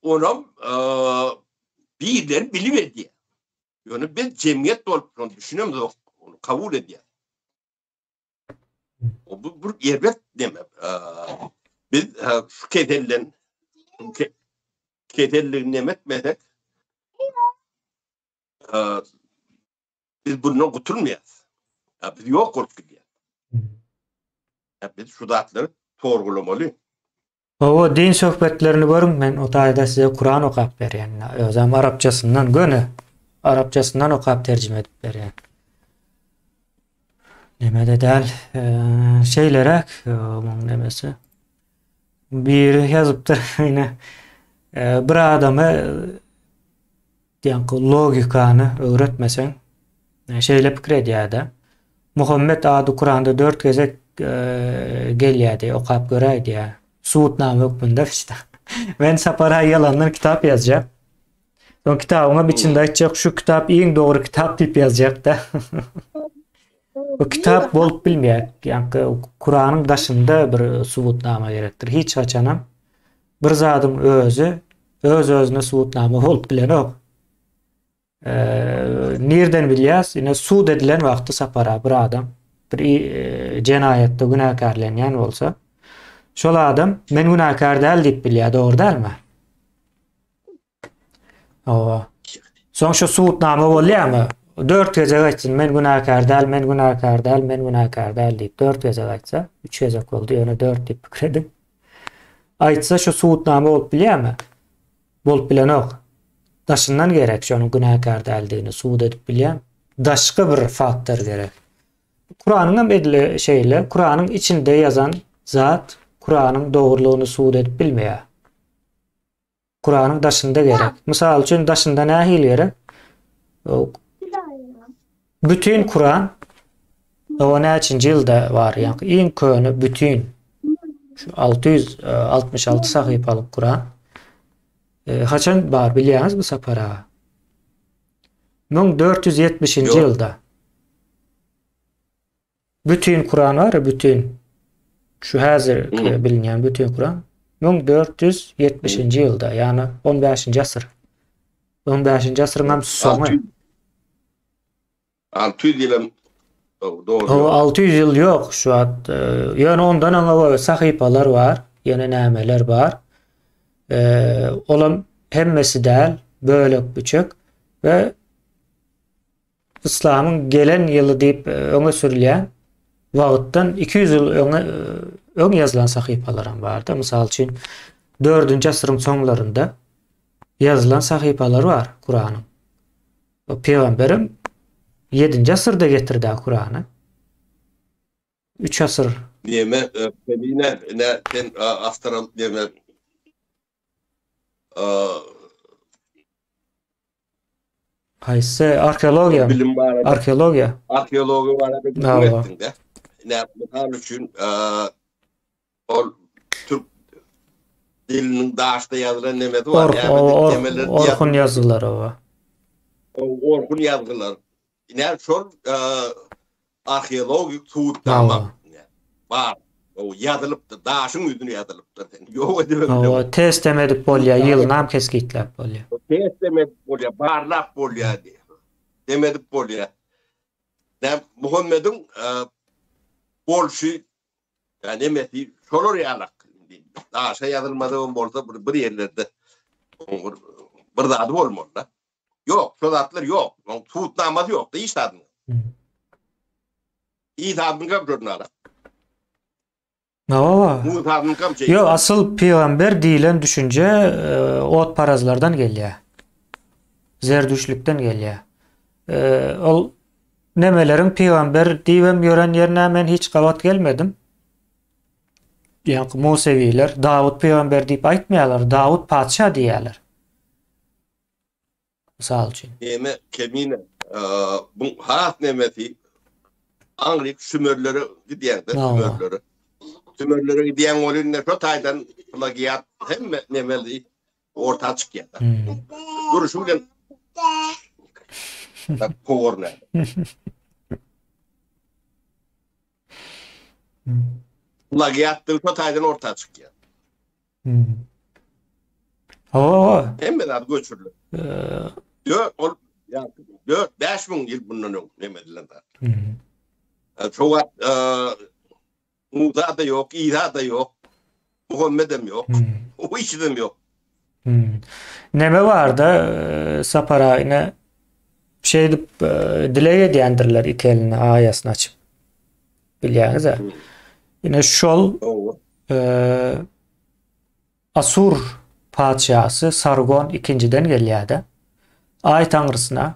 Onam birleri bilip edýär. Ýöne biz jemgyýet bolup şony düşünemzok, ony kabul edýär. Bu bir erbet neme. Biz şu keselden keselligini neme etmesek biz bundan gutulmaýarys. Biz ýok bolup gidýäris. Biz şu zatlary sorgulamaly. Hawa, din söhbetlerini görüň, men o taýda size Kuran okap berýän. Özem arapçasyndan göni arapçasyndan okap terjime edip berýän. Neme-de däl, şeýleräk muň nemesi. Biri ýazypdyr ine bir adamy diýen logikany öwretmeseň şeýle pikir edýär-de. Muhammet ady Kuranda 4 gezek gelýärdi, okap göräý diýýär. Subutnama hökmünde işte. Men Sapar aý ýalandan kitap ýazjak. Soň kitabyňam içinde aýtjak, şu kitap iň dogry kitap diýip ýazjak-da. Bu kitap bolup bilmeýär. Ýaňky Kuranyň daşynda bir subutnama gerekdir. Hiç haçanam bir zadyň özi öz-özüne subutnama bolup bilenok. Nirden bilýäs? Ine sud edilen wagty Sapara bir adam bir jenaýatda günäkärlenýän bolsa, şol adam men günäkär däl diýip bilýär, dogry dälmi? Hawa. Soň şu subutnama bolýarmy? 4 gezek aýtsyn, men günäkär däl, men günäkär däl, men günäkär däl diýip 4 gezek aýtsa, 3 gezek boldy, ýöne 4 diýip pikir ediň. Aýtsa şu subutnama bolup bilýärmi? Bolup bilenok. Daşyndan gerek şonuň günäkär däldigini subut edip bilýän daşky bir faktor gerek. Kuranyň hem edil şeýle, Kuranyň içinde ýazan zat Kuranyň dogrulygyny subut edip bilmeýär. Kuranyň daşynda gerek. Mysal üçin daşynda nähili gerek? Bütin Kuran o näçinji ýylda bar? Ýa iň köne bütin şu 666 sahypalyk Kuran. E, haçan bar bilýäňizmi Sapar aga? 1470-nji ýylda. Bütin Kuran bar, bütin. Şu häzir bilinýän bütin Kuran 1470-nji ýylda, ýagny 15-nji asyr. 15-nji asyryň hem soňy. 600 ýylam dogry. Hawa, 600 ýyl ýok şu wagt. Ýöne ondan öňe sahypalar bar, ýene nämeler bar. Olam hemmesi däl, bölek-büçek we Yslamyň gelen ýyly diýip öňe sürülýän wagtdan 200 ýyl öňe öň ýazylan sahypalaram bardy. Mysal üçin, 4-nji asyryň soňlarynda ýazylan sahypalar bar Kuranyň. Pygamberem 7-nji asyrda getirdi Kurany. 3 asyr. Neme, Kemine, ne sen awtoram neme Haýsy arheologiýa? Bilim barada. Arheologiýa. Arheologiýa barada gürrüň etdiň-de. Ine, mysal üçin, ol türk. diliniň daşda ýazylan nemesi bar. Orhun ýazgylary bar. Orhun ýazgylar. Ine şol arheologik subutnama bar. O ýazylypdyr, daşyň ýüzüne ýazylypdyr. Sen ýok edip Hawa, testem edip bolýar, ýylyny hem kesgitläp bolýar. Testem edip bolýar, barlap bolýar. Dem edip bolýar. Näme Muhammediň bolşy ýa nemesi şolar ýalak. Daşa ýazylmadygam bolsa bir bir ýerlerde bir, bir zady bolmaly-da. Ýok, şo zatlar ýok. Oň subutnamasy ýok-da hiç zadyň. Isanyňkam şonda. Hawa. Musanyňkam şeýle. Ýok, asyl pygamber diýlen düşünje e, otparazlardan gelýär. Zerdüşlikden gelýär. E, ol nemeleriň pygamber diýibem ýören ýerine men hiç gabat gelmedim. Ýaňky Musewiler Dawut pygamber diýip aýtmaýarlar, Dawut patyşa diýýärler. Mysal üçin. Neme Kemine bu has nemesi aňryk şümerlere gidýäňde şümerlere. Şümerlere gidýäň welin şo taýdan plagiat hemme nemeli orta çykýar. Hmm. Duruşy bilen da kowar näme. Plagiat şo taýdan orta çykýar. Hmm. Hawa. Hemme zat göçürilip. Dört, ol ýa 4 5000 ýyl bundan öň neme edilen zat. Hmm. Şo wagt Musa da ýok, Isa da ýok, Muhammedem ýok. Hmm. O ikisem ýok. Hmm. Neme barda Sapar aga ine şeýdip dileg edýändirler iki elini aýasyny açyp. Bilýäňiz-ä. Ine şol Asur patyşasy Sargon ikinjiden gelýär-de. Aý taňrysyna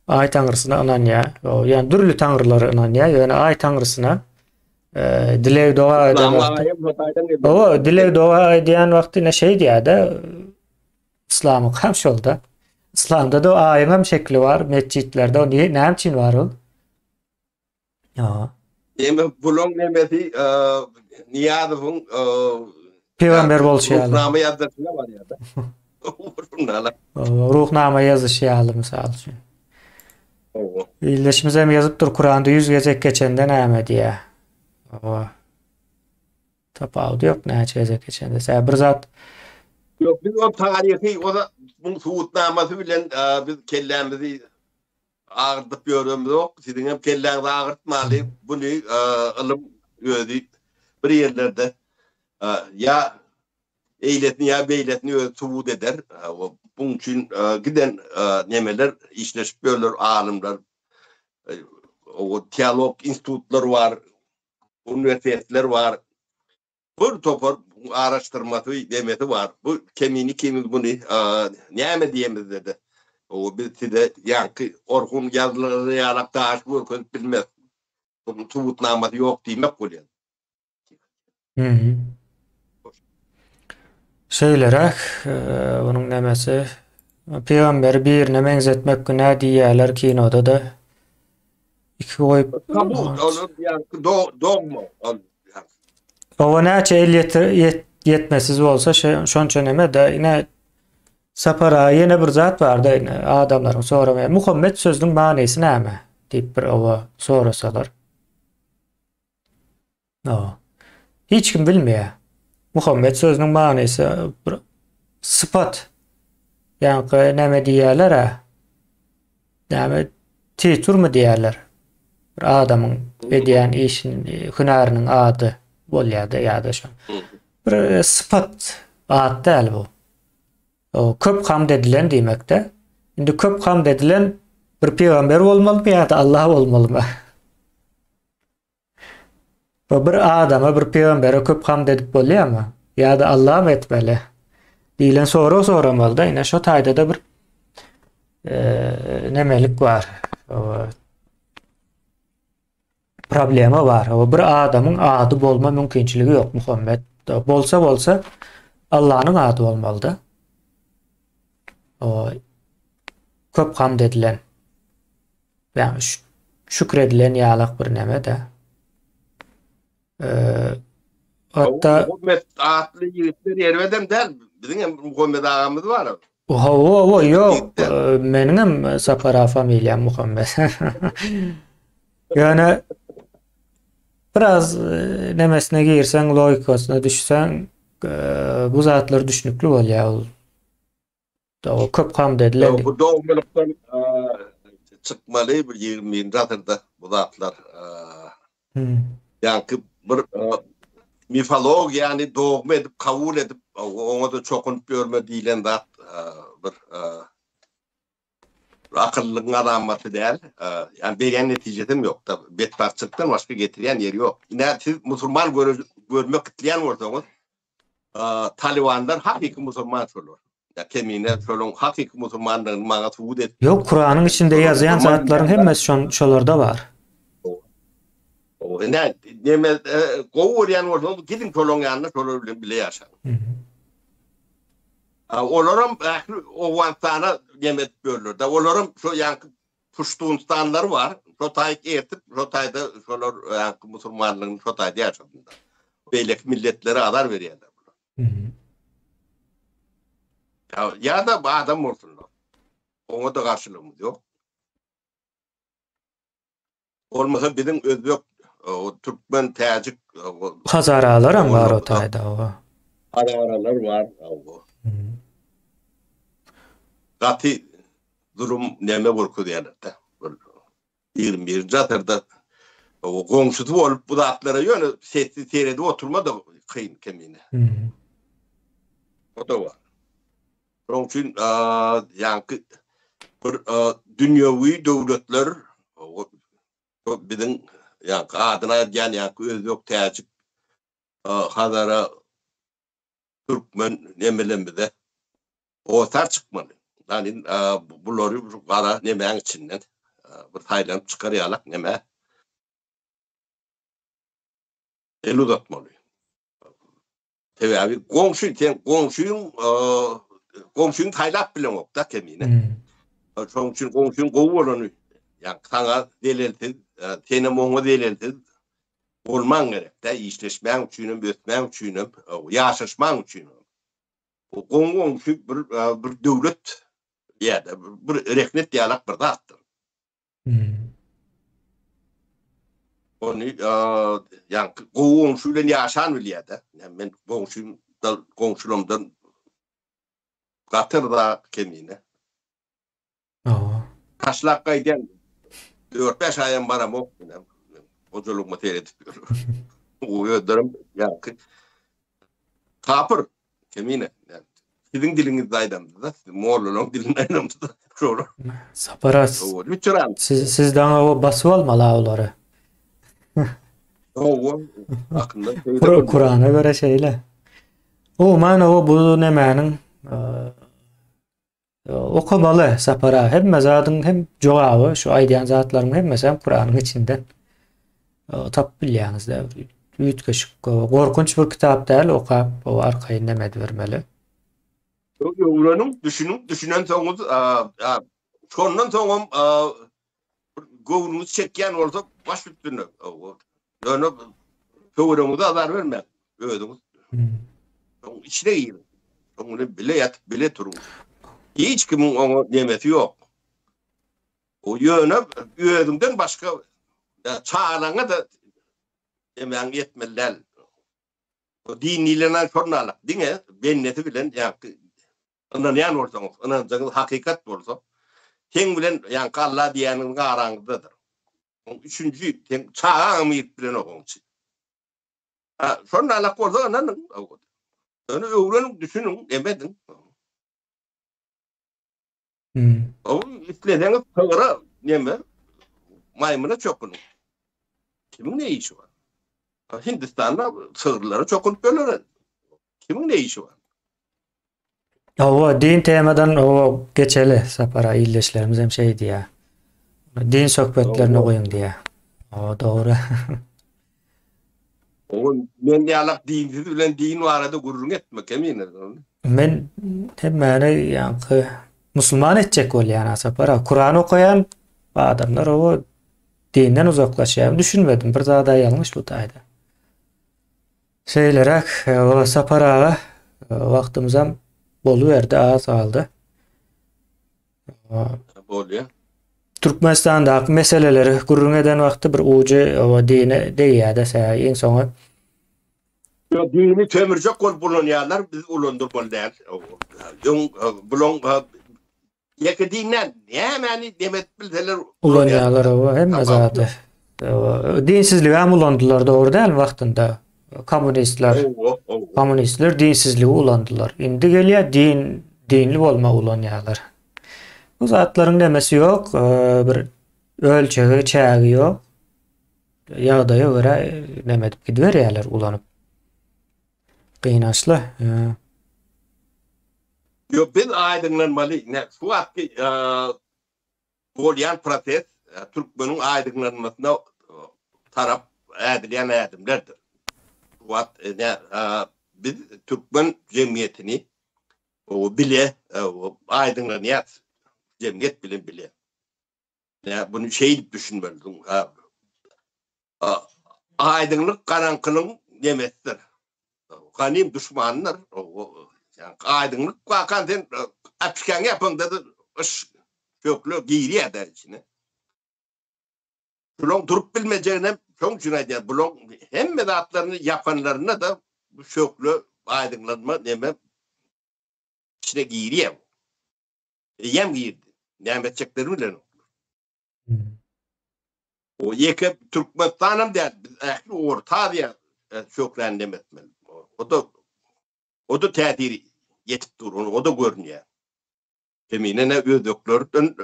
Aý taňrysyna ynanýar. Ýani dürli taňrylara ynanýar. Ýöne Aý taňrysyna dileg doga eden wagty. Owa, dileg doga edýän wagty ine şeý diýýär-de. Yslamyň hem şolda. Yslamda da aýyň hem şekli bar, metjitlerde. O näme üçin bar ol? Ýa. Demek bulaň nemesi Nyýazowyň Pygamber bolşy ýaly. Ruhnama ýazdyryşyna barýar-da. Ruhnama ýazyşy ýaly mysal üçin. Hawa. Ildeşimiz hem ýazypdyr Kuranda 100 gezek geçende näme diýýär. Hawa. Tapawudy ýok näçe gezek geçende. Sebäbi bir zat Ýok, biz o taryhy, o bu subutnamasy bilen biz kellämizi Agyrdyp ýöremzok, siziňem kelläňizi agyrtmaly, buny ylym özi bir ýerlerde ýa eýlesini ýa beýlesini özi subut eder. Buň üçin giden nemeler işleşip ýörler alymlar, teolog institutlar bar, uniwersitetler bar. Bir topar araşdyrmasy, demesi bar. Bu Kemine ikimiz buny näme diýemizde-de, biz size ýaňky Orhun ýazylary ýalak daş görkezip bilmeris. Bunuň subutnamasy ýok diýmek bolýar. Şeýleräk, bunuň nemesi, pygamberi birine meňzetmek günä diýýärler kinoda-da. Iki goýup. Kabul, ol ýaňky dogma. Oba näçe el ýetmesiz bolsa şonça neme-de ine Sapar aga ýene bir zat barda ine adamlaryň soramaýan Muhammet sözüniň manysy näme diýip bir oba sorasalar. No. Hiç kim bilmeýär. Muhammet sözüniň manysy bir sypat. Ýaňky näme diýýärler-ä? Näme titurmy diýýärler. Bir adamyň edýän işini, hünäriniň ady bolýar-da ýa-da şo. Bir e, sypat at däl bu. O köp hamd edilen diýmekde. Indi köp hamd edilen bir pygamber bolmalymy ýa-da Allah bolmalymy? Bu bir adama, bir pygambere köp hamd edip bolýarmy? Ýa-da Allahmy etmeli? Diýlen sorag soramaly-da, ine şo taýda-da bir e, nemelik bar. Problema bar. O bir adamyň ady bolma mümkinçiligi ýok Muhammed. Bolsa bolsa Allahnyň ady bolmaly-da. O köp hamd edilen. Ýagny şükür edilen ýalak bir neme-de. Hatda Muhammet atly ýigitler erbedem däl. Biziň hem Muhammet agamyz bar. Hawa, hawa, ýok. Meniň hem Sapar aga familiýam Muhammet. Ýöne biraz nemesine girseň, logikasyna düşseň, bu zatlar düşnükli bolýar ol. Dogry, köp hamd edilen. Bu dogmalykdan çykmaly bir 21-nji asyrda bu zatlar. Ýaňky bir mifologiýany dogma edip kabul edip, oňa-da çokunyp ýörme diýlen zat bir akyllygyň alamaty däl. Ýani berýän netijesem ýok-da. Betbagtçylykdan başga getirýän ýeri ýok. Ine siz musulman görmek isleýän bolsaňyz, Talybanlar hakyky musulman şolar. Ýa kemine şolaryň hakyky musulmandygyny maňa subut et. Ýok Kuranyň içinde ýazýan zatlaryň hemmesi şon şolarda bar. Ine neme gowy görýän bolsaňyz gidiň şolaryň ýanyna şolar bilen bile ýaşaň. Olaram ähli Owganystana neme edip ýörler-de. Olaram şo ýaňky Puştunstanlary bar. Şo taýyk ertip, şo taýda şolar ýaňky musulmanlygyny şo taýda ýaşasynlar. Beýleki milletlere azar berýärler bular. Ýa-da adam bolsunlar. Oňa-da garşylygymyz ýok. Bolmasa biziň özbek, türkmen, täjik Hazaralaram bar o taýda. Hazaralar bar. Gaty zulum neme görkezýärler-de. Bir 21-nji asyrda goňşusy bolup bu zatlara ýöne sessiz seredip oturma-da kyn kemine. O-da bar. Şonuň üçin ýaňky bir dünýewi döwletler biziň ýaňky adyny aýdýan ýaňky özbek, täjik, hazara, türkmen nemelerimize hossar çykmaly. Ýagny bulary gara nemäň içinden bir saýlanyp çykar ýalak neme el uzatmaly. Sebäbi goňşy, sen goňşyň, goňşyňy saýlap bileňok-da kemine. Şonuň üçin goňşyň gowy bolany, ýa saňa zelelsiz, senem oňa zelelsiz bolmaň gerek-dä, işleşmäň üçinem, ösmäň üçinem, ýaşaşmaň üçinem. Goňy goňşy bir bir döwlet ýa-da bir rehnet ýalak bir zatdyr. Ony ýaňky gowy goňşy bilen ýaşan bilýär-de. Men goňşymdan, goňşularymdan gaty rza kemine. Hawa. Taşlap gaýdýan. Dört-bäş aýam baramok. Hojalygyma seredip ýörün. Özlerem ýaňky Kapyr, kemine. Siziň diliňizde aýdamda-da, siz mollalaryň dilinde aýdamda-da şolar. Sapar as. Siz siz daňa o basyp almaly olary. Hawa, akynda şeýle. Kurana görä şeýle. Umuman o bu nemäniň Okamaly Sapar aga hemme zadyň hem jogaby şu aýdýan zatlaryň hemmesi hem Kuranyň içinden tapyp bilýäňizde üýtgeşik gorkunç bir kitap däl okap o arkaýyn neme edibermeli. Öwreniň, düşüniň, düşünensoňyz şondan soňam göwnüňiz çekýän bolsa baş üstüne. Ýöne töweregiňize azar bermäň, özüňiz oň içine giriň. Oň bilen bile ýatyp, bile turuň. Hiç kimiň oňa nemesi ýok. O ýöne özüňden başga çagalaňa-da nemäň ýetmeli däl. O din diýlen şondalyk, diňe bendesi bilen ýaňky Ynanýan bolsaňyz, ynanjyňyz hakykat bolsa, seň bilen ýaňky Alla diýýäniňiziň araňyzdadyr. Oň üçünji, seň çagaňam girip bilenok oň içine. Ha, şonda alak bolsa ynanyň. Ýöne öwreniň, düşüniň, emediň. Hmm. O isleseňiz sygyra neme maýmyna çokunyň. Kimiň ne işi bar? Hindistanda sygyrlara çokunyp ýörler. Kimiň ne işi bar? Hawa, din temadan o geçeli Sapara ildeşlerimiz hem şeý diýýär. Din söhbetlerini goýuň diýýär. O dogry. Oňa men ýalak dinsiz bilen din barada gürrüň etme kemine. Men hemmäni ýaňky musulman etjek bolýan Sapar. Kuran okaýan adamlar o dinden uzaklaşýar. Düşünmedim bir zada ýalňyş bu taýda. Şeýleräk, Sapar aga, wagtymyzam boluberdi, az galdy. Bolýar. Türkmenistandaky meseleleri gürrüň eden wagty bir ujy o dine degýär-de, sebäbi iň soňy Ýok, dini sömürjek bolup ulanýarlar, biz ulandyrmaly däl. Öň bulaň ýeke dinden nämäni neme edip bilseler ulanýarlar, oba hemme zady. Dinsizligi hem ulandylar, dogry dälmi wagtynda? Kommunistler. Kommunistler dinsizligi ulandylar. Indi gelýär din dinli bolma ulanýarlar. Bu zatlaryň nemesi ýok, bir ölçegi, çägi ýok. Ýagdaýa görä neme edip gidiberýärler ulanyp. Gynançly. Ýok, biz aýdyňlanmaly. Şu wagtky bolýan proses türkmeniň aýdyňlanmasyna tarap ädilýän ädimlerdir. Şu wagt biz türkmen jemgyýetini bile aýdyňlanýarys. Jemgyýet bilen bile. Buny şeýdip düşünmeli. Aýdyňlyk garaňkylygyň nemesidir. Ganym duşmanydyr. Aýdyňlyk bakan sen äpişgäňi ýapaňda-da yş kökle girýär-dä içine. Bulaň durup bilmejeginem şoň üçin aýdýan. Bulaň hemme zatlaryny ýapanlarynda-da bu şöhle aýdyňlanma neme içine girýär. Eýýäm girdi. Näme etjeklerini bilenoklar. O ýeke Türkmenistanam däl, biz ähli Orta Aziýa şöhläni neme etmeli. O-da o-da täsiri ýetip dur, o-da görünýär. Kemine ne özbeklerden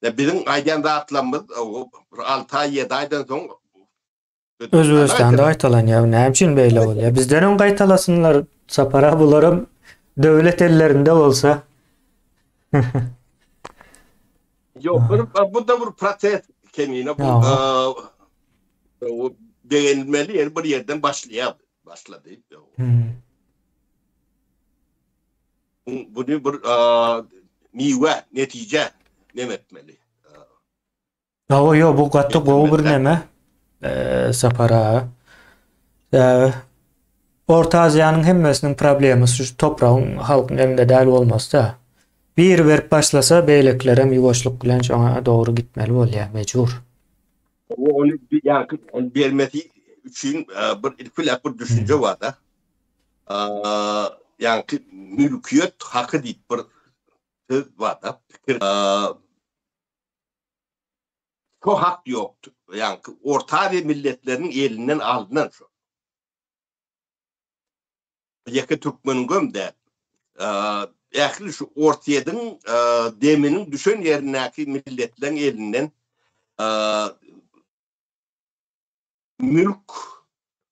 ne biziň aýdýan zatlarymyz bir 6 aý, 7 aýdan soň Özbegistanda gaýtalanýar. Näme üçin beýle bolýar? Bizden öň gaýtalasynlar. Sapar aga bularam döwlet ellerinde bolsa. Ýok, bir bu da bir proses kemine bu begenilmeli ýeri bir ýerden başlaýar, başlady. Buny bir miwe, netije neme etmeli. Hawa ýok bu gaty gowy bir neme Sapar aga. Sebäbi Orta Aziýanyň hemmesiniň problemasy şu topragyň halkyň elinde däl bolmasy-da. Biri berip başlasa beýlekilerem ýuwaşlyk bilen şoňa dogry gitmeli bolýar mejbur. Ony ýaňky ony bermesi üçin bir ilki bir düşünje bar-da. Ýaňky mülkiýet haky diýip bir söz bar-da, pikir. Şo hak ýokdy. Ýaňky Orta Aziýa milletleriniň elinden alnan şo. Ýeke türkmeniňkem däl. Ähli şu Orsýetiň deminiň düşen ýerindäki milletleriň elinden mülk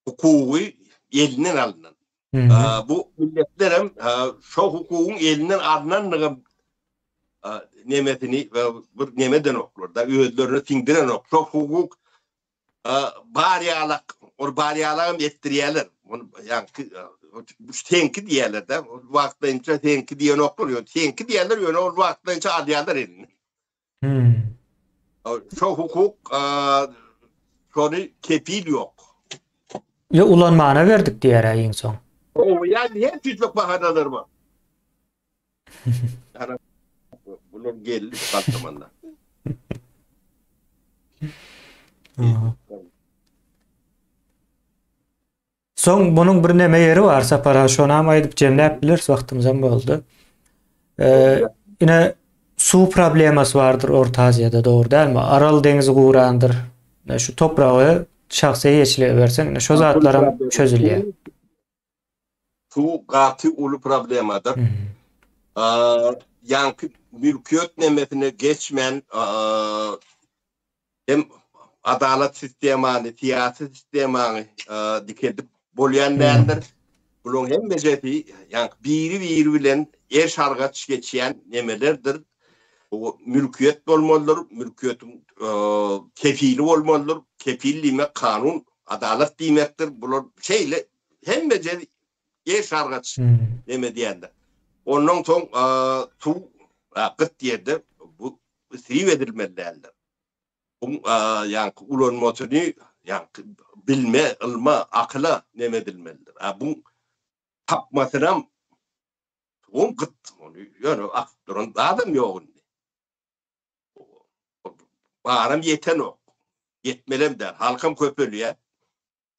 hukugy elinden alnan. Bu milletler hem şo hukugyň elinden alnanlygam nemesini bir neme edenoklar da özlerine siňdirenok. Şo hukuk bar ýalak, ol bar ýalagam etdirýärler. Ony ýaňky seňki diýýärler de. Wagtlaýynça seňki diýenoklar. Ýöne seňki diýýärler, ýöne ol wagtlaýynça alýarlar elini. Hmm. Şo hukuk şony kepil ýok. Ýa ulanmana berdik diýär iň soň. O ýa her tüýtlük bahanalar bar. Ana bular geldi galtamanda. Soň bunuň bir neme ýeri bar Sapar aga, şonam aýdyp jemläp bileris, wagtymyzam boldy. Ine suw problemasy bardyr Orta Aziýada, dogry dälmi? Aral deňizi gurandyr. Şu topragy şahsy eýeçilige berseň, ine şo zatlaram çözülýär. Suw gaty uly problemadyr. Ýaňky mülkiýet nemesine geçmän hem adalat sistemany, syýasy sistemany dikeldip bolýan däldir. Bularyň hemmejesi ýaňky biri-biri bilen eriş-argaç geçýän nemelerdir. Bu mülkiýet bolmalydyr, mülkiýetiň kepili bolmalydyr. Kepil diýmek kanun, adalat diýmekdir. Bular şeýle hemmeje eriş-argaç neme diýende. Ondan soň suw gyt ýerde bu isrip edilmeli däldir. Bu ýaňky ulanmasyny. Ýagny bilme, ylma, akyla neme edilmelidir. A bu tapmasynam suwam gyt. Ony ýöne akyp duran zadam ýok indi. Baram ýetenok. Ýetmelem däl. Halkam köpelýär.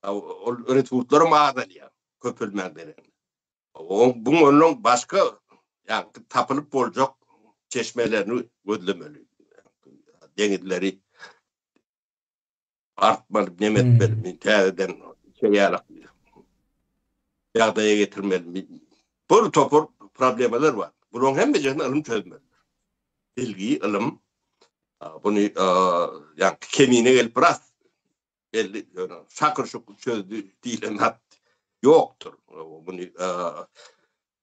Ol resurslaram azalýar köpelmän deregine. Buň ondan başga ýagny tapylyp boljak çeşmelerini gözlemeli. Deňizleri artmaly, neme etmeli, täzeden şey ýalak ýagdaýa getirmeli. Bir topar problemalar bar. Bularyň hemmesini ylym çözmelidir. Bilgi, ylym buny ýagny kemine gelip biraz belli ýöne şakyr-şukur çözdü diýlen zat ýokdur. Muny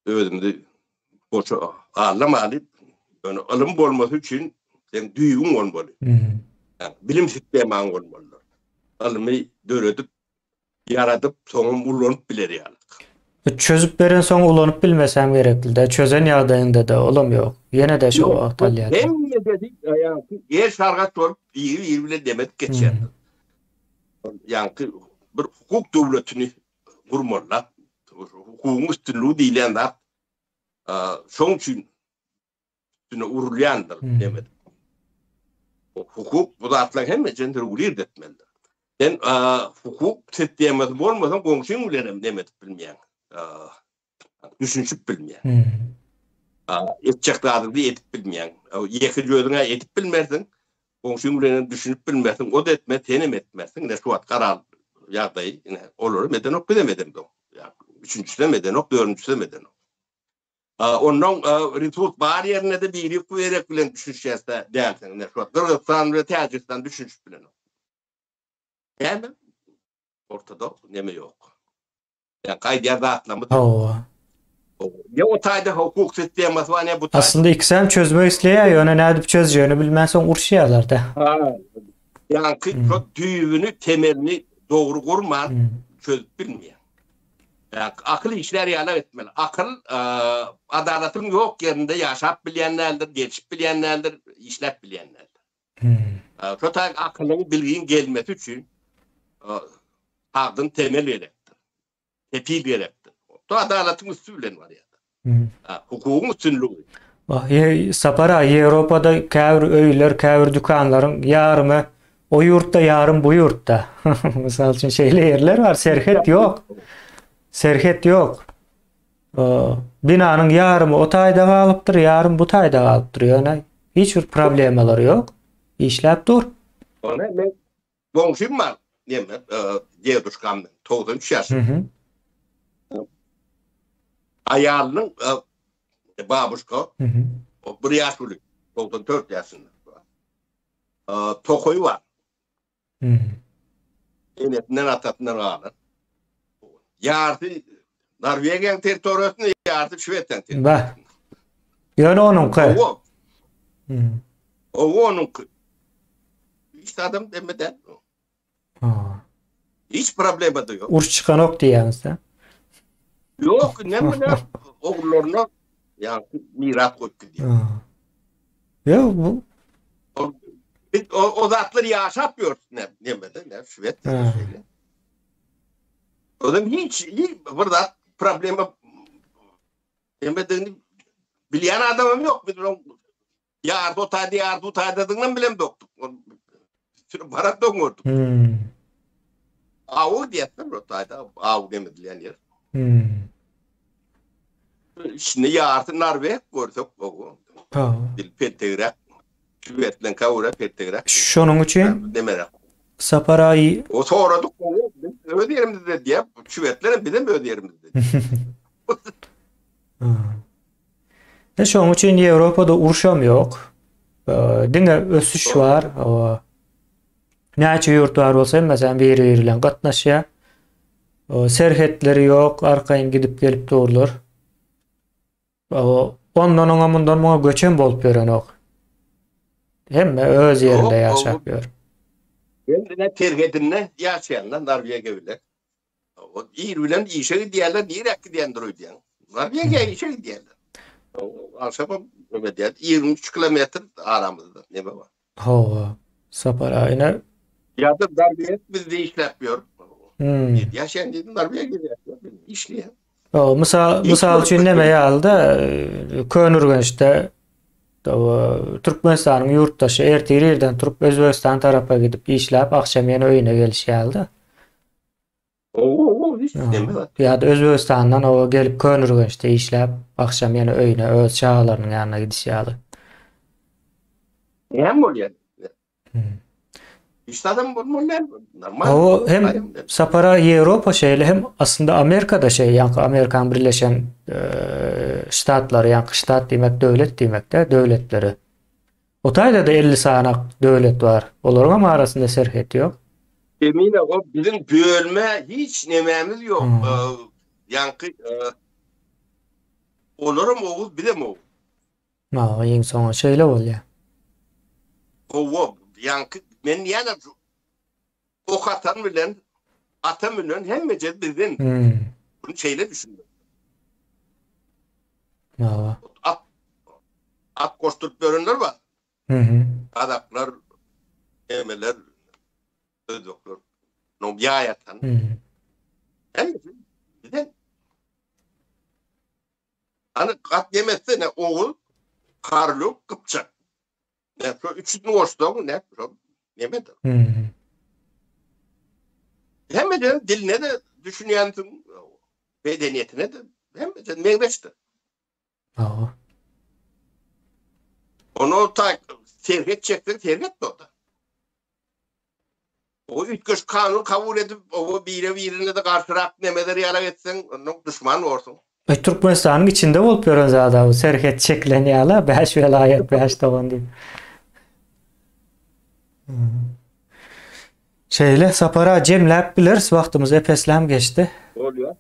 özümizi boşa aldamaly. Ýöne ylym bolmasy üçin seň düýbüň bolmaly. Bilim sistemaň bolmalydyr. Ylmy döredip, ýaradyp, soňam ulanyp biler ýaly. Çözüp berensoň ulanyp bilmeseň gerekli-dä. Çözen ýagdaýyňda-da olam ýok. Ýene-de şo wagt alýar. Hemmesi ýaňky ýer sargaç bolup biri-biri bilen dem edip geçýärler. Ýaňky bir hukuk döwletini gurmaly-da. Hukugyň üstünligi diýlen zat şoň üçin üstüne urulýandyr dem edip. Hukuk bu zatlaryň hemmesini regulir etmelidir. Sen hukuk sistemasy bolmasa goňşyň bilen hem dem edip bilmeýäň. Düşünişip bilmeýäň. Etjek zadyňy edip bilmeýäň. Ýeke özüňe edip bilmersiň. Goňşyň bilen hem düşünip bilmersiň. O da etmez, sen hem etmersiň. Ine şu wagt garal ýagdaýy, ine olar hem edenok, biz hem edemzok. Üçünjisi hem edenok, dördünjisi hem edenok. Ondan resurs bar ýerinde-de biri-birek bilen düşünişýäs-dä dälsiň. Ine şu wagt Gyrgyzystan bilen Täjigistan düşünişip bilenok. Näme? Ortada neme ýok. Ýa gaýdýan zatlarymyz ýok. Hawa. Ne o taýda hukuk sistemasy bar, ne bu taýda. Aslynda ikisem çözmek isleýär, ýöne nädip çözjegini bilmänsoň uruşýarlar-da. Ha. Ýaňky şo düýbüni, temelini dogry gurman çözüp bilmeýär. Akyl işlär ýaly etmeli. Akyl adalatyň ýok ýerinde ýaşap bilýän däldir, gelşip bilýän däldir, işläp bilýän däldir. Şo taý akylyň, bilgiň gelmesi üçin sagdyn temel gerekdir. Kepil gerekdir. Bu adalatyň üsti bilen barýar. Hukugyň üstünligi. Sapar aga, Ýewropada käbir öýler, käbir dükanlaryň ýarymy o ýurtda, ýarym bu ýurtda. Mysal üçin şeýle ýerler bar, serhet ýok. Serhet ýok. Binanyň ýarymy o taýda galypdyr, ýarym bu taýda galypdyr. Ýöne hiç bir problemalary ýok. Işläp dur. Ony men Goňşym bar, neme, deduşkam, 93 ýaşynda. Aýalynyň babuşka, o bir ýaş uly, 94 ýaşynda. Tokaýy bar. Enesinden, atasyndan galan. Ýarysy Norwegiýanyň territoriýasynda, ýarysy Şwesiýanyň territoriýasynda. Ýöne onuňky. Owa. Owa onuňky. Hiç adam deme däl. Hiç problema da ýok. Uruş çykanok diýýäňiz-dä. Ýok, näme bilen ogullaryna ýa miras goýup gidýär. Ýok, bu Biz o, o zatlar ýaşap ýörüs ne, nemede, ne, Şwesiýada şeýle. Özem hiç, hiç bir zat problema demedigini bilýän adamam ýok. Biz Ýarty o taýda, ýarty bu taýdadygyny bilemzokdyk. Sürüp barat doň gördük. Hmm. Aw diýýärler o taýda, aw demedilýän ýer. Hmm. Içinde ýarty Norweg görsek o. Ha. Dil peltegräk. Şwedleň kawura peltegräk. Şonuň üçin demeräk. Sapar aý O soradyk, biz öz ýerimizde diýip, şwedler hem bizem öz ýerimizde. E şonuň üçin Ýewropada urşam ýok. Diňe ösüş bar. Näçe ýurt bar bolsa hemmesi biri-biri bilen gatnaşýar. Serhetleri ýok, arkaýyn gidip gelip durlar. Ondan oňa mundan muňa göçen bolup ýörenok. Hemme öz ýerinde ýaşap ýör. Hemme serhedinde ýaşaýanlar Norwegiýa bilen. O ir bilen işe gidýärler, nirä gidýändir öýdýäň? Norwegiýa işe gidýärler. Agşamam neme diýýär, 23 kilometr aramyzda neme bar. Hawa, Sapar aga ine. Ýa-da Norwegiýa bizde işläp ýör. Hmm. Ýaşaýan diýdim, Norwegiýada ýaşaýan, işleýän. O, mysal, mysal üçin näme ýaly-da, Köneürgençde Türkmenistanyň ýurtdaşy ertir irden turup Özbegistan tarapa gidip işläp, agşam ýene öýüne gelişi ýaly-da. Owo, hiç näme zat. Ýa-da Özbegistandan oba gelip Köneürgençde işläp, agşam ýene öýüne öz çagalarynyň ýanyna gidişi ýaly. Näme bolýar? Hiç zadam bolmaly däl. Normal. O hem Sapara Ýewropa şeýle hem aslynda Amerikada şeýle, ýaňky Amerikanyň Birleşen Ştatlary, ýaňky ştat diýmek döwlet diýmekde, döwletleri. O taýda-da 50 sany döwlet bar. Olaryň hem arasynda serhet ýok. Emine o biziň bölme hiç nemämiz ýok. Ýaňky olaram oguz bizem oguz. Maňa iň soňy şeýle bolýar. Hawa, ýaňky men ýene ok atan bilen ata münen hemmeje bizden. Bunu şeýle düşünmek. Hawa. At at goşduryp ýörenler bar. Mhm. Gazaklar, emeler, özbekler. No ýaý atan. Hemmesi bizden. Hany gat demetse ne ogul, karluk, gypjak. Ne şu üçüsini goşsaň ne şo nemedir. Hmm. Hemmeden diline de düşünýänsiň, medeniýetine de hemmeden meňzeşdir. Hawa. Onu ta serhet çekseň serhet boldy. O üýtgeşik kanun kabul edip, o bire-birine-de garşyrak nemeler ýalak etseň, onda duşman borsuň. E, Türkmenistanyň içinde bolup ýören zada bu serhet çekilen ýaly, bäş welaýat, bäş dogan diýip. Şeýle Sapar aga jemläp bileris, wagtymyz ep-esläm geçdi. Bolýar.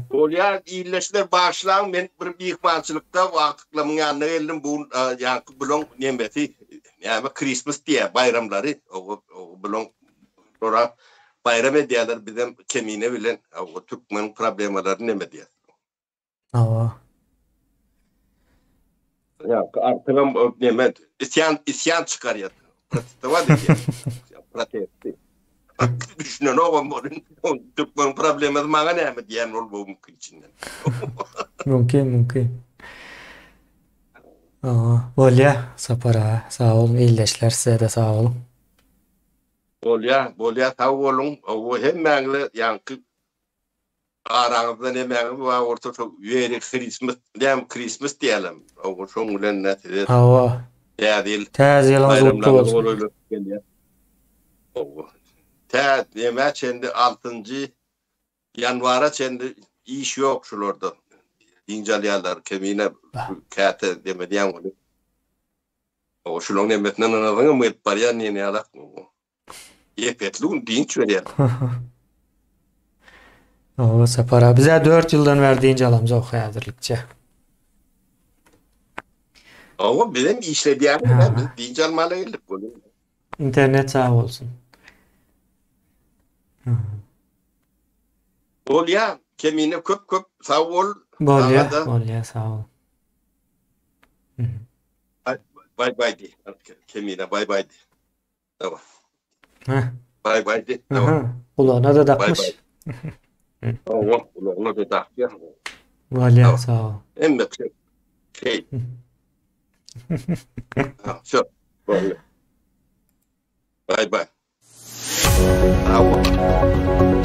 Bolýar, ildeşler bagyşlaň, men bir myhmançylykda agtyklarymyň ýanyna geldim, bu gün ýaňky bulaň nemesi, näme Christmas diýýär, baýramlary, bulaň şora baýram edýärler, bizem Kemine bilen türkmeniň problemalaryny neme edýäs. Hawa. Ýa, artygam neme, isýan, isýan çykarýar. Protestowat edýär. Protesti. Düşünenogam bolun. Türkmeniň problemasy maňa näme diýen bolmagy mümkin içinden. Mümkin, mümkin. Hawa, bolýa Sapar aga. Sag boluň ildeşler, size-de sag boluň. Bolýa, bolýa, sag boluň. Hawa, hemmäňize ýaňky Araňyzda nemäňiz bar bolsa şo Merry Christmas näme Christmas diýýärler. Hawa şoň bilen nä size Hawa. Täze ýyl Täze ýylyňyz gutly bolsun. golaýlaşyp gelýär. Hawa. Tä nämä çenli altynjy ýanwara çenli iş ýok şularda. Dynç alýarlar kemine käte neme diýýän weli. Hawa şulaň nemesinden ynazyňam gelip barýan diýen ýalak. Epesli gün dynç berýär. Hawa Sapar abi. Bizä 4 ýyldan bäri dynç alamzok häzirlikçe. Hawa bizem işledýäris, biz dynç almaly geldik. Internet sag bolsun. Bolýa, Kemine köp köp sag bol. Bolýa, bolýa sag bol. Baý baý diý. Kemine baý baý diý. Tamam. Heh. Bay bay de. Tamam. Gulagyna da dakmyş. Hawa, gulagyna da dakýar. Bolýar, sag bol. Hemme şey. Şey. Şo. Bolýar. Bay bay. Sag bol.